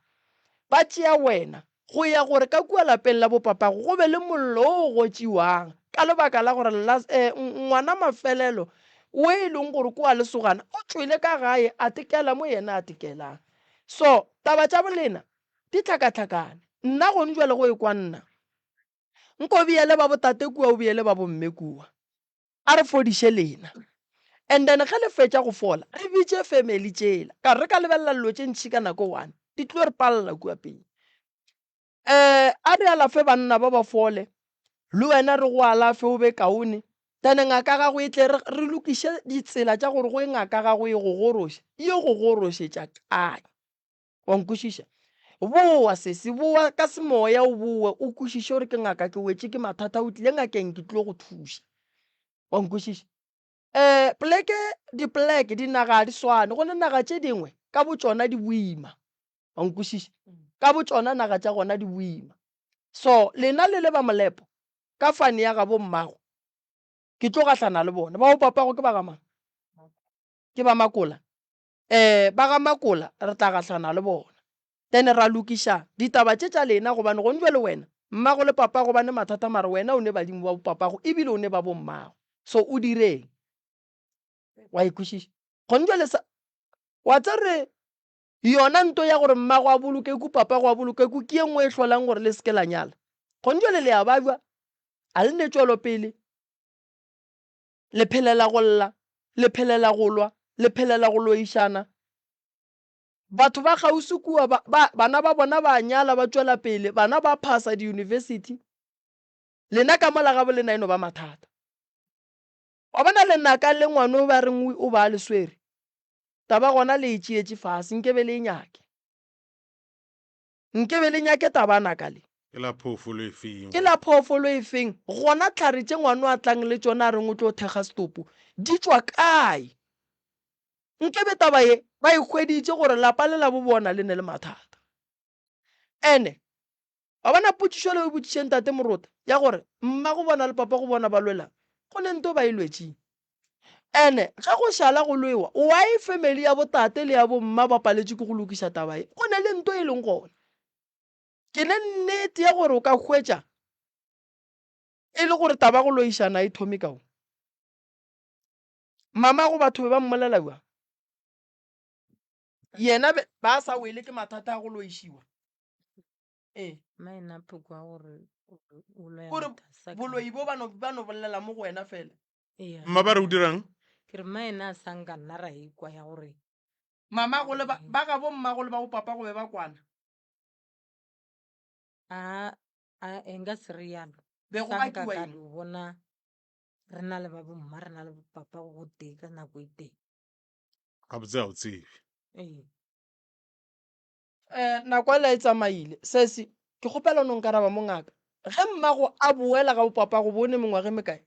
ba tšea wena go ya gore ka kua lapeng la bopapago go be le mollo wo o gotšiwang ka lebaka la gore eh, ngwana mafelelo o e leng gore ke wa lesogana o tšwele ka gae a tekela mo yena a tekelang. So taba tša bolena di hlakahlakane. Nna gone jwale go ekwa nna nko beyele ba botate kua o beyele ba bomme kua. A re fodiše lena. And then ge le fetša go fola, re bitše family tšela. Ka re ka lebelela dilo tše ntši ka nako one, di tlo re palela kua pele. Eh, a re alafe banna ba ba fole, le wena re go alafe o be kaone. Then ngaka gago e tle re, re lokiše ditsela tša gore go e ngaka gago e go goroše, e yo go gorošetša kae. Wa nkwešiša? Boa sesi, boa ka semoya o boe o kwešiše gore ke ngaka ke wetše ke mathata o tlile ngakeng ke tlilo go thuša. Wa nkwešiša? Um poleke dipoleke dinaga ga di swane go ne naga tše dingwe ka botšona di boima. Wa nkwešiša? Ka botšona naga tša gona di boima. So lena le le ba molepo ka fane ya gabo mmago ke tlo gahlana le bona. Ba bo papago ke ba ga mang? Ke ba Makola. um ba ga Makola re tla gahlana le bona then ra lokiša ditaba tše tša lena gobane gone jwale wena mmago le papago ba ne mathata mara wena o ne badimo ba bopapago ebile o ne ba bommago so o direng wa e kwešiša gone jwale sa wa tse re yona nto ya gore mmago a boloke ku papago a boloke ku ke ye nngwe e hlolang gore le seke la nyala gone jwale le ya babjwa a le ne tšwelopele Le phelela go lla, le phelela go lwa, le phelela go loišana. Batho ba kgauswi kua, ba, ba, bana ba bona ba a nyala, ba tšwela pele, bana ba phasa diyunibesithi. Lena ka mola gabo lena e no ba mathata. Wa bona lenaka le ngwano ba reng o ba a le swere, taba gona le e tšeetše fase, nke be le e nyake. Nke be le nyake taba naka le. Ke la phoofolo efeng? Ke la phoofolo efeng? Gona tlhare tše ngwano a tlang le tšona a reng o tlo thekga setopo di tšwa kae? Nke be taba ye ba e hweditše gore lapa le la bo bona le ne le mathata. Ene. Wa bona potšišo le o e botšiše ntate Morota ya gore mma go bona le papa go bona ba lwelang, go ne nto ba e lwetšeng. Ene ge go šala go lwewa, why family ya botate le ya bomma ba paletšwe ke go lokiša taba ye? Go ne le nto e leng gona. Ke ne nnete ya gore o ka hwetša e le gore taba go loišana e thome ka o. Mama go batho be ba mmolela bjang? Yena ba sa wele ke mathata a go loišiwa. Ee. Maina phoko a gore o loya Kore boloi bo ba no ba no bolela mo go wena fela. Ee. Mma ba re o dirang? Ke re maina a sa nka nna ra ikwa ya gore Mama go le ba ba ga bo mma go le ba bo papa go be ba kwana. A a e nka se re yalo. Be go bakiwa eng? Bona re na le ba bo mma re na le bo papa go tee ka nako e tee. Gabotse ga o tsebe. Ee. Um nako ela e tsamaile. Sesi, ke kgopela o no nkaraba mo ngaka. Ge mmago a boela ga bopapago bo ne mengwaga e mekae?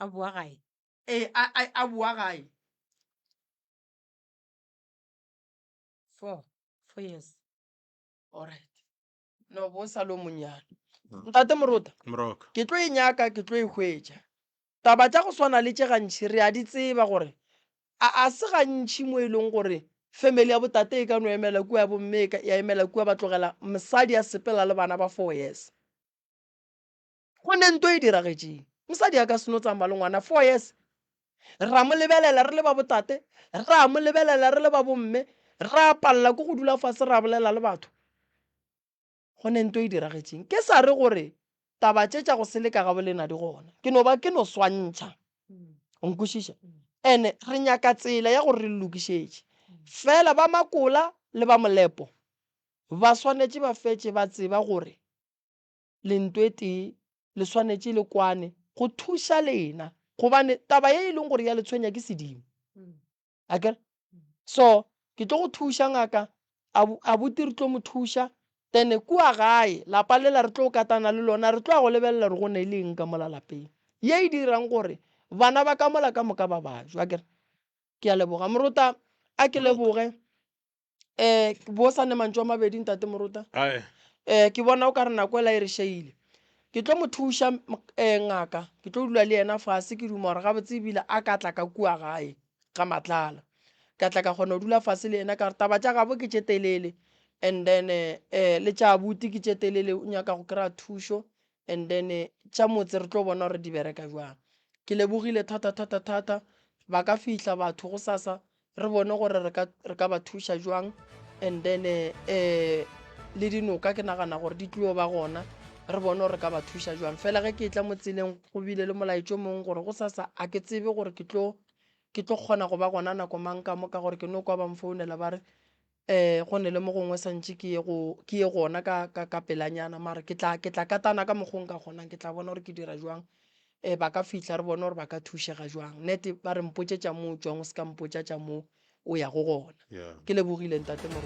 A boa gae? Ee, a, a, a boa gae. Four, four years. Alright. No, bo sa le o monnyane. Ntate Morota, Moroka. ke tlo e nyaka, ke tlo e hwetša. Taba tša go swana le tše gantši re a di tseba gore a a se gantši mo e leng gore family ya botate e ka no emela kua ya bomme e ka ya emela kua ba tlogela mosadi a sepela le bana ba four years. Go ne nto e diragetšeng. Mosadi a ka se no tsamaya le ngwana four years. Ra mo lebelela re le ba botate, ra mo lebelela re le ba bomme, ra palela ke go dula fase ra bolela le batho. Go ne nto e diragetšeng. Ke sa re gore taba tše tša go seleka ga bolena di gona. Ke no ba ke no swantšha. O nkwešiša? Ene re nyaka tsela ya gore re le lokišetše. Fela ba Makola le ba Molepo ba swanetše ba fetše ba tseba gore le nto e tee, le swanetše le kwane go thuša lena gobane taba ye e leng gore ya le tshwenya ke sedimo. Akere? So ke tlo go thuša ngaka, abuti re tlo mo thuša, then kua gae lapa lela re tlo katana le lona, re tlo ya go lebelela gore go ne le eng ka mola lapeng ye e dirang gore bana ba ka mola ka moka ba bajwe. Akere? Ke a leboga morota, a ke leboge. Um bo sa ne mantšu a mabedi ntate morota. Ae. Um ke bona o ka re nako ela e re šaile. Ke tlo mo thuša um ngaka, ke tlo dula le yena fase ke duma gore gabotse ebile a ka tla ka kua gae ga Matlala. Ka tla ka kgona go dula fase le yena ka re taba tša gabo ke tše telele and then um le tša abuti ke tše telele o nyaka go kry-a thušo and then tša motse re tlo bona gore di bereka jwang. Ke lebogile thata thata thata ba ka fihla batho gosasa re bone gore re ka re ka ba thuša jwang and then eh le dinoka ke nagana gore di tlo ba gona re bone gore re ka ba thuša jwang fela ge ke tla mo tseleng go bile le molaetšo mongwe gore go sasa a ke tsebe gore ke tlo ke tlo kgona go ba gona nako mang ka mo ka gore ke no kwa ba mfounela ba re um go ne le mo gongwe santše ke ye go ke ye gona ka ka ka pelanyana mara ke tla ke tla katana ka mokgwa o nka kgonang ke tla bona gore ke dira jwang um ba ka fihla re bone gore ba ka thušega jwang nete ba re mpotše tša mo o tšwang o se ka mpotša tša mo o yago gona Yeah. ke lebogile ntate moruti.